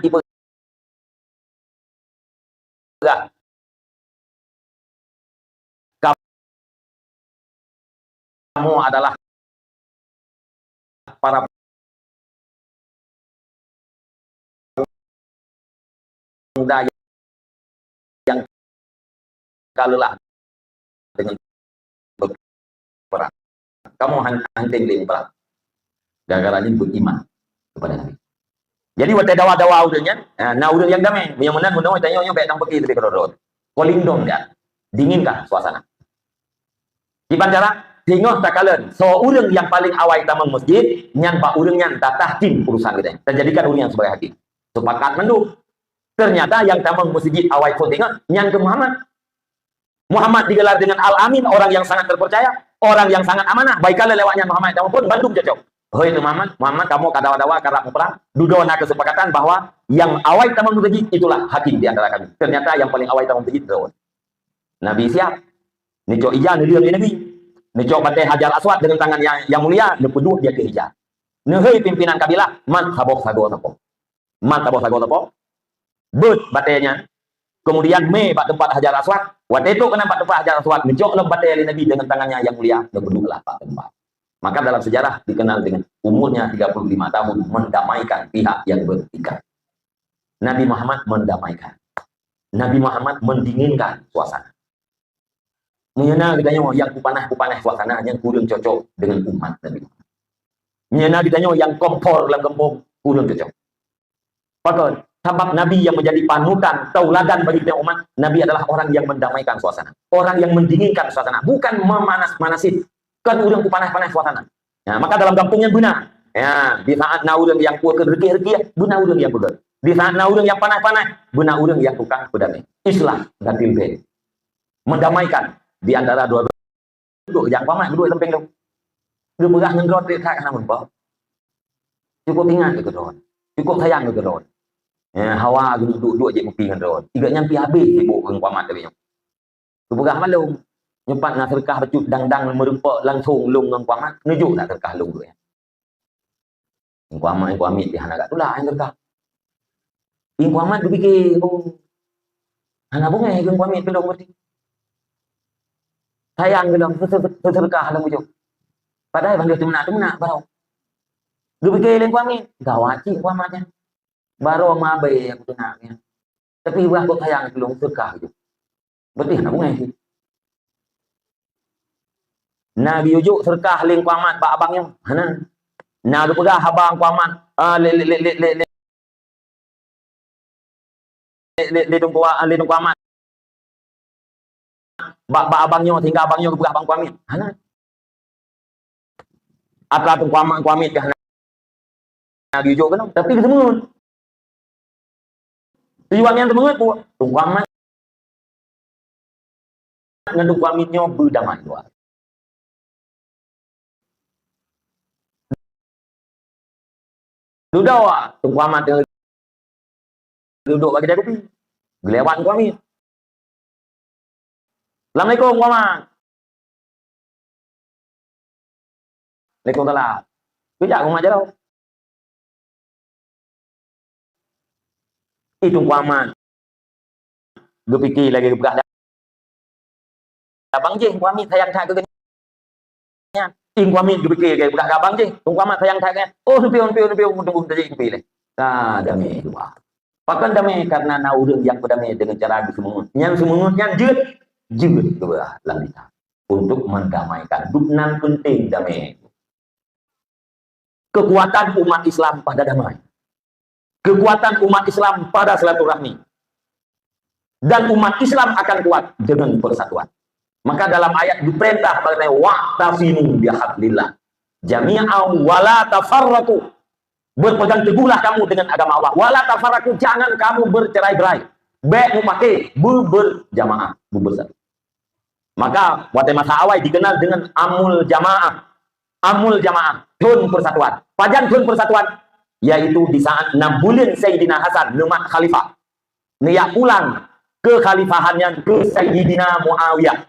ipeugah, "Kamoe adalah para pemuda nyang ka leulah deungon berperang. Kamoe han-, hana teuntèe berperang." Gara-gara nyan beriman kepada Nabi. Jadi, watèe dawa-dawa ureueng nyan, ha, na ureueng nyang damé. Meunyoe meunan, meunyoe tanyoe nyoe bèk tameupiké leubeh keudroe-droe. Paléng dong nyan, dinginkah suasana. Kiban cara, singoh takalon, soe ureueng nyang paleng awai tamong meuseujid, nyan bak ureueng nyan tatahkim urusan geutanyoe. Tajadikan ureueng nyan sebagai hakim. Sepakat mandum. Ternyata nyang tamong meuseujid awai phôn singoh, nyan keuh Muhammad. Muhammad digelar dengan Al-Amin, orang yang sangat terpercaya, orang yang sangat amanah. Bak ikalon lé awak nyan Muhammad tamong phôn, bandum cocok. "Hoi Muhammad, Muhammad, kamoe ka dawa-dawa, ka rab muprang, dudoe na keusepakatan bahwa nyang awai tamong meuseujid itulah hakim di antara kami." Ternyata nyang paléng awai tamong meuseujid droe. Nabi siap. Neucok ija neuleueng lé Nabi. Neucok batée Hajar Aswad deungon tangan nyang, nyang mulia, neupeuduek di ateueh ija. Neuhôi pimpinan kabilah, mat saboh sagoe sapo. Mat saboh sagoe sapo. Beuet batée nyan. Kemudian mé bak teumpat Hajar Aswad. Watée trok keunan bak teumpat Hajar Aswad, neucok lom batée lé Nabi deungon tangan nyang, nyang mulia, neupeuduek lah bak teumpat. Maka dalam sejarah dikenal dengan umurnya tiga puluh lima tahun mendamaikan pihak yang bertikai. Nabi Muhammad mendamaikan. Nabi Muhammad mendinginkan suasana. Meunyoe na geutanyoe nyang kupanéh-kupanéh suasana, nyang kureueng cocok deungon umat Nabi Muhammad. Meunyoe na geutanyoe nyang kompor lam gampông, kureueng cocok. Pakon, sabab Nabi yang menjadi panutan, tauladan bagi kita umat, Nabi adalah orang yang mendamaikan suasana, orang yang mendinginkan suasana, bukan memanas-manasi. Kan ureuëng kupanéh-panéh suasana. Nah, maka dalam gampông nyan beuna. Ya, di saat na ureuëng nyang peue keu reukik-reukik, beuna ureuëng nyang peugah. Di saat na ureuëng nyang panéh-panéh, beuna ureuëng nyang tukang peudamé. Islah datil bait. Mendamaikan di antara dua belah. Duek jak pamat duek sampéng tu. Geupeugah ngon droe trek that hana meurumpok. Cukup ingat keu droe. Cukup sayang keu droe. Ya, hawa geuduek-duek jeuet kupi ngon droe. Iga nyan pi habéh sibuk ngon pamat tadi nyoe. Geupeugah bak lôn, nyoe pat na seudeukah bacut dang-dang meurumpok langsong lôn ngon Kuamat, neujok that seudeukah lôn duek nyan. Kuamat, Kuamat pih hana geutulak nyan seudeukah. Kuamat geupike, oh, hana beungéh keu Kuamat keu lôn berarti. Sayang keu lôn, se-, se-, se-, seudeukah lôn ujok. Padahai bandum teumeunak-teumeunak barô. Geupike lé Kuamat, gawat cit Kuamat nyan. Barô meuabée aku teunak nyan. Tapi bah kok sayang keu lôn seudeukah ujok. Beutih na beungéh cit. Na geuyue jok seudeukah lé Kuamat bak abang nyoe? Hana. Na geupeugah abang Kuamat, ah, lé, lé, lé Teungku, lé Teungku Amat. Bak, bak abang nyoe, sehingga abang nyoe geupeugah bak Kuamat. Hana. Atra Teungku Amat, Kuamat ka hana geuyue jok keunoe, tapi geuseumeungeut. Tujuan nyang seumeungeut buet Teungku Amat ngon Teungku Amat nyoe beudamai dua. Dudoe Teungku Amat teungoh duduk bak keude kupi. Geulewat Teungku Amat. "Assalamualaikum, Teungku Amat." "Waalaikumsalam." Geujak Teungku Amat jaroe. Ih, Teungku Amat. Geupike lagée geupeugah abang jih, Teungku Amat sayang that keu geuhnyan. Ih, Teungku Amat geupike lagée geupeugah abang jih, Teungku Amat sayang that keu geuhnyan. Oh, neupiôh, neupiôh, neupiôh, tunggu, tunggu, tunggu, tunggu. Ka damé dua. Pakon damé? Karena na ureuëng nyang peudamé deungon cara geuseumeungeut. Nyang seumeungeut nyan jeuet, jeuet geupeugah lam kitab. Untuk mendamaikan. Dubnan penting damé. Kekuatan umat Islam pada damai. Kekuatan umat Islam pada silaturahmi. Dan umat Islam akan kuat dengan persatuan. Maka dalam ayat diperintah mengenai "Wa'tasimu bihablillah jami'an wa la tafarraqu." Berpegang teguhlah kamu dengan agama Allah. "Wa la tafarraqu," jangan kamu bercerai-berai. Bék mupaké, beuberjamaah, beubersatu. Maka, watée masa awai dikenal dengan Amul Jamaah. Amul Jamaah, thon persatuan. Pajan thon persatuan? Yaitu di saat nam buleuen Saidina Hasan neumat khalifah. Neujak pulang keukhalifahan nyan keu Saidina Muawiyah.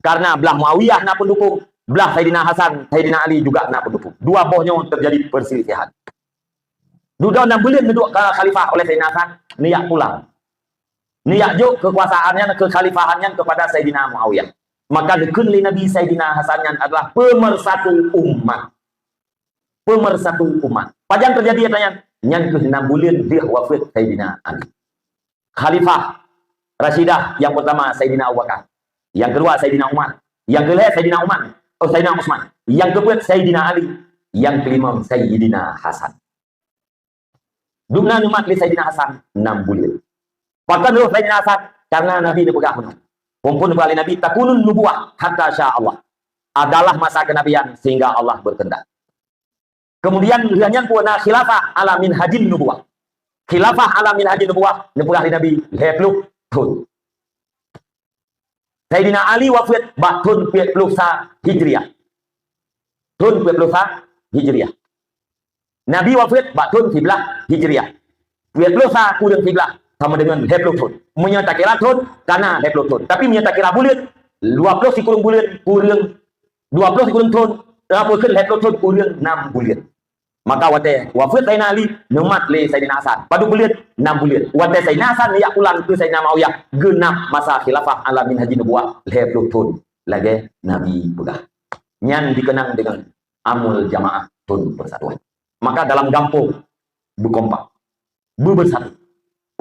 Karena blah Muawiyah na pendukung, blah Saidina Hasan, Saidina Ali juga na pendukung. Dua boh nyoe terjadi perselisihan. Dudoe nam buleuen neuduek keu khalifah oleh Saidina Hasan, neujak pulang. Neujak jok keukuasaan nyan, keukhalifahan nyan kepada Saidina Muawiyah. Maka dikheun lé Nabi Saidina Hasan nyan adalah pemersatu umat. Pemersatu umat. Pajan terjadi ata nyan? Nyan keuh nam buleuen deuh wafeuet Saidina Ali. Khalifah Rashidah nyang peurtama Saidina Abu Bakar, nyang keudua Saidina Umar, nyang keulhée Saidina Umar, oh, Saidina Utsman, nyang keupeuet Saidina Ali, nyang keulimong Saidina Hasan. Dubna neumat lé Saidina Hasan nam buleuen. Pakon roh Saidina Hasan? Karena Nabi neupeugah meunoe. Phon-phon neupeugah lé Nabi, "Takunun nubuwah hatta sya Allah." Adalah masa kenabian sehingga Allah berkehendak. Kemudian lheueh nyan pun na khilafah ala minhajin nubuwah. Khilafah ala minhajin nubuwah neupeugah lé Nabi lhée ploh thon. Saidina Ali wafeuet bak thon peuet ploh sa Hijriah. Thon peuet ploh sa Hijriah. Nabi wafeuet bak thon siblaih Hijriah. Peuet ploh sa kureueng siblaih sama dengan lhèe ploh thon. Meunyoe takira thon, kana lhèe ploh thon. Tapi meunyoe takira buleuen, dua ploh sikureueng buleuen kureueng, dua ploh sikureueng thon, apa kheun lhèe ploh thon kureueng nam buleuen. Maka watèe wafeuet Saidina Ali, neumat lé Saidina Hasan. Padub buleuen? Nam buleuen. Watèe Saidina Hasan neujak pulang keu Saidina Muawiyah, geunap masa khilafah ala minhajin nubuwah lhèe ploh thon. Lagèe Nabi peugah. Nyan dikeunang dengan amul jamaah, thon persatuan. Maka dalam gampông beukompak, beubeusatu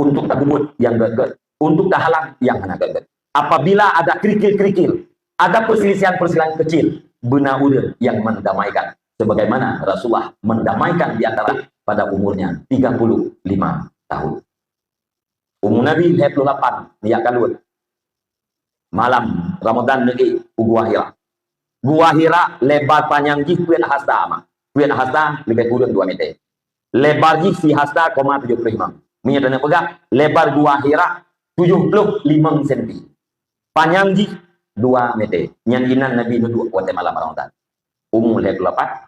untuk tapeubuet nyang gèt-gèt, untuk tahalang nyang hana gèt-gèt. Apabila ada kerikil-kerikil, ada perselisihan-perselisihan kecil, beuna ureueng nyang mendamaikan, sebagaimana Rasulullah mendamaikan di antara pada umurnya tiga puluh lima tahun. Umu Nabi lhèe ploh lapan, neujak kalon. Malam Ramadan neuék u Gua Hira. Gua Hira lebar panyang jih peuet hasta ma. Peuet hasta leubeh kureueng dua meter. Lebar jih si hasta koma tujoh ploh lima. Meunyoe taneuk peugah, lebar Gua Hira tujoh ploh limong senti. Panyang jih dua meter. Nyan inan Nabi neuduek watèe malam Ramadan. Umu lhèe ploh lapan,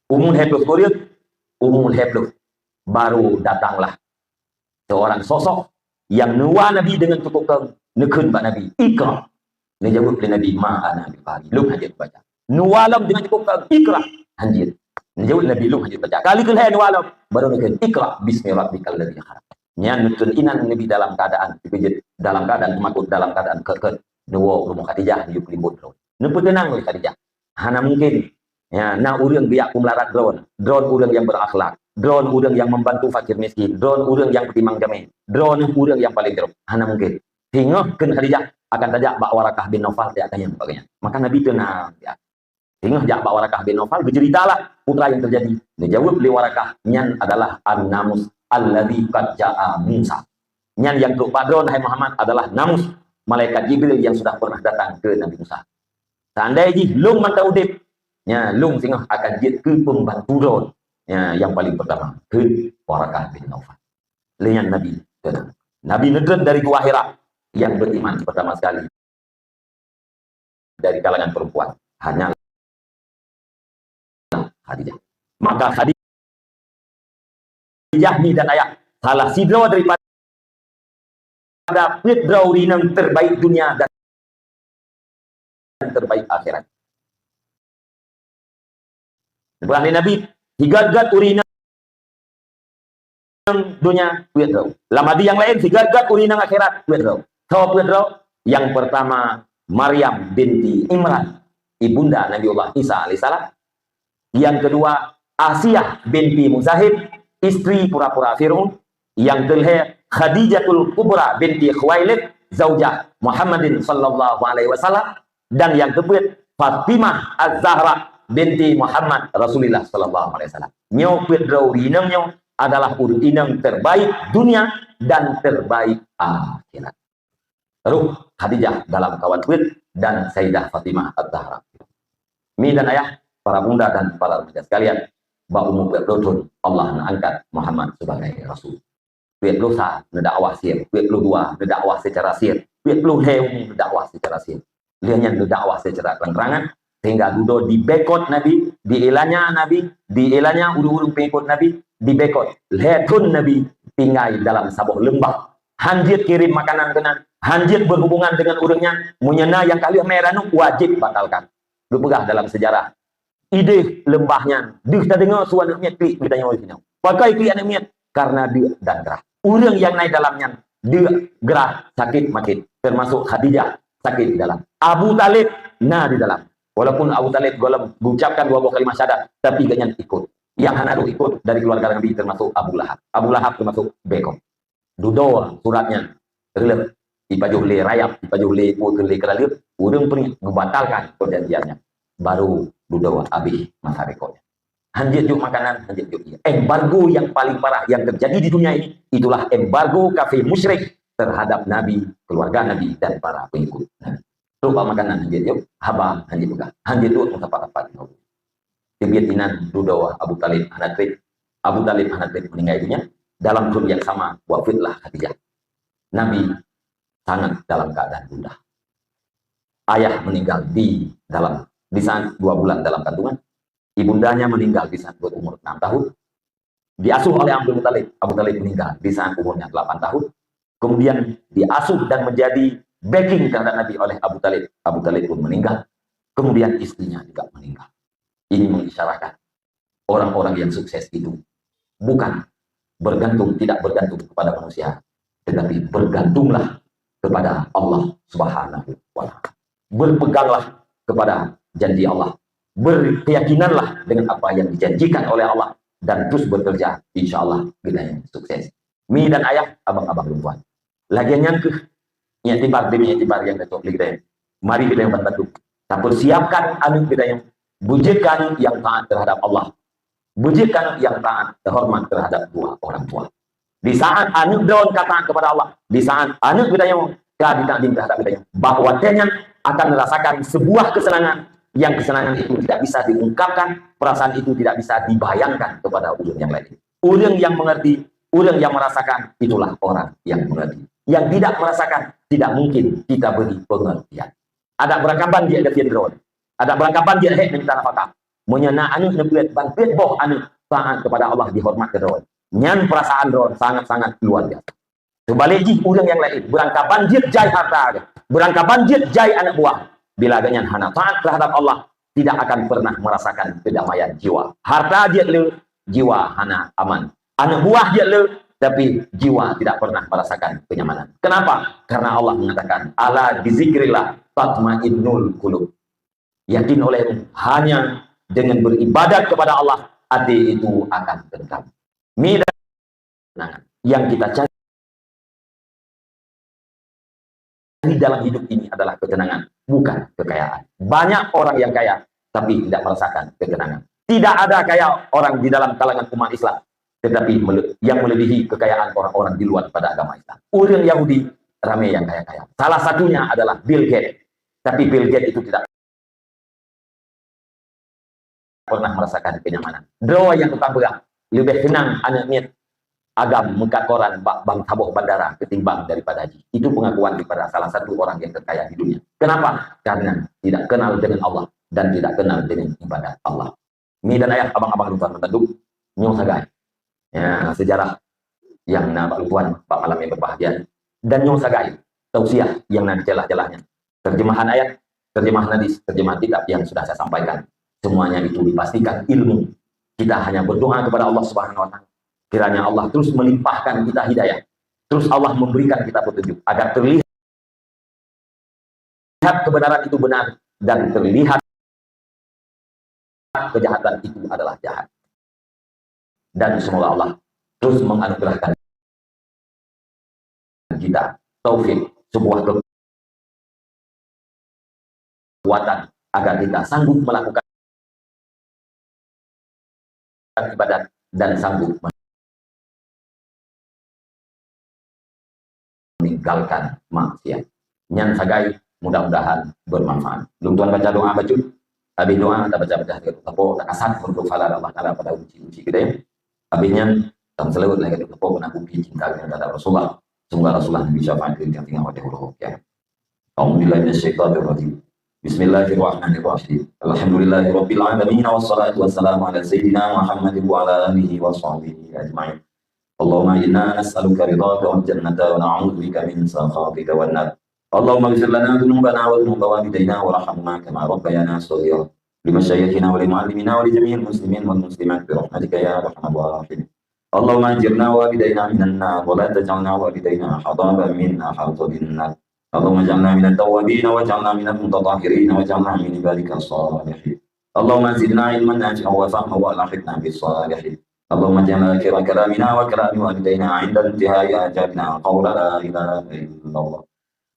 umu lhèe ploh kureueng, umu lhèe ploh. Baru datanglah seorang sosok nyang neuwa Nabi deungon cukup keueng, neukheun bak Nabi, "Iqra." Neujaweueb lé Nabi, "Ma ana biqari, lôn hanjeuet baca." Neuwa lom deungon cukup keueng, "Iqra." Hanjeuet. Neujaweueb Nabi, "Lôn hanjeuet baca." Kali keulhèe neuwa lom, baru neukheun, "Iqra bismi rabbikal ladzi khalaq." Nyan neukheun inan Nabi dalam keuadaan teukeujot, dalam keuadaan teumakot, dalam keuadaan kheut-kheut. Neuwoe u rumoh Khadijah, neuyue peulimbot droe. Neupeuteunang lé Khadijah. Hana mungkin. Ya, na ureueng geujak peumelarat droe. Droe ureueng nyang berakhlak. Droe ureueng nyang membantu fakir miskin. Droe ureueng nyang peutimang jamé. Droe ureueng nyang paleng jroh. Hana mungkin. Singoh kheun Khadijah akan tajak bak Warakah bin Naufal, tajak tanyong bak gobnyan. Maka Nabi teunang, ya. Singoh jak bak Warakah bin Naufal, geuceuritalah peue nyang teujadi. Neujaweueb lé Warakah, "Nyan adalah an-namus alladzi qad ja'a Musa." Nyan nyang trok bak droe, hai Muhammad, adalah namus malaikat Jibril yang sudah pernah datang ke Nabi Musa. Seandai jih lôn mantong udeb, nya, lôn singoh akan jeuet keu peumbantu droe, nya, nyang paleng peurtama, kheun Warakah bin Naufal. Lé nyan Nabi keunong. Nabi neudreun dari Gua Hira, nyang beriman pertama sekali dari kalangan perempuan hanyalah Khadijah. Maka Khadijah, mi dan ayah, salah sidroe daripada peuet droe ureueng inong terbaik dunia dan terbaik akhirat. Peugah lé Nabi, "Sigat-gat ureueng inong donya peuet droe." Lam hadis nyang laén, "Sigat-gat ureueng inong akhirat peuet droe." Soe peuet droe? Yang pertama, Maryam binti Imran, ibunda Nabiullah Isa alaihissalam. Yang kedua, Asiah binti Muzahim, istri pura-pura Firaun. Yang kelhèe, Khadijatul Kubra binti Khuwailid, zaujah Muhammadin sallallahu alaihi wasallam. Dan yang keupeuet, Fatimah Az-Zahra binti Muhammad Rasulillah sallallahu alaihi wasallam. Nyoe peuet droe ureueng inong nyoe adalah ureueng inong terbaik dunia dan terbaik akhirat. Roh Khadijah dalam kawan peuet dan Saidah Fatimah Az-Zahra. Mi dan ayah, para bunda dan para remaja sekalian, bak umu peuet ploh thon Allah neuangkat Muhammad sebagai rasul. Peuet ploh sa neudakwah sir, peuet ploh dua neudakwah secara sir, peuet ploh lhèe umu neudakwah secara sir. Lheueh nyan neudakwah secara terang-terangan, sehingga dudoe diboikot Nabi, dielanya Nabi, dielanya ureueng-ureueng pengikut Nabi, diboikot. Lhèe thon Nabi tinggai dalam saboh leumbah. Han jeuet kirim makanan keunan, han jeuet berhubungan dengan ureueng nyan, meunyoe na nyang ka lheueh mè ranup, wajéb batalkan. Geupeugah dalam sejarah, idéh leumbah nyan, deuh tadeungoe su aneuk miet klik geutanyoe sinoe. Pakon klik aneuk miet? Karena deuk dan grah. Ureueng nyang na di dalam nyan, deuk, grah, sakét maket, termasuk Khadijah sakét di dalam. Abu Thalib na di dalam. Walaupun Abu Thalib gohlom geuucapkan dua boh kalimah syahadat, tapi gobnyan ikut. Nyang hana rôh ikut dari keluarga Nabi termasuk Abu Lahab. Abu Lahab termasuk boikot. Dudoe surat nyan, reuleub, ipajoh lé rayap, ipajoh lé peue keu lé keuraleueb, ureueng peuet geubatalkan perjanjian nyan. Baru dudoe abéh masa boikot nyan. Han jeuet jok makanan, han jeuet jok ié. Embargo yang paling parah yang terjadi di dunia ini, itulah embargo kafé musyrik terhadap Nabi, keluarga Nabi, dan para pengikut Nabi. Trok bak makanan han jeuet jok, haba han jeuet peugah, han jeuet duek meusapat-sapat ngon ureueng. Teubiet inan dudoe Abu Thalib hana trép. Abu Thalib hana trép meuninggai dunia, dalam thon nyang sama wafeuetlah Khadijah. Nabi sangat dalam keadaan gundah. Ayah meninggal di dalam, di saat dua bulan dalam kandungan. Ibundanya meninggal di saat berumur enam tahun. Diasuh oleh Abdul Muthalib. Abu Thalib meninggal di saat umurnya delapan tahun. Kemudian diasuh dan menjadi backing terhadap Nabi oleh Abu Thalib. Abu Thalib pun meninggal. Kemudian istrinya juga meninggal. Ini mengisyaratkan orang-orang yang sukses itu bukan bergantung, tidak bergantung kepada manusia, tetapi bergantunglah kepada Allah Subhanahu wa Ta'ala. Berpeganglah kepada janji Allah. Berkeyakinanlah dengan apa yang dijanjikan oleh Allah dan terus bekerja. Insya Allah kita yang sukses. Mi dan ayah, abang-abang lôn tuan. Lagèe nyan keuh iktibar demi iktibar nyang ka trok lé geutanyoe. Mari geutanyoe bantu tapersiapkan aneuk geutanyoe, beujeuet keu aneuk nyang taat terhadap Allah, beujeuet keu aneuk nyang taat, terhormat terhadap dua orang tua. Di saat aneuk droen ka taat kepada Allah, di saat aneuk geutanyoe ka ditakdim terhadap geutanyoe, bak watèe nyan akan merasakan sebuah kesenangan yang kesenangan itu tidak bisa diungkapkan, perasaan itu tidak bisa dibayangkan kepada ureueng nyang laén. Ureueng nyang mengerti, ureueng nyang merasakan, itulah orang yang mengerti. Yang tidak merasakan, tidak mungkin kita beri pengertian. Adak beurangkaban jeuet geupiet droen. Adak beurangkaban jeuet hék minta nafakah. Meunyoe na aneuk neupeuet, ban peuet boh aneuk taat kepada Allah, dihormat keu droen. Nyan perasaan droen sangat-sangat luar biasa. Seubalek jih ureueng nyang laén, beurangkaban jeuet jai harta, beurangkaban jeuet jai aneuk buah. Bila geuhnyan hana taat terhadap Allah, tidak akan pernah merasakan kedamaian jiwa. Harta jeuet le, jiwa hana aman. Aneuk buah jeuet le, tapi jiwa tidak pernah merasakan kenyamanan. Kenapa? Karena Allah mengatakan, "Ala bizikrillah tatmainnul qulub." Yakin olehmu, hanya dengan beribadat kepada Allah, até itu akan tentram. Mi dan ketenangan yang kita cari dalam hidup ini adalah ketenangan, bukan kekayaan. Banyak orang yang kaya, tapi tidak merasakan ketenangan. Tidak ada kaya orang di dalam kalangan umat Islam, tetapi mele-, yang melebihi kekayaan orang-orang di luar pada agama Islam. Ureueng Yahudi ramé yang kaya-kaya. Salah satunya adalah Bill Gates. Tapi Bill Gates itu tidak pernah merasakan kenyamanan. Droe nyang tukang peugah, leubeh seunang aneuk miet agam meukat koran bak bank saboh bandara ketimbang daripada jih. Itu pengakuan daripada salah satu orang yang terkaya di dunia. Kenapa? Karena tidak kenal dengan Allah dan tidak kenal dengan ibadat Allah. Mi dan ayah, abang-abang lôn tuan meutandu, nyoe sagai, ya, sejarah nyang na bak lôn tuan bak malam yang berbahagia. Dan nyoe sagai tausiah nyang na di celah-celahnya. Terjemahan ayat, terjemahan hadis, terjemahan kitab yang sudah saya sampaikan. Semuanya itu dipastikan ilmu. Kita hanya berdoa kepada Allah Subhanahu wa Ta'ala. Kiranya Allah terus melimpahkan kita hidayah. Terus Allah memberikan kita petunjuk agar terlihat kebenaran itu benar dan terlihat kejahatan itu adalah jahat. Dan semoga Allah terus menganugerahkan kita taufik, sebuah kekuatan agar kita sanggup melakukan ibadat dan sanggup meninggalkan maksiat. Nyan sagai, mudah-mudahan bermanfaat. Lôn tuan baca doa bacut. Habis doa, tabaca-baca lagèe tapok, takasat untuk halal Allah Taala pada uji-uji kita. Habis nyan, tasalawat lagèe tapok, nak bukti cinta kita terhadap Rasulullah. Semoga Rasulullah Nabi syafaat kita tinggal pada huruf, ya. أعوذ بالله من الشيطان الرجيم. بسم الله الرحمن الرحيم. الحمد لله رب العالمين، والصلاة والسلام على سيدنا محمد وعلى آله وصحبه أجمعين. اللهم إنا نسألك رضاك والجنة ونعوذ بك من سخطك والنار. اللهم اغفر لنا ذنوبنا وذنوب والدينا وارحمهما كما ربيانا صغيرا. لمشايخنا ولمعلمينا ولجميع المسلمين والمسلمات برحمتك يا أرحم الراحمين. اللهم أجرنا ووالدينا من النار ولا تجعلنا ووالدينا حضابا من أحاطب النار. اللهم اجعلنا من التوابين واجعلنا من المتطهرين واجعلنا من عبادك الصالحين. اللهم زدنا علما نافعا وفهما وألحقنا بالصالحين. اللهم اجعل آخر كلامنا وكلام والدينا عند انتهاء حاجاتنا قول لا إله إلا الله.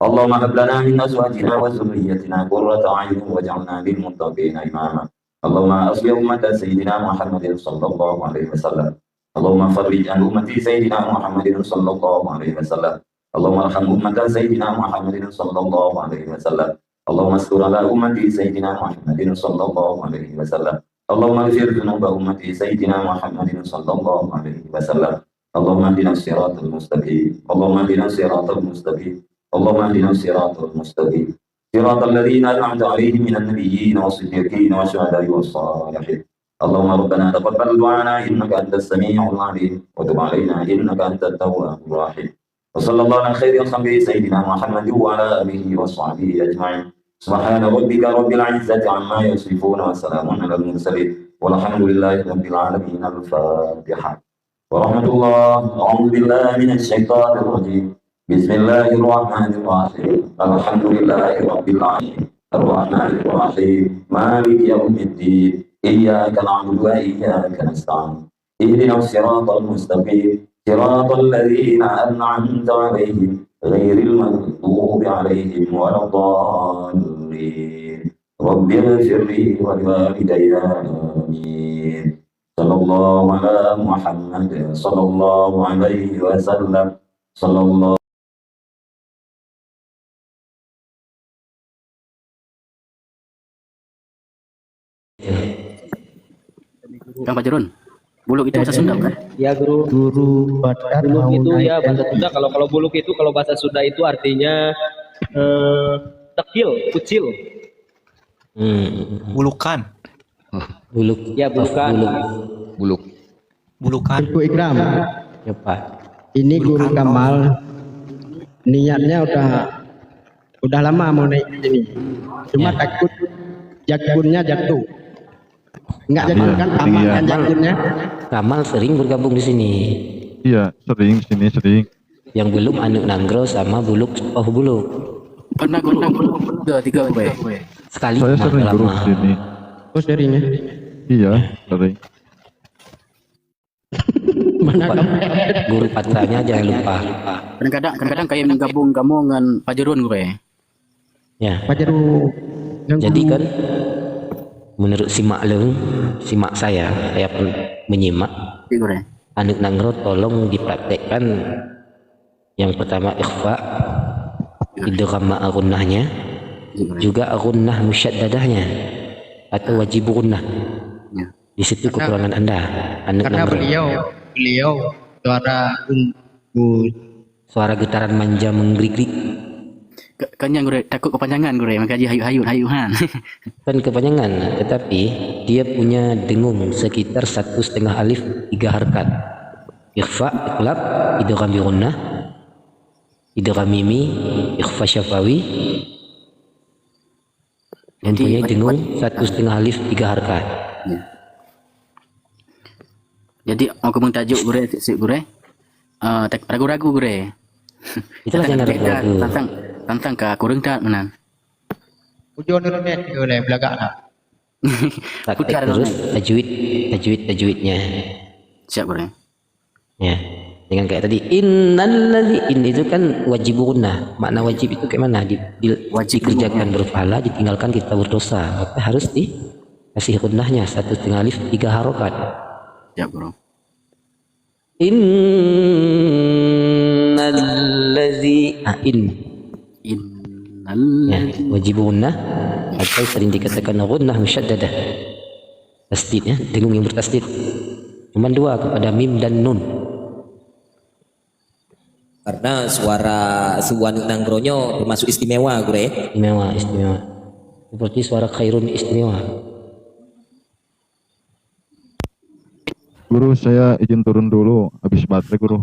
اللهم هب لنا من أزواجنا وذريتنا قرة أعين واجعلنا للمتقين إماما. اللهم أصلح أمة سيدنا محمد صلى الله عليه وسلم. اللهم فرج عن أمة سيدنا محمد صلى الله عليه وسلم. اللهم ارحم أمة سيدنا محمد صلى الله عليه وسلم. اللهم استر على أمة سيدنا محمد صلى الله عليه وسلم. اللهم اغفر ذنوب أمة سيدنا محمد صلى الله عليه وسلم. اللهم اهدنا الصراط المستقيم. اللهم اهدنا الصراط المستقيم. اللهم اهدنا الصراط المستقيم. صراط الذين أنعمت عليهم من النبيين والصديقين والشهداء والصالحين. اللهم ربنا تقبل دعاءنا إنك أنت السميع العليم وتب علينا إنك أنت التواب الرحيم. وصلى الله على خير خلقه سيدنا محمد وعلى آله وصحبه أجمعين. سبحان ربك رب العزة عما يصفون وسلام على المرسلين والحمد لله رب العالمين. الفاتحة. ورحمة الله. أعوذ بالله من الشيطان الرجيم. بسم الله الرحمن الرحيم. الحمد لله رب العالمين. الرحمن الرحيم. مالك يوم الدين. إياك نعبد وإياك نستعين. اهدنا الصراط المستقيم. صراط الذين أنعمت عليهم غير المغضوب عليهم ولا الضالين. رب اغفر لي ولوالدي. آمين. صلى الله على محمد. صلى الله عليه وسلم. صلى الله Kang Fajrun, buluk itu bahasa Sunda bukan? Ya, Guru. Guru, batat. Buluk mau itu naik ya bahasa Sunda. Kalau, kalau buluk itu, kalau bahasa Sunda itu artinya, eh, tekil, kucil. Hmm. Bulukan. Buluk. Ya, bulukan. Buluk. Buluk. Bulukan. Teungku Ikram. Ya, Pak. Ini Guru Kamal, niatnya udah, udah lama mau naik ke sini. Cuma takut jakunnya jatuh. Enggak jatuh kan? Aman kan jakunnya? Kamal sering bergabung di sini. Iya, sering di sini, sering. Yang belum aneuk nanggroe sama buluk, oh, buluk. Pernah, Guru. Dua, tiga, Guru. Sekali. Saya sering, Guru, lama. Di sini. Oh, sering ya? Iya, sering. Mana kamu? Guru patranya jangan lupa. Kadang-kadang, kadang-kadang kayém gabung kamoe ngon Fajrun, Guru, ya? Ya. Fajrun. Jadi kan, menurut simak lôn, simak saya, saya pun menyimak. Ya, Guru. Aneuk nanggroe tolong dipraktekkan. Yang pertama ikhfa, idgham ma'a ghunnahnya, juga ghunnah musyaddadahnya, atau wajib ghunnah. Ya. Di situ kekurangan anda, aneuk nanggroe. Karena beliau, beliau suara gun-, gun- suara getaran manja menggerik-gerik. Ke-, kan nyang Guru, takut kepanjangan Guru, maka ji hayut-hayut, hayut han. Bukan kepanjangan, tetapi dia punya dengung sekitar satu setengah alif tiga harkat. Ikhfa, iqlab, idgham bi ghunnah, idgham mimi, ikhfa syafawi, jadi, mempunyai dengung satu setengah alif tiga harkat. Ya. Jadi, aku meutajok Guru, sik Guru. Ah, tak ragu-ragu Guru. Itulah jangan ragu-ragu. Tantang, tantang ka kureueng that meunan. Ujoe neurunéh Guru, beulagak that. Praktek terus tajwid, tajwid, tajwidnya. Siap, Guru. Ya. Dengan kayak tadi, innalladzi, in itu kan wajib ghunnah. Makna wajib itu kayak mana? Di, di, dikerjakan berpahala, ditinggalkan kita berdosa. Maka harus dikasih ghunnahnya satu setengah alif tiga harokat. Siap, Guru. Innalladzi, ah, in. Innalladzi. Ya, wajib ghunnah atau sering dikatakan ghunnah musyaddadah. Tasdid, ya, dengung yang bertasdid. Cuman dua kepada mim dan nun. Karena suara suwan nanggroe nyoe termasuk istimewa, Guru, ya? Istimewa, istimewa. Seperti suara khairun istimewa. Guru, saya izin turun dulu, habis baterai, Guru.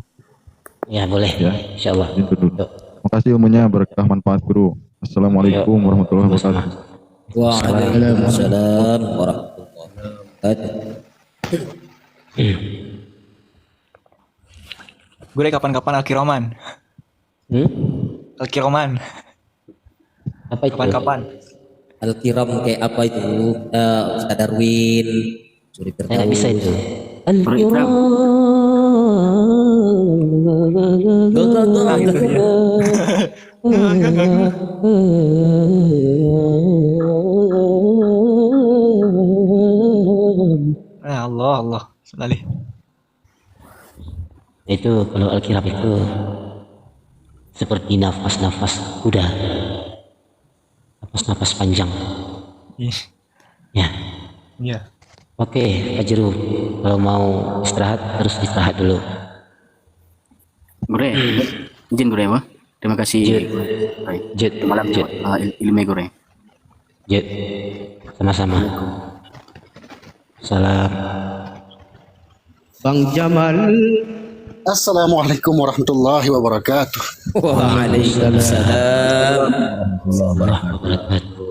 Ya, boleh. Ya. Insya Allah. Izin turun dulu. Yuk. Makasih ilmunya, berkah manfaat, Guru. Assalamualaikum warahmatullahi wabarakatuh. Waalaikumsalam warahmatullahi wabarakatuh. Guru, kapan-kapan Al-Kiroman. Hmm? Al-Kiroman. Apa itu? Kapan-kapan. Al-Kiram kayak apa itu? Eh, Ustaz Darwin, Suri Saya nggak bisa Firdaus. Itu. Al-Kiram. Enggak, enggak, enggak. Ah, itu dia. Ah, Allah, Allah. Sekali. Itu kalau Al-Kiram itu seperti nafas-nafas kuda. Nafas-nafas panjang. Ih. Ya. Iya. Oke, Fajru, kalau mau istirahat, terus istirahat dulu. Guru, izin Guru, ya. Terima kasih. Jut. Baik. Jut. Malam, Jut. Ah, il-, ilmu Guru. Jut. Sama-sama. Assalamualaikum. Salam. Bang Jamal. Assalamualaikum warahmatullahi wabarakatuh. Waalaikumsalam.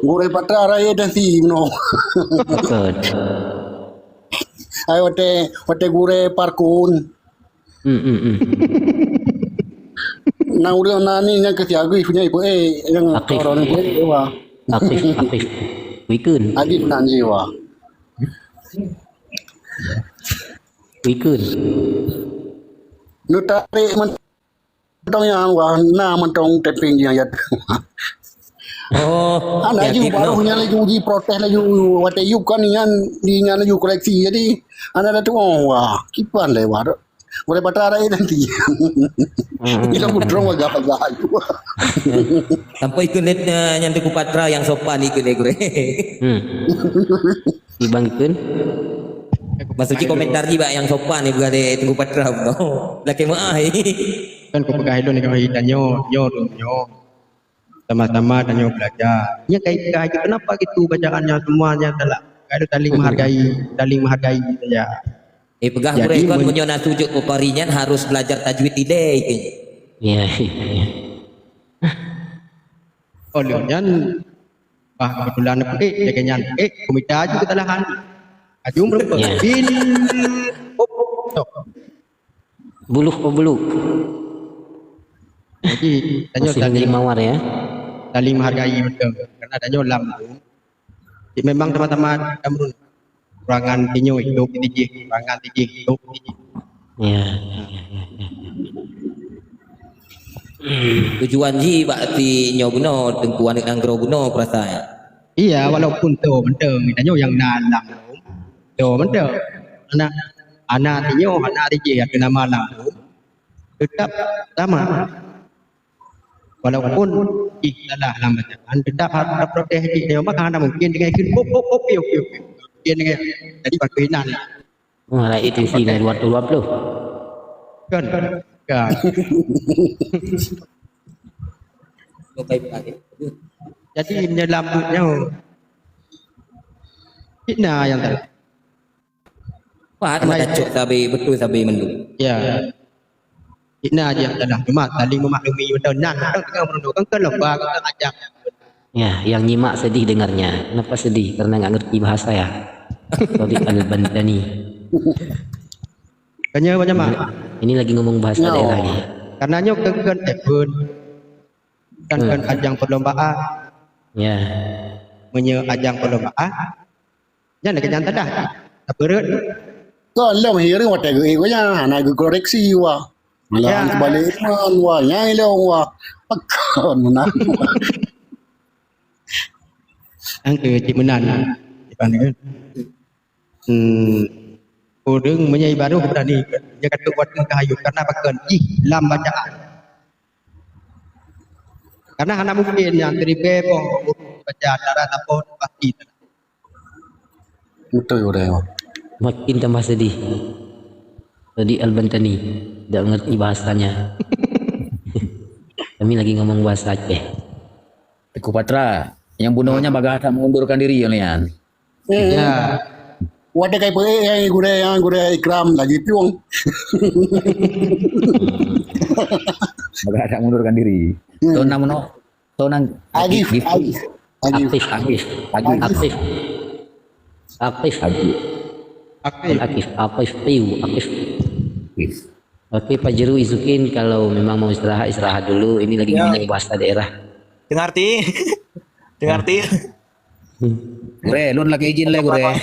Gurée Patra raya dan si no. Good. Ai watée, watée gurée Parkun. Hmm, hmm, hmm. Na ureuëng na ni nyang keusiagui punya ibu eh yang Akif. Orang ni eh wah. Akif, Akif. Wikun. Agi nan jiwa. Ikun. Neutarék mantong nyang wah na mantong tapéng nyang yat. Oh, hana ya, ju baru nyan laju jiprotes laju watée yub kan nyan di nyan laju koreksi. Jadi hana ada tuoh wah kiban lé wah. Boleh patah rai nanti. Kita pun drone agak-agak. Sampai ikut net, eh, nyang Teungku Patra nyang sopan ikut deh gurée. Hmm. Ibang ikut. Maksudnya komentar ji bak nyang sopan ni bukan deh Teungku Patra bukan. Laki maah. Kan kau pegang ilun dengan hitam nyo, nyo tu nyo. Sama-sama tanyoe belajar. Nya kai peugah itu kenapa gitu bacaannya semuanya salah. Kada saling menghargai, saling menghargai saja. Eh, peugah gurée kon meunyoe na sujud peupari nyan harus belajar tajwid idéh itu. Ya. Oleh nyan bah kebetulan peuék, jaga nyan peuék, kumita aju kesalahan. Aju meureumpok. Ya. Bin, hop, tok. Buluh pebuluk. Jadi, tanyoe masih saling, menjadi mawar ya. Saling menghargai betul. Karena tanyoe lam tu, memang sama-sama lam tu. Kurangan tinyoe hidup di jih, kurangan di jih hidup di jih. Ya, ya, ya, ya, ya. Tujuan ji bak tinyoe bunoe, Teungku aneuk nanggroe bunoe perasaan. Iya, walaupun tu mantong tanyoe nyang na lam tu. Yo, betul. Anak, anak tinyoe, anak dijih atau nama lam tu tetap sama. Walaupun jih salah lam bacaan, tetap harus protes jih. Yo, maka hana mungkin dengan ikut pop, pop, pop, pop, pop. Mungkin dengan jadi waktu hinan. Wah, lah itu sih, lah dua ratus dua puluh. Kan? Kan. Jadi, meunyoe lam buet nyoe, fitnah nyang tadi. Pahat mata cok sabe, betul sabe mandum. Ya. Fitnah aja yang telah cuma saling memaklumi betul. Nah, orang tengah merenung, kan, kan lomba, kan, kan ajak. Ya, yang nyimak sedih dengarnya. Kenapa sedih? Karena nggak ngerti bahasa ya. Tadi Al-Bantani. Tanya macam mana? Ini, ini lagi ngomong bahasa daerah ni. Karena nyoe kan, kan, kan ajang perlombaan. Ya. Meunyoe ajang perlombaan, nyan lagèe nyan tadah. Tapeureuet. Kon lom hireuen watèe geuék gobnyan hana geukoreksi, wah. Malahan teubalik iman, wah, nyang ilong, wah. Pakon meunan. Angke cit meunan. Iban kan. Hmm. Ureueng meunyoe barô beurani, nyan ka trok watèe ka hayeu, karena pakon jih lam bacaan. Karena hana mungkin nyang teuribèe boh ureueng baca cara saboh pasti. Beutôi udah. Makin tambah sedih. Tadi Al-Bantani tidak mengerti bahasanya. Kami lagi ngomong bahasa Aceh. Teungku Patra, nyang bunoe nyan bagah that mengundurkan diri nyan. Hmm. Ya. Watèe kai peuék nyang gurèe, nyang gurèe Ikram lagi piong. Bagah that mengundurkan diri. Hmm. Tuan nama no? Tuan nang Agif, Agif. Agif. Agif. Agif. Agif. Agif. Agif. Agif. Agif. Agif. Piu. Agif. Agif. Oke, Pak Jeru Izukin, kalau memang mau istirahat, istirahat dulu. Ini lagi ngomong bahasa daerah. Dengarti? Dengarti? Gurèe, lôn lakèe izin lé, Gurèe.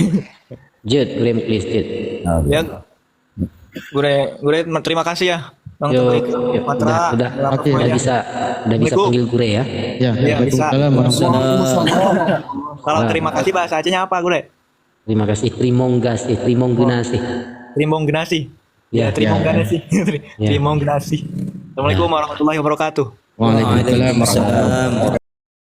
Jeuet, Gurèe, please, jeuet. Ya. Gurèe, Gurèe, terima kasih ya. Bang Yo, Taufik, yo, Patra, udah, udah, dalam udah pokoknya. Bisa, udah bisa Assalamualaikum. Panggil Gurèe ya. Ya, ya, bisa. Waalaikumsalam warahmatullahi wabarakatuh. Salam terima kasih bahasa Acehnya apa, Gurèe? Terima kasih, trimong gasih, trimong geunasih. Trimong geunasih. Ya, ya, trimong geunasih. Trimong geunasih. Assalamualaikum warahmatullahi wabarakatuh. Waalaikumsalam warahmatullahi wabarakatuh.